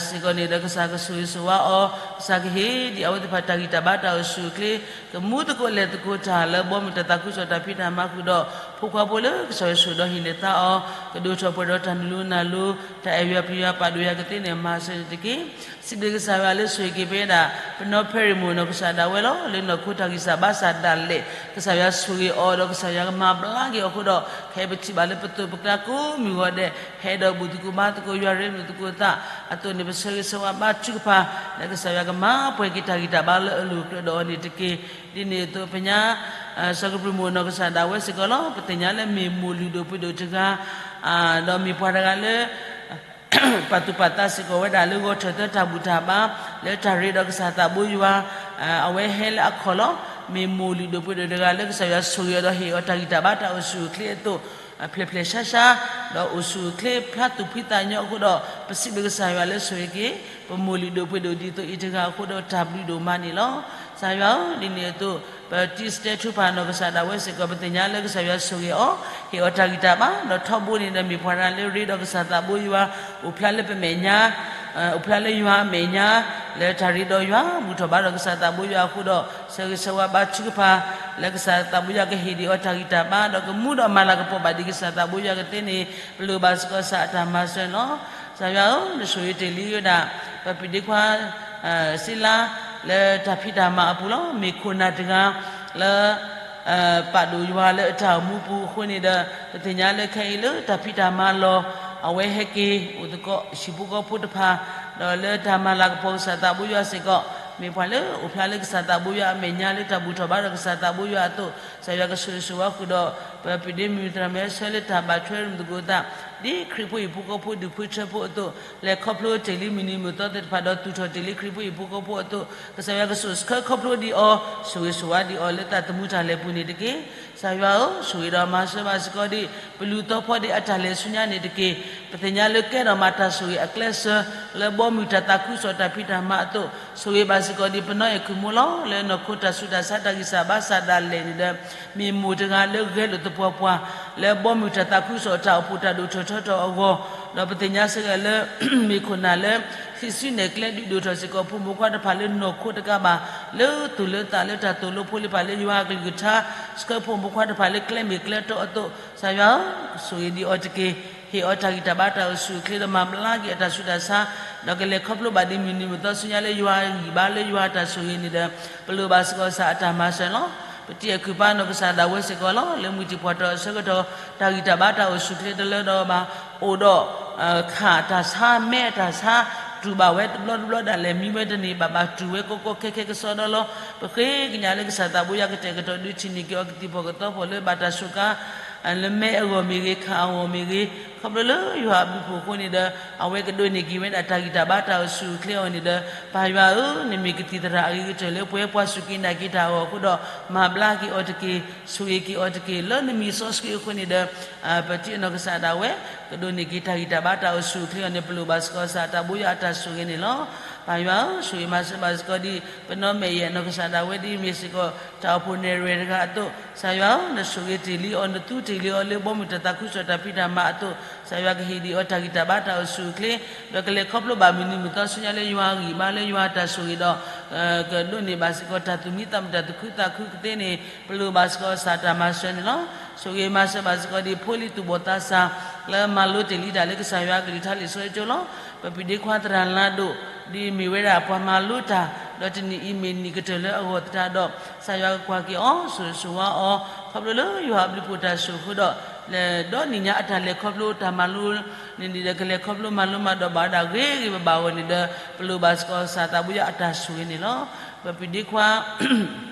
စ့ၢ်ကီးန့ၣ်ဒီး ကစၢ်ကဆိၣ်ဂ့ၤဆိၣ်ဝါအီၤ, ကစၢ်ကဟ့ၣ်ဒံးအဝဲသ့ၣ်တဖၣ်တၢ်ဂံၢ်တၢ်ဘါတၢ်အိၣ်ဆူၣ်အိၣ်ချ့, ကမူသကိးလဲၤသကိးတၢ်လၢဘီမုၢ်တၢ်သးခုကစီၣ်တၢ်ဖံးတၢ်မၤဃုာ်ဒီး ဖိခွါဖိလၢကစၢ်ယွၤဆိၣ်ဒီးဟ့ၣ်န့ၢ်သါအီၤ, ကဒိၣ်ထီၣ်ပှဲၤဒီးတၢ်နုာ်လိၤနၢ်လိၤ, တၢ်အဲၣ်ယွၤပျံၤယွၤပာ်ဒိၣ်ယွၤကသ့န့ၣ် မၤစၢၤန့ၣ်တက့ၢ်. စံးဘျုးကစၢ်ယွၤလၢဆိၣ်ဂ့ၤက့ၤပဝဲဒၣ် ပနီၢ်ဖဲရံၤမိၢ်နီၢ်ကစၢ်ဒၣ်ဝဲလီၤ. လၢနီၢ်ခိတၢ်ဂံၢ်စၢ်ဘါစၢ်ဒၣ်လဲာ် ကစၢ်ယွၤဆိၣ်ဂ့ၤအီၤဒီး ကစၢ်ယွၤကမၤဘျါက့ၤအီၤအဃိဒီး ခဲအံၤပထံၣ်ဘၣ်လၢပသိးပကျါကိးမုၢ်ဂီၤဒဲး ဟဲဒီးဘူၣ်သကိးဘါသကိးယွၤရ့မုၣ်သကိးသးအသိးန့ၣ် ပဆၢဂ့ၤဆၢဝါဘါထုကဖၣ် လၢကစၢ်ယွၤကမၤပှဲၤက့ၤတၢ်ဂံၢ်တၢ်ဘါလၢအလိၤကြၢးဒီးအီၤန့ၣ်တက့ၢ်. ဒ်န့ၣ်အသိး ပညါ စီၤကပျုၢ်မိၢ်နီၢ်ကစၢ်ဒၣ်ဝဲစ့ၢ်ကီးလီၤ. ပသ့ၣ်ညါလၢမ့ၢ်မိၢ်လုၢ်ဒိၣ်ပှ့ၤဒိၣ်တဂၤ ဒီးမ့ၢ်ပှၤတဂၤလၢ ပာ်သူၣ်ပာ်သးစ့ၢ်ကီးဝဲဒၣ်လၢဂီၤထၢၣ်သၢတၢ်ဘူၣ်တၢ်ဘါ လၢတၢ်ရ့ဒီးကစၢ်သးဘိယွၤ အဝဲဟဲလၢအခီၣ်လီၤ. မ့ၢ်မိၢ်လုၢ်ဒိၣ်ပှ့ၤဒိၣ်တဂၤလၢကစၢ်ယွၤဆိၣ်ဂ့ၤအီၤဒီးဟ့ၣ်အီၤတၢ်ဂံၢ်တၢ်ဘါတၢ်အိၣ်ဆူၣ်အိၣ်ချ့အသိး ဖျဲၣ်ဖျဲၣ်ဆါဆါ ဒီးအိၣ်ဆူၣ်အိၣ်ချ့ဖျါသူၣ်ဖှံသးညီအဃိဒီး ပစံးဘျုးကစၢ်ယွၤလၢဆိၣ်ဂ့ၤက့ၤ ပမိၢ်လုၢ်ဒိၣ်ပှ့ၤဒိၣ်ဒ်သိးအံၤတဂၤအဃိဒီးတၢ်ဘျုးဒိၣ်မးန့ၣ်လီၤ. ကစၢ်ယွၤဧၢ, ဒ်န့ၣ်အသိး ပတံၤစတဲထူဖၣ်နီၢ်ကစၢ်ဒၣ်ဝဲစ့ၢ်ကီး ပသ့ၣ်ညါလၢကစၢ်ယွၤဆိၣ်ဂ့ၤအီၤ ဟ့ၣ်အီၤတၢ်ဂံၢ်တၢ်ဘါ ဒီးထီဘိန့ၣ်ဒီးမ့ၢ်ပှၤတဂၤလၢရ့ဒီးကစၢ်သးဘိယွၤ အိၣ်ဖျါလၢပမဲာ်ညါ အိၣ်ဖျါလၢယွၤအမဲာ်ညါ လၢတၢ်ရ့ဒီးယွၤ ဘူၣ်ထီၣ်ဘါထီၣ်ကစၢ်သးဘိယွၤအဃိဒီး ဆၢဂ့ၤဆၢဝါဘါထုကဖၣ် လၢကစၢ်သးဘိယွၤကဟ့ၣ်ဒံးအီၤတၢ်ဂံၢ်တၢ်ဘါ ဒီးကမူဒီးမၤလၤကပီၤဘၣ်ဒံးကစၢ်သးဘိယွၤကသ့န့ၣ် ပလိၣ်ဘၣ်စ့ၢ်ကီးကစၢ်အတၢ်မၤစၢၤန့ၣ်လီၤ. ကစၢ်ယွၤဧၢ, နဆိၣ်ဂ့ၤတ့ၢ်လံဝဲဒၣ် ပပျံၤဒ့ခွါ စ့လါ လၢတၢ်ဖံးတၢ်မၤအပူၤလီၤ. မ့ၢ်ခိၣ်နၢ်တဂၤ လၢ ပာ်ဒိၣ်ယွၤလၢအတၢ်အိၣ်မူပူၤအဃိန့ၣ်ဒီး ပသ့ၣ်ညါလၢခဲအံၤလၢတၢ်ဖံးတၢ်မၤလီၢ် အဝဲဟဲက့ၤ အိၣ်သကိးဟံၣ်ဖိဃီဖိတဖၣ် ဒီးလၢတၢ်မၤလၤကပီၤကစၢ်သးဘိယွၤစ့ၢ်ကီး မ့ၢ်ပှၤလၢအိၣ်ဖျါလၢကစၢ်သးဘိယွၤအမဲာ်ညါလၢတၢ်ဘူၣ်ထီၣ်ဘါထီၣ်ကစၢ်သးဘိယွၤအသိး ကစၢ်ယွၤကဆိၣ်ဂ့ၤဆိၣ်ဝါဃုာ်ဒီး ပပျံၤဒ့မုၣ်သရၣ်မုၣ်ဆၢလၢတၢ်ဘၣ်ထွဲရ့မုၣ်သကိးသး ဒ်ခရံာ်ဖိဟံၣ်ဖိဃီဖိဒူၣ်ဖိထၢဖိအသိး လဲၤခီဖျိတ့ၢ်လံမုၢ်နံၤမုၢ်သီသ့ၣ်တဖၣ်ဒီးသူၣ်ထီၣ်တ့ၢ်လံခရံာ်ဖိဟံၣ်ဖိဃီဖိအသိး ကစၢ်ယွၤကဆိၣ်ဆှၢခီဖျိဒံးအီၤ ဆိၣ်ဂ့ၤဆိၣ်ဝါဒံးအီၤလၢသးသမူတၢ်လဲၤပူၤန့ၣ်တက့ၢ်. ကစၢ်ယွၤဧၢ, ဆိၣ်ဂ့ၤဒီးမၤစၢၤဘၣ်စ့ၢ်ကီးဒံး ပလူၤသီဖီဒံးအတၢ်လဲၤဆူညါန့ၣ်တက့ၢ်. ပသ့ၣ်ညါလၢကဲထီၣ်မၤတၢ်ဆိၣ်ဂ့ၤအကျဲစၢၤ လၢဘီမုၢ်တၢ်သးခုကစီၣ်တၢ်ဖံးတၢ်မၤအသိး ဆိၣ်ဂ့ၤဘၣ်စ့ၢ်ကီးဒံးပနီၢ်အဲၣ်ခိၣ်မိၢ်လီၤ. လၢနီၢ်ခိတၢ်ဆူးတၢ်ဆါတၢ်ဂံၢ်စၢ်ဘါစၢ်ဒၣ်လဲာ်န့ၣ်ဒီး မ့ၢ်မိၢ်တဂၤလၢဂဲၤလိာ်သပှၢ်ပှၢ် လၢဘီမုၢ်တၢ်သးခုကစီၣ်တၢ်အိၣ်ဖှိၣ်တၢ်ဒိၣ်ထီၣ်ထီထီၣ်အဂီၢ်, ဒီးပသ့ၣ်ညါစ့ၢ်ကီးလၢ မ့ၢ်ခိၣ်နၢ်လၢ ဟံးစုနဲၣ်ကျဲဒုးဒိၣ်ထီၣ်စ့ၢ်ကီးဖိမုၣ်ဖိခွါတဖၣ်လၢနီၢ်ခိတကးဘၣ် လၢသူၣ်လၢသးလၢတၢ်သိၣ်လိဖိလံၤတဖၣ်လၢယွၤအကလုၢ်ကထါ ဆှၢဖိမုၣ်ဖိခွါတဖၣ်လၢကျဲမ့ၢ်ကျဲတီအသိး ကစၢ်ယွၤဧၢ, ဆိၣ်ဂ့ၤဒံးအီၤတက့ၢ်. ဟ့ၣ်အီၤတၢ်ဂံၢ်တၢ်ဘါတၢ်အိၣ်ဆူၣ်အိၣ်ချ့ဒီးမၤဘျါက့ၤအတၢ်ဆူးတၢ်ဆါ ဒီးကလဲၤခီဖျိဘၣ်ဒံးမုၢ်နံၤမုၢ်သီဆူညါလၢယွၤအဂံၢ်ဘါလၢယွၤအတၢ်ဆိၣ်ဂ့ၤန့ၣ်ဒီး ပလိၣ်ဘၣ်စ့ၢ်ကီးကစၢ်အတၢ်မၤစၢၤန့ၣ်လီၤ. ပတံၤအကုၢ်ပှၤနီၢ်ကစၢ်ဒၣ်ဝဲစ့ၢ်ကီးလီၤ. လၢမုၢ်တံၤဖှီၣ်ထီၣ်အဆၢကတီၢ် တၢ်ဂံၢ်တၢ်ဘါတၢ်အိၣ်ဆူၣ်အိၣ်ချ့တလၢဒီးဘၣ် အိၣ်ဒီး ခၣ်တၢ်ဆါ မဲအတၢ်ဆါ တူၢ်ဘၣ်ဝဲတဘျီတဘျီဒၣ်လဲာ် မံဝဲတန့ၢ်ဘၣ်ဘၣ် တူၢ်ဝဲကီကီခဲခဲကစီဒီလီၤ. ပဃ့ကညးလၢကစၢ်သးဘိယွၤကတဲာ်ကတီၤဒုးထံၣ်န့ၢ်က့ၤအီၤကသံၣ်ဖီၣ်ကသီဖီၣ်လၢဘၣ်တၢ်စူးကါ လၢမဲအဂီၢ်မ့ၢ်ဂ့ၤ ခၣ်အဂီၢ်မ့ၢ်ဂ့ၤ ခီဖျိလၢယွၤအဘျုးအဖှိၣ်အဃိန့ၣ်ဒီး အဝဲကဒိးန့ၢ်က့ၤဝဲဒၣ်တၢ်ဂံၢ်တၢ်ဘါတၢ်အိၣ်ဆူၣ်အိၣ်ချ့အီၤန့ၣ်ဒီး ပၢ်ယွၤဧၢ, နမ့ၢ်ကသံၣ်သရၣ်အဂ့ၤကတၢၢ်လၢပှဲၤပှၤစူၢ်က့ၤနာ်က့ၤတၢ်အဂီၢ်အဃိဒီး မၤဘျါက့ၤအီၤတက့ၢ်, ဆိၣ်ဂ့ၤက့ၤအီၤတက့ၢ်. လၢနမံၤစီဆှံအဃိန့ၣ်ဒီး ပတံၤအနီၢ်ကစၢ်ဒၣ်ဝဲ ကဒိးန့ၢ်က့ၤတၢ်ဂံၢ်တၢ်ဘါတၢ်အိၣ်ဆူၣ်အိၣ်ချ့အီၤန့ၣ် ပလိၣ်ဘၣ်စ့ၢ်ကီးကစၢ်အတၢ်ဘိယွၤအတၢ်ဆိၣ်ဂ့ၤန့ၣ်လီၤ. ပၢ်ယွၤဧၢ, ဆိၣ်ဂ့ၤမၤစၢၤဘၣ်စ့ၢ်ကီးဒ် ပနီၢ်မဲာ်ယဲၢ်နီၢ်ကစၢ်ဒၣ်ဝဲဒ်မ့ၢ်စ့ၢ်ကီး တၢ်အိၣ်ဖှိၣ်နဲၣ်ရွဲၣ်တဂၤအသိး ကစၢ်ယွၤဧၢ, နဆိၣ်ဂ့ၤတ့ၢ်လံအီၤ နသူတ့ၢ်လံအီၤလၢဘီမုၢ်တၢ်သးခုကစီၣ်တၢ်ဖံးတၢ်မၤအသိး ကစၢ်ယွၤကဟ့ၣ်ဒံးအီၤတၢ်ဂံၢ်တၢ်ဘါတၢ်အိၣ်ဆူၣ်အိၣ်ချ့ ဒီးကလဲၤခီဖျိဘၣ်မုၢ်နံၤမုၢ်သီဆူညါလၢယွၤအဂံၢ်ဘါလၢယွၤအတၢ်ဆိၣ်ဂ့ၤဒီး ကဒိးန့ၢ်ဘၣ်စ့ၢ်ကီးတၢ်သူၣ်မံသးမုာ်တၢ်သူၣ်ခုသးခုကသ့န့ၣ် ပလိၣ်ဘၣ်စ့ၢ်ကီးကစၢ်တၢ်မၤစၢၤန့ၣ်လီၤ. ဆိၣ်ဂ့ၤမၤစၢၤဘၣ်စ့ၢ်ကီးဒ်ဖိလံၤသူၣ်ဘီၣ်သးစၢ် လၢမၤလိတ့ၢ်လံတၢ်လၢကစၢ်ယွၤအကလုၢ်ကထါလံာ်စီဆှံကၠိလီၤ. ပပျံၤဒ့ခွါသရၣ်လါဒိၣ် ဒ်မ့ၢ်ဝဲဒၣ်ပှၤမၤလိတၢ် ဒီးတနံၤအံၤမ့ၢ်နံၣ်ကတၢၢ်လၢအဂီၢ်သတးဒီး ကစၢ်ယွၤကကွၢ်က့ၤအီၤ ဆိၣ်ဂ့ၤဆိၣ်ဝါအီၤ ခီဖျိလၢယွၤအဘျုးဖှိၣ်တၢ်ဆိၣ်အဃိဒီး လၢဒီနံၤညါအတၢ်လဲၤခီဖျိတၢ်မၤလိန့ၣ်ဒီး ကလဲၤခီဖျိမၤလိမၤဒိးဘၣ်ဝဲဒၣ်ဂ့ၤဂ့ၤဘၣ်ဘၣ်အဂီၢ်န့ၣ်ဒီး ပလိၣ်ဘၣ်စ့ၢ်ကီးကစၢ်သးဘိယွၤအတၢ်ဆိၣ်ဂ့ၤန့ၣ်လီၤ. ပပၢ်ဒ့ခွါ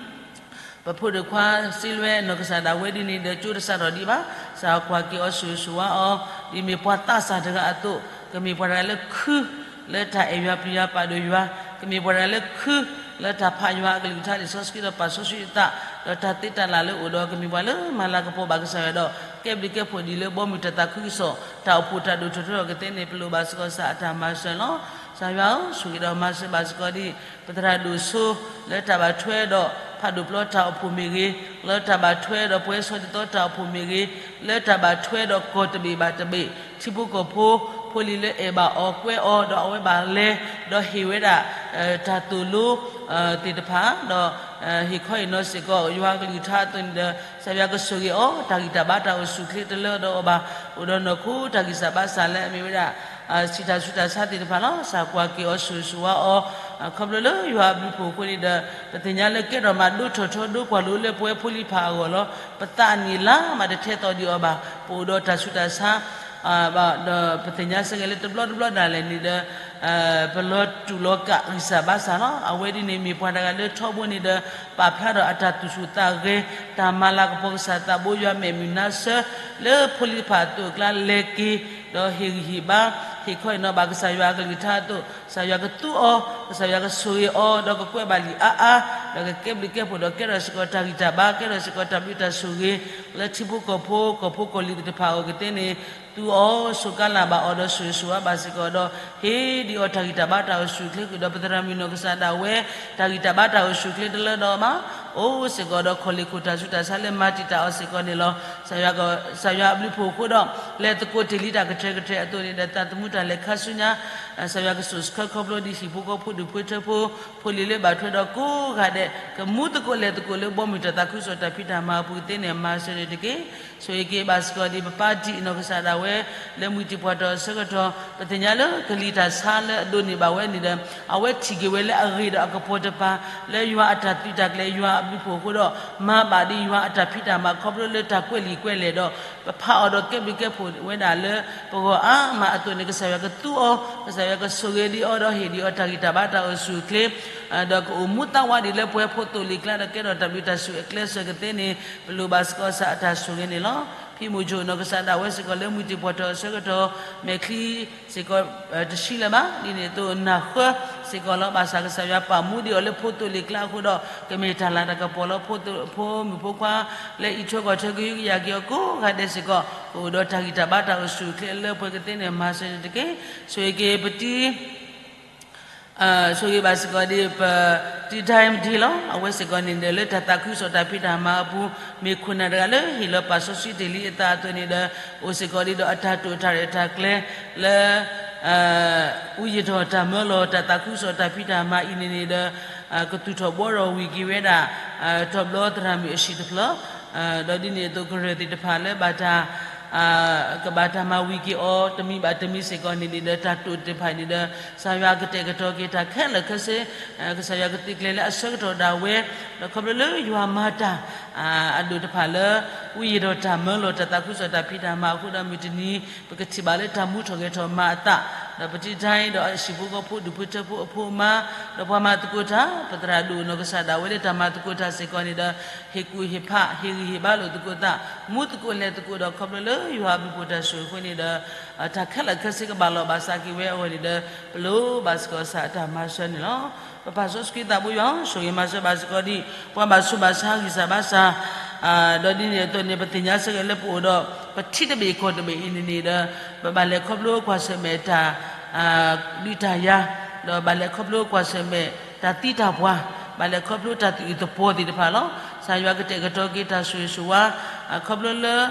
ပဖိဒ့ခွါ စ့လွဲနီၢ်ကစၢ်ဒၣ်ဝဲဒ်န့ၣ်ဒီး ကၠိတစးထီၣ်ဒံးဘၣ်, ကစၢ်ကွၢ်က့ၤအီၤ ဆိၣ်ဂ့ၤဆိၣ်ဝါအီၤ, ဒ်မ့ၢ်ပှၤသးစၢ်တဂၤအသိး, ကမ့ၢ်ပှၤတဂၤလၢခု လၢတၢ်အဲၣ်ယွၤပျံၤယွၤပာ်ဒိၣ်ယွၤ, ကမ့ၢ်ပှၤတဂၤလၢခု လၢတၢ်ဖးယွၤအကလုၢ်ကထါလံာ်စီဆှံဒီးပာ်စီဆှံအသး, ဒီးတၢ်သ့တၢ်လၢ်လၢအအိၣ်ဒီး ကမ့ၢ်ပှၤလၢမၤလၤကပီၤဘၣ်ကစၢ်ယွၤဒီး ကဲဘျုးကဲဖှိၣ်ဒ်လၢဘီမုၢ်တၢ်သးခုကစီၣ် တၢ်အိၣ်ဖှိၣ်တၢ်ဒိၣ်ထီၣ်ထီထီၣ်ကသ့န့ၣ် ပလိၣ်ဘၣ်စ့ၢ်ကီးကစၢ်အတၢ်မၤစၢၤလီၤ. ကစၢ်ယွၤဧၢ, ဆိၣ်ဂ့ၤဒီးမၤစၢၤဘၣ်စ့ၢ်ကီးဒ် ပသရၣ်ဒိၣ်စိ လၢတၢ်ဘၣ်ထွဲဒီးဖးဒိၣ်ပျီတၢ်အိၣ်ဖှိၣ်မ့ၢ်ဂ့ၤ, လၢတၢ်ဘၣ်ထွဲဒီးပှၤဆီၣ်တံၢ်သီတၢ်အိၣ်ဖှိၣ်မ့ၢ်ဂ့ၤ, လၢတၢ်ဘၣ်ထွဲဒီးကီၢ်တဘ့ၣ်ဘၣ်တဘ့ၣ် ထံဖိကီၢ်ဖိ ဖိလံၤလၢအဲၣ်ဘၣ်အီၤကွဲအီၤ ဒီးအဝဲဘၣ်လဲၤ ဒီးဟ့ၣ်ဝဲဒၣ် တၢ်သိၣ်လိ သ့ၣ်တဖၣ် ဒီးဟ့ၣ်ခီဟ့ၣ်နီၤစ့ၢ်ကီး ယွၤကလုၢ်ကထါအသိးန့ၣ်ဒီး ကစၢ်ယွၤကဆိၣ်ဂ့ၤအီၤ တၢ်ဂံၢ်တၢ်ဘါတၢ်အိၣ်ဆူၣ်အိၣ်ချ့တလၢဒီးအီၤဘၣ်, အိၣ်ဒီးနီၢ်ခိတၢ်ဂံၢ်စၢ်ဘါစၢ်လၢအမ့ၢ်ဝဲဒၣ် စံးတၢ်ဆူးတၢ်ဆါသ့ၣ်တဖၣ်လီၤ. ကစၢ်ကွၢ်က့ၤအီၤ ဆိၣ်ဂ့ၤဆိၣ်ဝါအီၤ ခီဖျိလၢယွၤအဘျုးဖှိၣ်အဃိန့ၣ်ဒီး ပသ့ၣ်ညါလၢကဲထီၣ်မးဒိၣ်ထီၣ်ထီဒိၣ်ကွၢ်လိလၢပဝဲဖိလံၤဖးအဂီၢ်လီၤ. ပသးအနံၣ်အလါမးတထဲသိးဒံးအီၤဘၣ်, ပအိၣ်ဒီးတၢ်ဆူးတၢ်ဆါ ဒီးပသ့ၣ်ညါစ့ၢ်ကီးလၢတဘျီတဘျီဒၣ်လဲာ်န့ၣ်ဒီး ပလီၤတူာ်လီၤကာ်ဂံၢ်စၢ်ဘါစၢ်လီၤ. အဝဲဒ်န့ၣ်မ့ၢ်ပှၤတဂၤလၢထီဘိန့ၣ်ဒီး ပာ်ဖျါထီၣ်အတၢ်သူၣ်ဆူၣ်သးဂဲၤ တၢ်မၤလၤကပီၤကစၢ်သးဘိယွၤမဲာ်မုာ်နါဆၢ လၢဖိလံၤဖးအသိးအကျါလဲၤက့ၤ ဒီးဟ့ၣ်ဂံၢ်ဟ့ၣ်ဘါ ဟ့ၣ်ခီဟ့ၣ်နီၤဘၣ်ကစၢ်ယွၤအကလုၢ်ကထါအသိး ကစၢ်ယွၤကသူအီၤ, ကစၢ်ယွၤကဆိၣ်ဂ့ၤအီၤ ဒီးကကွဲးဘၣ်လံာ်အါအါ, ဒီးကကဲဘျုးကဲဖှိၣ်ဒီးကဲထီၣ်စ့ၢ်ကီးတၢ်ဂံၢ်တၢ်ဘါ ကဲထီၣ်စ့ၢ်ကီးတၢ်ဘျုးတၢ်ဆိၣ်ဂ့ၤ လၢထံဖိကီၢ်ဖိ ကီၢ်ဖိကီၢ်လံၤသ့ၣ်တဖၣ်အအိၣ်ကသ့န့ၣ် သူအီၤ ဆိးကါလၢ်ဘၣ်အီၤဒီးဆိၣ်ဂ့ၤဆိၣ်ဝါဘၣ်စ့ၢ်ကီးဒီး ဟ့ၣ်ဒံးအီၤတၢ်ဂံၢ်တၢ်ဘါတၢ်အိၣ်ဆူၣ်အိၣ်ချ့ဃုာ်ဒီး ပသရၣ်မုၣ်နီၢ်ကစၢ်ဒၣ်ဝဲ တၢ်ဂံၢ်တၢ်ဘါတၢ်အိၣ်ဆူၣ်အိၣ်ချ့တလၢဒီးမး အိၣ်စ့ၢ်ကီးဒီးခီၣ်လ့ၣ်ခိၣ်တၢ်ဆူးတၢ်ဆါလၢမၤတံာ်တာ်အီၤစ့ၢ်ကီးန့ၣ်လီၤ. ကစၢ်ယွၤအဘျုးဖှိၣ်အဃိဒီး လဲၤသကိးတ့ၢ်လံတၢ်ကတြၢၤကတြဲၤအသိးန့ၣ်ဒီး သးသမူတၢ်လဲၤခါဆူညါ ကစၢ်ယွၤကဆိၣ်ဆၢခီဖျိဒ်ဟံၣ်ဖိဃီဖိဒူၣ်ဖိထၢဖိ ဖိလံၤလၢဘၣ်ထွဲဒီးကိးဂၤဒဲး ကမူသကိးလဲၤသကိးလၢဘီမုၢ်တၢ်သးခုကစီၣ်တၢ်ဖံးတၢ်မၤအပူၤကသ့န့ၣ် မၤစၢၤန့ၣ်တက့ၢ်. ဆိၣ်ဂ့ၤက့ၤဘၣ်စ့ၢ်ကီးဒ်ပပၢ်ဒံၣ်နီၢ်ကစၢ်ဒၣ်ဝဲ လၢမုၢ်တံၢ်ပှၢ်ထီၣ်အဆၢကတီၢ် ပသ့ၣ်ညါလၢကလံၤတၢ်ဆါလၢအဒိးန့ၢ်ဘၣ်ဝဲန့ၣ်ဒီး အဝဲထံၣ်က့ၤဝဲလၢအဂ့ၤဒီးအကပီၤတပၤ လၢယွၤအတၢ်သုးတၢ်ကျဲၤ ယွၤအဘျုးဖှိၣ်အဃိဒီး မၤဘၣ်ဒ်ယွၤအတၢ်ဖံးတၢ်မၤခီဖျိလၢတၢ်ကွဲးလံာ်ကွဲးလဲၢ်ဒီး ပဖးအီၤဒီးကဲဘျုးကဲဖှိၣ်ဝဲဒၣ်လၢ ပဂီၢ်အါမးအသိးန့ၣ် ကစၢ်ယွၤကသူအီၤ ကစၢ်ယွၤကဆိၣ်ဂ့ၤဒံးအီၤဒီးဟ့ၣ်ဒံးအီၤတၢ်ဂံၢ်တၢ်ဘါတၢ်အိၣ်ဆူၣ်အိၣ်ချ့ ဒီးကအိၣ်မူသးဝးဒံးလၢပှဲၤဖိသိၣ်လံာ်ကျါဒီးကဲထီၣ်တၢ်ဘျုးတၢ်ဆိၣ်အကျဲးစၢးကသ့န့ၣ် ပလိၣ်ဘၣ်စ့ၢ်ကီးကစၢ်အတၢ်ဆိၣ်ဂ့ၤန့ၣ်လီၤ. ဖံမုၢ်ကၠိၣ်နီၢ်ကစၢ်ဒၣ်ဝဲစ့ၢ်ကီးလၢမုၢ်တံၢ်ပှၢ်ထီၣ်အဆၢကတီၢ် မဲာ်ချံစ့ၢ်ကီး တဆံလၢၤဘၣ် ဒ်န့ၣ်အသိးနၢ်ဃၢစ့ၢ်ကီးလီၤ. ဘၣ်ဆၣ်ကစၢ်ယွၤပာ်မူဒံးအီၤလၢဖိသိၣ်လံာ်ကျါအဃိဒီး ကမ့ၢ်တၢ်လၤတၢ်ကပီၤလီၤ. ဖိမုၣ်ဖိခွါလၢအံးထွဲကွၢ်ထွဲကဟုကယာ်က့ၤအီၤကိးဂၤဒဲးစ့ၢ်ကီး ကအိၣ်ဒီးတၢ်ဂံၢ်တၢ်ဘါတၢ်အိၣ်ဆူၣ်အိၣ်ချ့လၢပှဲၤကသ့န့ၣ် မၤစၢၤန့ၣ်တက့ၢ်. ဆိၣ်ဂ့ၤက့ၤပတံ ဆိၣ်ဂ့ၤဘၣ်စ့ၢ်ကီးဒ်ပတံတၢ်မတံလီၤ. အဝဲစ့ၢ်ကီးန့ၣ်ဒီး လၢတၢ်သးခုကစီၣ်တၢ်ဖံးတၢ်မၤအပူၤ မ့ၢ်ခိၣ်နၢ်တဂၤလၢဟ့ၣ်လီၤပာ်စီဆှံတ့ၢ်လံအသးအသိးန့ၣ်ဒီး အိၣ်စ့ၢ်ကီးဒ်ဒီးအတၢ်တိာ်တၢ်ရဲၣ်တၢ်ကျဲၤလၢ ဝံယံၤထီၣ်တၢ်မၢလီၤတၢ်သးခုကစီၣ်တၢ်ဖံးတၢ်မၤအံၤန့ၣ်န့ၣ်ဒီး ကသူၣ်ထီၣ်ဘှီထီၣ်ဝံၤက့ၤဝဲဒၣ် ထီၣ်ဘျီသရၣ်မုၣ်အဟံၣ်တဖျၢၣ် ဒီးဒ်န့ၣ်အသိးကရၢၢ်သ့ၣ်တဖၣ်လၢဘၣ်တၢ် ကဘၣ်တၢ်မၤဝံၤက့ၤအီၤ တမံၤဘၣ်တမံၤစ့ၢ်ကီးန့ၣ်န့ၣ်ဒီး တၢ်တိာ်သ့ၣ်တဖၣ်န့ၣ်ဒီး ကစၢ်ယွၤကတဲာ်ကတီၤက့ၤတၢ်ခဲလၢာ်ခဲဆ့ ကစၢ်ယွၤကသုးကျဲၤလၢအဆၢကတီၢ်ဒၣ်ဝဲ ဒီးခီဖျိလၢယွၤမၤတၢ် အဒိၣ်တဖၣ်လၢ ဝံယံၤထီၣ်တၢ်မၢလီၤတၢ်သးခုကစီၣ်တၢ်ဖံးတၢ်မၤအဃိဒီး မုၢ်တနံၤ ပကထံၣ်ဘၣ်လၢတၢ်မူထီၣ်ဂဲၤထီၣ်မၤအသး ဒီးပတံတၢဒီးအဟံၣ်ဖိဃီဖိဒူၣ်ဖိထၢဖိအဖိအမါ ဒီးပှၤမၤသကိးတၢ် ပသရၣ်ဒိၣ်နီၢ်ကစၢ်ဒၣ်ဝဲလၢတၢ်မၤသကိးတၢ်စ့ၢ်ကီးန့ၣ်ဒီး ဟ့ၣ်ကူၣ်ဟ့ၣ်ဖး ဟ့ၣ်ဂံၢ်ဟ့ၣ်ဘါလိာ်သကိးသး မူသကိးလဲၤသကိးဒီးခီဖျိလၢယွၤအဘျုးဖှိၣ်တၢ်ဆိၣ်ဂ့ၤအဃိန့ၣ်ဒီး တၢ်ခဲလၢာ်ခဲဆ့ကဘၣ်လီၤဘၣ်စးက့ၤဝဲအဂီၢ်န့ၣ်ဒီး ပလိၣ်ဘၣ်စ့ၢ်ကီးကစၢ်အတၢ်မၤစၢၤန့ၣ်လီၤ. ပပၢ်စီဆှံသးဘိယွၤ ဆိၣ်ဂ့ၤမၤစၢၤဘၣ်စ့ၢ်ကီးဒ် ပှၤဘၣ်ဆူးဘၣ်ဆါဂံၢ်စၢ်ဘါစၢ် ဒီးဒ်န့ၣ်အသိးန့ၣ် ပသ့ၣ်ညါစ့ၢ်ကီးလၢပအိၣ်ဒီး ပထံတဘ့ၣ်ကီၢ်တဘ့ၣ်အံၤန့ၣ်န့ၣ်ဒီး ပဘၣ်လဲၤခီဖျိကွၢ်ဆၢၣ်မဲာ်တၢ် ဒုးတၢ်ယၤ ဒီးဘၣ်လဲၤခီဖျိကွၢ်ဆၢၣ်မဲာ်တၢ်သံတၢ်ပှၢ် ဘၣ်လဲၤခီဖျိတၢ်သူၣ်အုးသးပှီၤသ့ၣ်တဖၣ်လီၤ. ကစၢ်ယွၤကတဲာ်ကတီၤက့ၤတၢ်ဆိၣ်ဂ့ၤဆိၣ်ဝါ ခီဖျိလၢ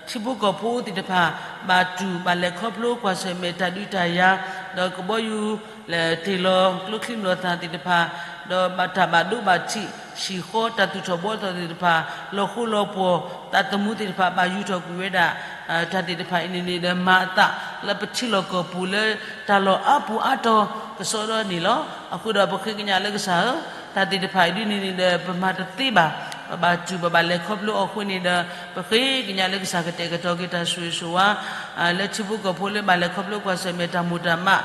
ထံဖိကီၢ်ဖိသ့ၣ်တဖၣ် ဘၣ်တူၢ်ဘၣ်လဲၤခီဖျိကွၢ်ဆၢၣ်မဲာ်တၢ်ဒုးတၢ်ယၤ ဒီးကဘီယူၤ တ့ၢ်လီၤကျိချံမျိာ်သၣ်သ့ၣ်တဖၣ် ဒီးဘၣ်တၢ်ဘၣ်ဒိဘၣ်ထံး ဟံၣ်ဃီတၢ်သူၣ်ထီၣ်ဘှီထီၣ်သ့ၣ်တဖၣ် လီၤဃိလီၤပှီၢ် သးသမူသ့ၣ်တဖၣ် ဘၣ်ယူၤထီၣ်ကွံာ်ဝဲဒၣ် တၢ်သ့ၣ်တဖၣ်အံၤန့ၣ်န့ၣ်ဒီး မၤအသးလၢပထံလီၢ်ကီၢ်ပူၤလၢတၢ်လီၢ်အါပူၤအါတီၤ ကစီဒီန့ၣ်လီၤ. အဃိဒီးပဃ့ကညးလၢကစၢ်ဧၢ, တၢ်သ့ၣ်တဖၣ်အံၤဒ်န့ၣ်န့ၣ်ဒီး ပမၤတသ့ဘၣ်, ပဘၣ်တူၢ်ပဘၣ်လဲၤခီဖျိအီၤအဃိန့ၣ်ဒီး ပဃ့ကညးလၢကစၢ်ကတဲာ်ကတီၤက့ၤတၢ်ဆိၣ်ဂ့ၤဆိၣ်ဝါ လၢထံဖိကီၢ်ဖိလၢဘၣ်လဲၤခီဖျိကွၢ်ဆၢၣ်မဲာ်တၢ်မိၢ်တၢ်မး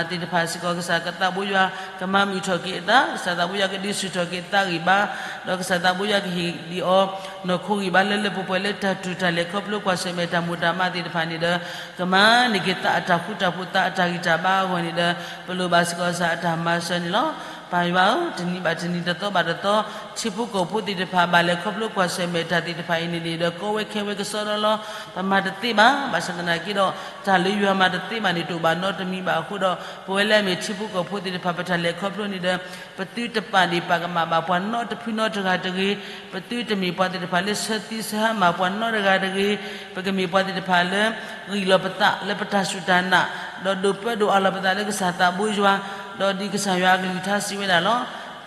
သ့ၣ်တဖၣ်စ့ၢ်ကီး ကစၢ်ကသးဘိယွၤ ကမၤမုာ်ထီၣ်က့ၤအသး, ကစၢ်သးဘိယွၤကဒုးဆူၣ်ထီၣ်က့ၤအသးဂံၢ်ဘါ, ဒီးကစၢ်သးဘိယွၤကဟ့ၣ်ဒံးအီၤ နီၢ်ခိဂံၢ်ဘါလၢလၢပှဲၤပှဲၤလၢတၢ်တူၢ်တၢ်လဲၤခီဖျိကွၢ်ဆၢၣ်မဲာ်တၢ်မိၢ်တၢ်မးသ့ၣ်တဖၣ်န့ၣ်ဒီး ကမၤန့ၢ်က့ၤသးအတၢ်ဃူတၢ်ဖိးသးအတၢ်ဂံၢ်တၢ်ဘါအဂီၢ်န့ၣ်ဒီး ပလိၣ်ဘၣ်စ့ၢ်ကီးကစၢ်အတၢ်မၤစၢၤန့ၣ်လီၤ. ပၢ်ယွၤဧၢ, တနံၤဘၣ်တနံၤတသီဘၣ်တသီ ထံဖိကီၢ်ဖိသ့ၣ်တဖၣ်ဘၣ်လဲၤခီဖျိကွၢ်ဆၢၣ်မဲာ်တၢ်သ့ၣ်တဖၣ်အံၤန့ၣ်န့ၣ်ဒီး ကီဝဲခဲဝဲကစီဒီလီၤ. ပမၤတသ့ဘၣ်, ဘၣ်ဆၣ်သနာ်က့ဒီး တၢ်လၢယွၤမၤတသ့ဘၣ်န့ၣ် တအိၣ်ဘၣ်နီတမံၤဘၣ်အဃိဒီး ပဝဲလၢအမ့ၢ်ထံဖိကီၢ်ဖိသ့ၣ်တဖၣ် ပတၢ်လဲၤခီဖျိန့ၣ်ဒီး ပသုတပာ်ဒ့ၣ်ပာ်ကမၣ်ဘၣ်ပှၤနီတဖုနီတဂၤတဂ့ၤ, ပသုတမ့ၢ်ပှၤသ့ၣ်တဖၣ်လၢဆၢသံဆၢဟါမၢ်ပှၤနီတဂၤတဂ့ၤ, ပကမ့ၢ်ပှၤသ့ၣ်တဖၣ်လၢ ဂံၢ်လီၤပသးလၢပတၢ်စူၢ်တၢ်နာ်, ဒီးဒိးပၢဒိးအးလီၤပသးလၢကစၢ်သးဘိယွၤ, ဒီးဒ်ကစၢ်ယွၤအကလုၢ်ကထါစံးဝဲဒၣ်လီၤ.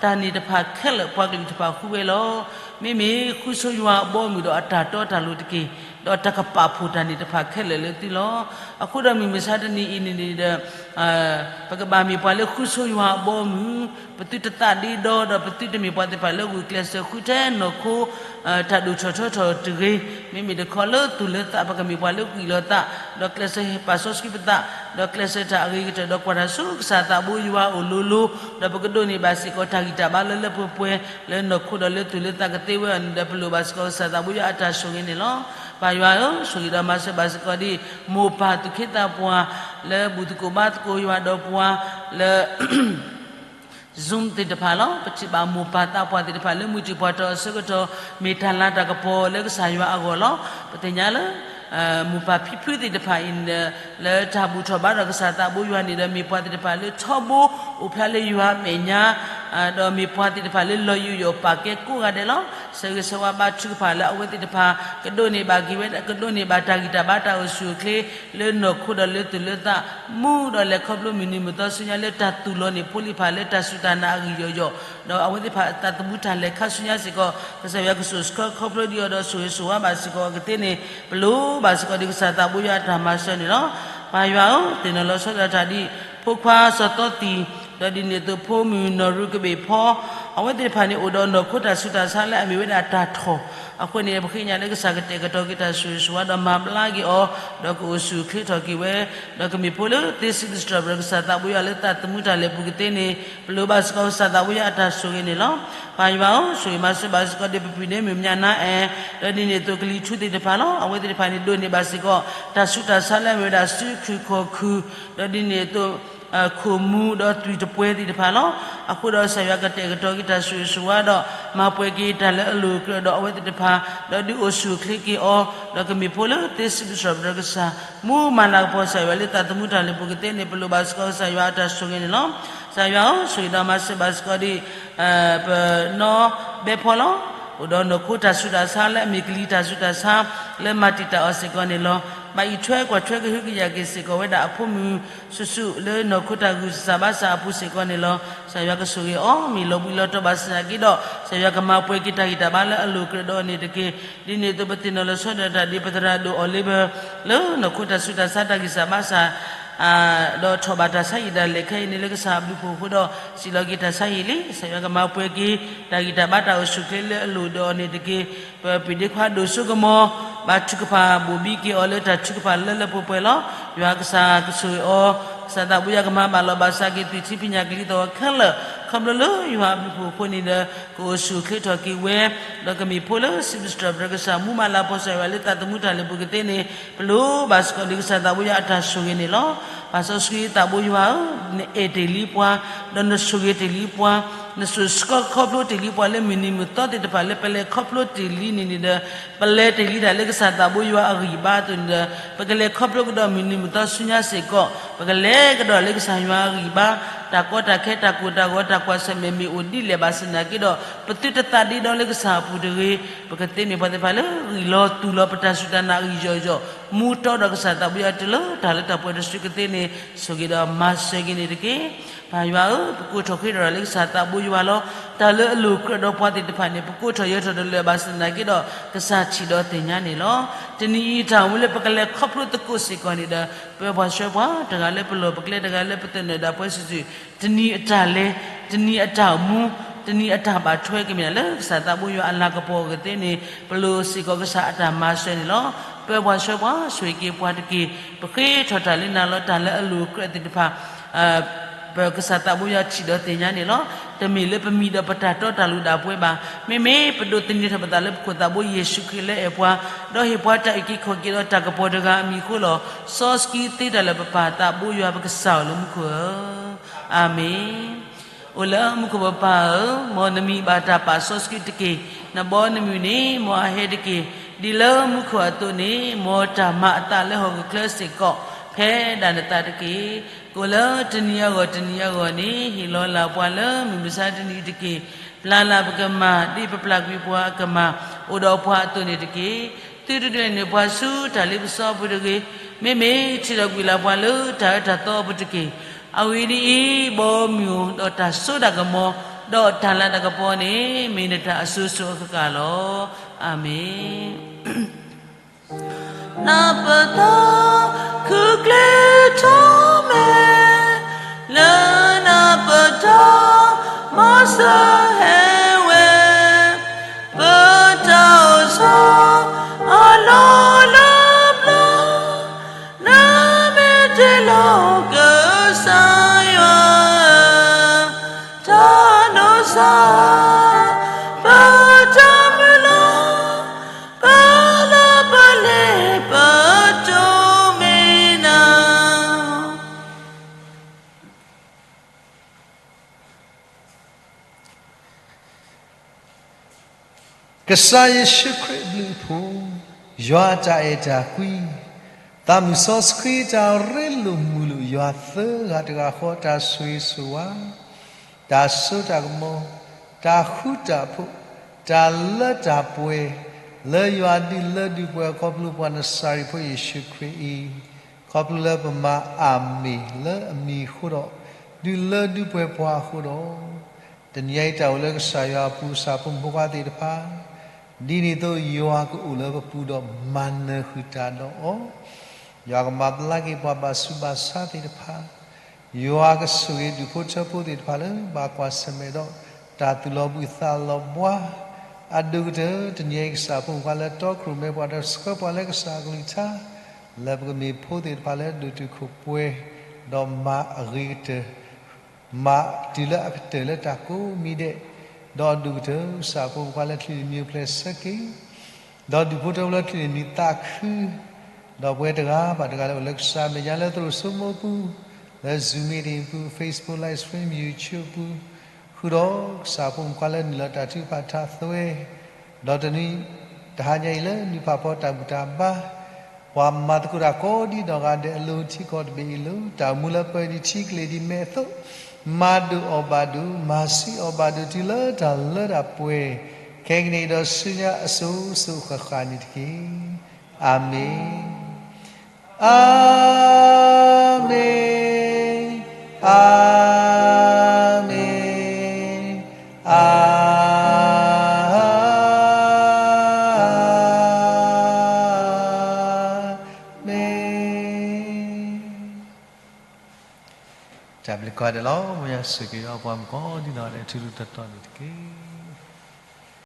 တၢ်န့ၣ်တဖၣ်ခဲလၢာ်ပှၤကလုာ်တဖၣ်ဃုဝဲလီၤ. မ့မ့ၢ်ဃုဆိယွၤအဘီအမုၢ်ဒီးအတၢ်တီတၢ်လိၤတက့ၢ်, ဒီးတၢ်ကပာ်ဖှိၣ်တၢ်န့ၣ်တဖၣ်ခဲလၢာ်လၢသုလီၤ. အဃိဒီးမုၢ်မဆါတနံၤအံၤန့ၣ်န့ၣ်ဒီး ပကဘၣ်မ့ၢ်ပှၤလၢဃုဆိယွၤအဘီအမုၢ်, ပသုတသးဒ့ဒီ, ဒီးပသုတမ့ၢ်ပှၤသ့ၣ်တဖၣ်လၢဂုာ်ကျဲးစၢးဃုထဲနီၢ်ခိ တၢ်ဒိၣ်ထီၣ်ထီထီၣ်တဂ့ၤ, မ့မ့ၢ်တခီလၢသူၣ်လၢသး ပကမ့ၢ်ပှၤလၢဂံၢ်လီၤသး, ဒီးကျဲးစၢးဟ့ၣ်ပာ်စီဆှံပသး, ဒီးကျဲးစၢးတၢ်အဂ့ၤကတၢၢ် ဒီးကွၢ်တၢ်ဆူကစၢ်သးဘိယွၤအအိၣ်လိၤလိၤ, ဒီးပကဒိးန့ၢ်ဘၣ်စ့ၢ်ကီးတၢ်ဂံၢ်တၢ်ဘါလၢလၢပှဲၤပှဲၤ လၢနီၢ်ခိဒီးလၢသူၣ်လၢသးကသ့ဝဲအီၤန့ၣ်ဒီး ပလိၣ်ဘၣ်စ့ၢ်ကီးကစၢ်သးဘိယွၤအတၢ်ဆိၣ်ဂ့ၤန့ၣ်လီၤ. ပၢ်ယွၤဧၢ, ဆိၣ်ဂ့ၤဒီးမၤစၢၤဘၣ်စ့ၢ်ကီးဒ် မိၢ်ပၢ်သူၣ်က့သးပှၢ် လၢဘူၣ်သကိးဘါသကိးယွၤဒီးပှၤ လၢ Zoom သ့ၣ်တဖၣ်လီၤ. ပထံၣ်ဘၣ်မိၢ်ပၢ်သးပှၢ်သ့ၣ်တဖၣ်လၢ မုၢ်တံၢ်ပှၤတီၤအဆၢကတီၢ် မ့ၢ်တၢ်လၤတၢ်ကပီၤလၢကစၢ်ယွၤအဂီၢ်လီၤ. ပသ့ၣ်ညါလၢ မိၢ်ပၢ်ဖံဖုသ့ၣ်တဖၣ်အံၤန့ၣ်ဒီး လၢတၢ်ဘူၣ်ထီၣ်ဘါထီၣ်ကစၢ်သးဘိယွၤန့ၣ်ဒီး မ့ၢ်ပှၤသ့ၣ်တဖၣ်လၢထီဘိ အိၣ်ဖျါလၢယွၤအမဲာ်ညါ ဒီးမ့ၢ်ပှၤသ့ၣ်တဖၣ်လၢလီၤယူးယီၣ်ပာ်ကဲကိးဂၤဒဲးလီၤ. ဆၢဂ့ၤဆၢဝါဘါထုကဖၣ်လၢအဝဲသ့ၣ်တဖၣ် ကဒိးန့ၢ်ဘၣ်က့ၤဝဲ ကဒိးန့ၢ်ဘၣ်တၢ်ဂံၢ်တၢ်ဘါတၢ်အိၣ်ဆူၣ်အိၣ်ချ့ လၢနီၢ်ခိဒီးလၢသူၣ်လၢသး မူဒီးလဲၤခီဖျိမုၢ်နံၤမုၢ်သီဆူညါလၢတၢ်သူၣ်လီၤန့ၢ်ဖိလံၤတဖၣ်လၢတၢ်စူၢ်တၢ်နာ်အဂံၢ်ယီၢ်ယီၢ်, ဒီးအဝဲသ့ၣ်တဖၣ်အသးသမူတၢ်လဲၤခါဆူညါစ့ၢ်ကီး ကစၢ်ယွၤကဆိၣ်ဆှၢခီဖျိဒံးအီၤဒီးဆိၣ်ဂ့ၤဆိၣ်ဝါဘၣ်စ့ၢ်ကီးအီၤကသ့န့ၣ် ပလိၣ်ဘၣ်စ့ၢ်ကီးဒ်ကစၢ်သးဘိယွၤအတၢ်မၤစၢၤန့ၣ်လီၤ. ပၢ်ယွၤဧၢ, သ့ၣ်နီၣ်လီၤဆီဒၣ်တၢ်ဒ် ဖိခွါစီၤသီသံၣ်, ဒီးဒ်န့ၣ်အသိးဖိမုၣ်နီၢ်ရူကဘ့ၣ်ဖီ အဝဲသ့ၣ်တဖၣ်န့ၣ်အိၣ်ဒီးနီၢ်ခိတၢ်ဆူးတၢ်ဆါလၢအမ့ၢ်ဝဲဒၣ်တၢ်ထီၣ်, အဃိန့ၣ် ပဃ့ကညးလၢကစၢ်ကတဲာ်ကတီၤက့ၤတၢ်ဆိၣ်ဂ့ၤဆိၣ်ဝါဒီးမၤဘျါက့ၤအီၤ, ဒီးကအိၣ်ဆူၣ်အိၣ်ချ့ထီၣ်က့ၤဝဲ, ဒီးကမ့ၢ်ဖိလၢသ့စံးထီၣ်ပတြၢၤကစၢ်သးဘိယွၤလၢသးသမူတၢ်လဲၤပူၤကသ့န့ၣ် ပလိၣ်ဘၣ်စ့ၢ်ကီးကစၢ်သးဘိယွၤအတၢ်ဆိၣ်ဂ့ၤန့ၣ်လီၤ. ပၢ်ယွၤဧၢ, ဆိၣ်ဂ့ၤမၤစၢၤဘၣ်စ့ၢ်ကီးဒီးပပုၢ်ဒ့မုၣ်မၠၣ်နါအဲၣ်, ဒီးဒ်န့ၣ်အသိးကလံၤထူသ့ၣ်တဖၣ်လီၤ. အဝဲသ့ၣ်တဖၣ်န့ၣ်ဒိးန့ၢ်ဘၣ်စ့ၢ်ကီး တၢ်ဆူးတၢ်ဆါလၢအမ့ၢ်ဝဲဒၣ်စုခူၣ်ခီၣ်ခူၣ်, ဒီးဒ်န့ၣ်အသိး ခိၣ်မူဒီးသွံၣ်တပှဲၤသ့ၣ်တဖၣ်လီၤ. အဃိဒီးကစၢ်ယွၤကတဲာ်ကတီၤက့ၤတၢ်ဆိၣ်ဂ့ၤဆိၣ်ဝါဒီး မၤပှဲၤက့ၤတၢ်လၢအလိၤအကြၢးဒီးအဝဲသ့ၣ်တဖၣ်, ဒီးဒုးအိၣ်ဆူၣ်အိၣ်ချ့က့ၤအီၤ, ဒီးကမ့ၢ်ဖိလၢသ့စံးထီၣ်ပတြၢၤကစၢ် မူမၤလၤကပီၤကစၢ်ယွၤလၢသးသမူတၢ်လဲၤပူၤကသ့န့ၣ် ပလိၣ်ဘၣ်စ့ၢ်ကီးကစၢ်ယွၤအတၢ်ဆိၣ်ဂ့ၤန့ၣ်လီၤ. ကစၢ်ယွၤဧၢ, ဆိၣ်ဂ့ၤဒီးမၤစၢၤဘၣ်စ့ၢ်ကီးဒ် ပနီၢ်ဘဲဖီလီၤ. အိၣ်ဒီးနီၢ်ခိတၢ်ဆူးတၢ်ဆါလၢအမ့ၢ်ကလံၤတၢ်ဆူးတၢ်ဆါ လၢမၤတံာ်တာ်အီၤစ့ၢ်ကီးန့ၣ်လီၤ. ဘၣ်အံးထွဲကွၢ်ထွဲကဟုကယာ်က့ၤစ့ၢ်ကီးဝဲဒၣ်အဖိမုၣ်စုာ်စုာ် လၢနီၢ်ခိတၢ်ဂုၢ်စၢ်ဘါစၢ်အပူၤစ့ၢ်ကီးန့ၣ်လီၤ. ကစၢ်ယွၤကဆိၣ်ဂ့ၤအီၤ မ့ၢ်လီၤဘှံးလီၤတီၤဘၣ်ဆၣ်သနာ်က့ဒီး ကစၢ်ယွၤကမၤပှဲၤက့ၤတၢ်ဂံၢ်တၢ်ဘါလၢအလိၤအကြၢးဒီးအီၤန့ၣ်တက့ၢ်. ဒ်န့ၣ်အသိးပသ့ၣ်နီၣ်လီၤဆီဒၣ်တၢ်ဒ်ပသရၣ်ဒိၣ်အီၤလ့ဘၢ လၢနီၢ်ခိတၢ်ဆူးတၢ်ဆါတၢ်ဂံၢ်စၢ်ဘါစၢ် ဒီးထီၣ်ဘၣ်တၢ်ဆါဟံၣ်ဒၣ်လဲာ်ခဲအံၤန့ၣ်လၢကစၢ်အဘျုးအဖှိၣ်အဃိဒီး စံးလီၤက့ၤတၢ်ဆါဟံၣ်လံ. ကစၢ်ယွၤကမၤပှဲၤက့ၤ တၢ်ဂံၢ်တၢ်ဘါတၢ်အိၣ်ဆူၣ်အိၣ်ချ့လၢအလိၤဒီးအီၤန့ၣ်တက့ၢ်. ပပုၢ်ဒ့ခွါဒိၣ်စိကမီၤ ဘါထုကဖၣ်ဘိၣ်ဘံက့ၤအီၤလၢတၢ်ထုကဖၣ်လၢလၢပှဲၤပှဲၤလီၤ. ယွၤကစၢ်ကဆိၣ်ဂ့ၤအီၤ, ကစၢ်သးဘိယွၤကမၤဘၣ်လီၤဘၣ်စးက့ၤသွံၣ်ထံဖံးညၣ်ကလံၤသီၣ်ခဲလၢာ် ခီဖျိလၢယွၤအဘျုးအဖှိၣ်အဃိန့ၣ်ဒီး ကအိၣ်ဆူၣ်အိၣ်ချ့ထီၣ်က့ၤဝဲ ဒီးကမ့ၢ်ဖိလၢစံးထီၣ်ပတြၢၤကစၢ် မူမၤလၤကပီၤကစၢ်ယွၤလၢသးသမူတၢ်လဲၤပူၤကသ့န့ၣ် ပလိၣ်ဘၣ်စ့ၢ်ကီးဒ်ကစၢ်သးဘိယွၤအတၢ်ဆိၣ်ဂ့ၤန့ၣ်လီၤ. ပၢ်စီဆှံသးဘိယွၤဧၢ, နအဲၣ်တ့ၢ်လံပှၤ, ဒီးနဆိၣ်ဂ့ၤတ့ၢ်လံပှၤ, နဆိၣ်ဆှၢခီဖျိတ့ၢ်လံပှၤလၢမုၢ်နံၤမုၢ်သီသ့ၣ်တဖၣ်လၢပလဲၤခီဖျိတ့ၢ်လံန့ၣ်န့ၣ်ဒီး ပလဲၤတ့ၢ်လံဒၣ်လၢကစၢ်သးဘိယွၤအဂံၢ်ဘါအသိးန့ၣ်ဒီး ပကလဲၤခီဖျိကဒီးမုၢ်နံၤမုၢ်သီဆူညါစ့ၢ်ကီး ပကလဲၤကဒီးလၢကစၢ်ယွၤအဂံၢ်ဘါ တၢ်ကီတၢ်ခဲတၢ်ကိၢ်တၢ်ဂီၤတၢ်ကွၢ်ဆၢၣ်မဲာ်မ့ၢ်အိၣ်ဒ်လဲၣ်ဘၣ်ဆၣ်သနာ်က့ဒီး ပသုတသးဒ့ဒီလၢကစၢ်အပူၤတဂ့ၤ. ပကသ့မ့ၢ်ပှၤသ့ၣ်တဖၣ်လၢဂံၢ်လီၤသူၣ်လီၤပတၢ်စူၢ်တၢ်နာ်ဂံၢ်ယီၢ်ယီၢ် မူတီဒီးကစၢ်သးဘိယွၤတုၤလၢတၢ်လၢတၢ်ပှဲၤတစုကသ့န့ၣ် ဆိၣ်ဂ့ၤဒီးမၤစၢၤက့ၤန့ၣ်တက့ၢ်. ပၢ်ယွၤဧၢ, ပကိးထီၣ်ဃ့ထီၣ်လၢကစၢ်သးဘိယွၤလီၤ. တၢ်လၢအလိၤကြၢးဒီးပှၤသ့ၣ်တဖၣ်န့ၣ် ပကိးထီၣ်ယၢၤထီၣ်တလၢာ်ဘၣ်ဆၣ်သနာ်က့ဒီး ကစၢ်ထံၣ်ဒီးသ့ၣ်ညါန့ၣ်လီၤ. တနံၤအံၤတၢ်အိၣ်မူလၢပကလဲၤခီဖျိသကိးစ့ၢ်ကီးန့ၣ်ဒီး ပၢပှၤဆှၢပှၤ တဂၤလၢပလီၢ်ပကျဲ တဂၤလၢပသနၢၣ်ဒၣ်ပှဲၤစုာ်စုာ် တနံၤအတၢ်လဲၤ, တနံၤအတၢ်အိၣ်မူ, တနံၤအတၢ်ဘၣ်ထွဲကမ့ၢ်ဒၣ်လၢကစၢ်သးဘိယွၤအလၤကပီၤအဂ့ၢ်သ့ၣ်န့ၣ် ပလိၣ်စ့ၢ်ကီးကစၢ်အတၢ်မၤစၢၤန့ၣ်လီၤ. ပၢပှၤဆှၢပှၤ ဆိၣ်ဂ့ၤက့ၤပှၤတက့ၢ်. ပဃ့ထီၣ်တၢ်လၢနၤလီၤ. တၢ်လၢအလိၤအကြၢးသ့ၣ်တဖၣ် ပကစၢ်သးဘိယွၤထံၣ်ဒီးသ့ၣ်ညါန့ၣ်လီၤ. တမ့ၢ်လၢပမံၤဒီးပတၢ်တီတၢ်လိၤဒၣ်ပှဲၤဘၣ်. မ့မ့ၢ်ပဒိးသန့ၤထီၣ်ပသးလၢပခိၣ်သးဘိယ့ၣ်ၡူးခရံာ်လၢအဲၣ်ပှၤ, ဒီးဟ့ၣ်ပှၤတၢ်အုၣ်က့ၤခီၣ်က့ၤဒီးတၢ်ကပီၤတဂၤအမံၤအဃိလီၤ. စီဆှံသ့တၢ်လၢပပၢ်သးဘိယွၤပကစၢ်ဧၢ လၢမူခိၣ်ဧၢ, အၤမ့ၣ်. အိၣ်လၢမူခိၣ်ပပၢ်ဧၢ, မ်နမံၤဘၣ်တၢ်ပာ်စီဆှံတက့ၢ်. နဘီနမုၢ်န့ၣ် မ်အဟဲတက့ၢ်. ဒ်လၢမူခိၣ်အသိးန့ၣ်, မ်တၢ်မၤအသးလၢဟီၣ်ခိၣ်ချၢစ့ၢ်ကီး ဖဲဒၣ်နသးတက့ၢ်. ကိၣ်လၢတနံၤအဂီၢ်တနံၤအဂီၢ်န့ၣ် ဟ့ၣ်လီၤလၢ်ပှၤလၢမုၢ်မဆါတနံၤအံၤတက့ၢ်. ပျၢ်လၢ်ပကမၢ် ဒ်ပပျၢ်ကွံာ်ပှၤအကမၢ် အိၣ်ဒီးပှၤအသိးန့ၣ်တက့ၢ်. သုတဒွဲၣ်နုာ်ပှၤဆူတၢ်လ့ပစီအပူၤတဂ့ၤ. မ့မ့ၢ်ထံၣ်ထီၣ်ကွံာ်လၢ်ပှၤလၢတၢ်အၢတၢ်သီအပူၤတက့ၢ်. အဂ့ၢ်ဒ်အံၤ, ဘီမုၢ်ဒီးတၢ်စိတၢ်ကမီၤ, ဒီးတၢ်လၤတၢ်ကပီၤန့ၣ် မ့ၢ်နတၢ်အစိၤစိၤအဃၣ်ဃၣ်လီၤ. အၤမ့ၣ်. နပတၢ်ခုၣ်ကျဲထီၣ်မဲာ်, လၢနပတၢ် မၤစၢၤဟဲဝဲ, ပတၢ်အိၣ်ဆီ အလီၢ်လၢပျၢၤ, နမ့ၢ်တ့လီၤကစၢ်ယွၤ, တၢ်ဒိးစၢ် ပတၢ်မုၢ်လၢ်, ပလၢပလဲၤပတိၢ်မ့ၢ်နၤ ကစၢ်ယ့ၣ်ၡူးခရံာ်အဘျုးအဖှိၣ်, ယွၤအတၢ်အဲၣ်တၢ်ကွံ, သးမုၣ်စီဆှံတၢ်ရ့လိာ်မုာ်လိာ်ယွၤသၢဂၤတဂၤဃီ တၢ်ဆိၣ်ဂ့ၤဆိၣ်ဝါ, တၢ်စိတၢ်ကမီၤ, တၢ်ဃူတၢ်ဖိး, တၢ်လၢတၢ်ပှဲၤ, လၢယွၤဒုးလၢဒုးပှဲၤခီဖျိပှၤနစၤရ့းဖိယ့ၣ်ၡူးခရံာ်အံၤ, ခီဖျိလၢပမၤအၤမ့ၣ်လၢအမံၤအဃိဒီး, ဒုးလၢဒုးပှဲၤပှၤအဃိဒီး တနံၤအံၤတၢ်အိၣ်လၢကစၢ်ယွၤအပူၤ ကစၢ်ဖိမုၣ်ဖိခွါသ့ၣ်တဖၣ်, ဒ်န့ၣ်အသိးယွၤကအိၣ်လၢပပူၤဒီးမၤနၢၤဃုာ်တၢ်ဒီးအီၤ, ယွၤကမၤဘျါက့ၤပှၤဘၣ်ဆူးဘၣ်ဆါသ့ၣ်တဖၣ်, ယွၤကဆိၣ်ဂ့ၤဒူၣ်ဖိထၢဖိသ့ၣ်တဖၣ်လၢဘၣ်ကွၢ်ဆၢၣ်မဲာ်ဒီး တၢ်သူၣ်လီၤဘှံးသးလီၤဘှါ, အဒိၣ်ကတၢၢ် တနံၤအံၤကစၢ်ဖိမုၣ်ဖိခွါလၢတီခိၣ်ရိၣ်မဲပှၤဒီးဆှၢပှၤလၢကစၢ်အကလုၢ်ကထါ, လၢပကမ့ၢ်ဖိသ့ၣ်တဖၣ်လၢဒိၣ်တုာ်ခိၣ်ပှဲၤ, ဒီးမၤအဂ့ၤကတၢၢ် မၤတုၤလၢအကတၢၢ်လၢတၢ်ကိးမံၤဒဲး, ဒီးဒိၣ်ကတၢၢ်ကစၢ်ဖိမုၣ်ဖိခွါလၢချံးန့ၢ်မံၤအိၣ်ဖျဲၣ်ဆၢက့ၤ, ဒီးဒူၣ်ဖိထၢဖိလၢချံးန့ၢ်မံၤသးခု, ဒီးပဝဲတဂၤဘၣ်တဂၤလၢအိၣ်လၢကစၢ်မဲာ်ညါလၢသရိာ်စိမိၢ်ပူၤ, လၢ Zoom meeting ပူၤ, Facebook live stream, YouTube ပူၤ, ဃုာ်ဒီးကစၢ်ဖိမုၣ်ဖိခွါလၢနုာ်လီၤတၢ်ထုကဖၣ်ထးသွဲ, ဒီးတနံၤတဟါညါအံၤလၢနုၢ်ဖးဖီတၢ်ဘူၣ်တၢ်ဘါ ပှၤမၤသကိးတၢ်ကိးဒံးနီၢ်ဂၤဒဲးအလိၤထံကီၢ်တဘ့ၣ်အံၤလၢ တၢ်အိၣ်မူလၢပှဲၤဒံးထံကလ့ၤဒံးမဲာ်အသိး, မၤဒိၣ်အီၤဘၣ်ဒိး, မၤဆှံအီၤဘၣ်ဒိးတုၤလၢတၢ်လၢတၢ်ပှဲၤ, ခဲကနံၣ်အံၤဒီးဆူညါအစိၤစိၤအဃၣ်ဃၣ်န့ၣ်တက့ၢ်. အၤမ့ၣ်. အၤမ့ၣ်, အၤမ့ၣ်, အၤမ့ၣ်. တၢ်ဘျုးကိးဂၤဒဲးလီၤ. မ်ယွၤဆိၣ်ဂ့ၤအီၤပှၤမုၣ်ကိးဒံနီၢ်ဂၤဒဲး ထူထူတီတီန့ၣ်တက့ၢ်.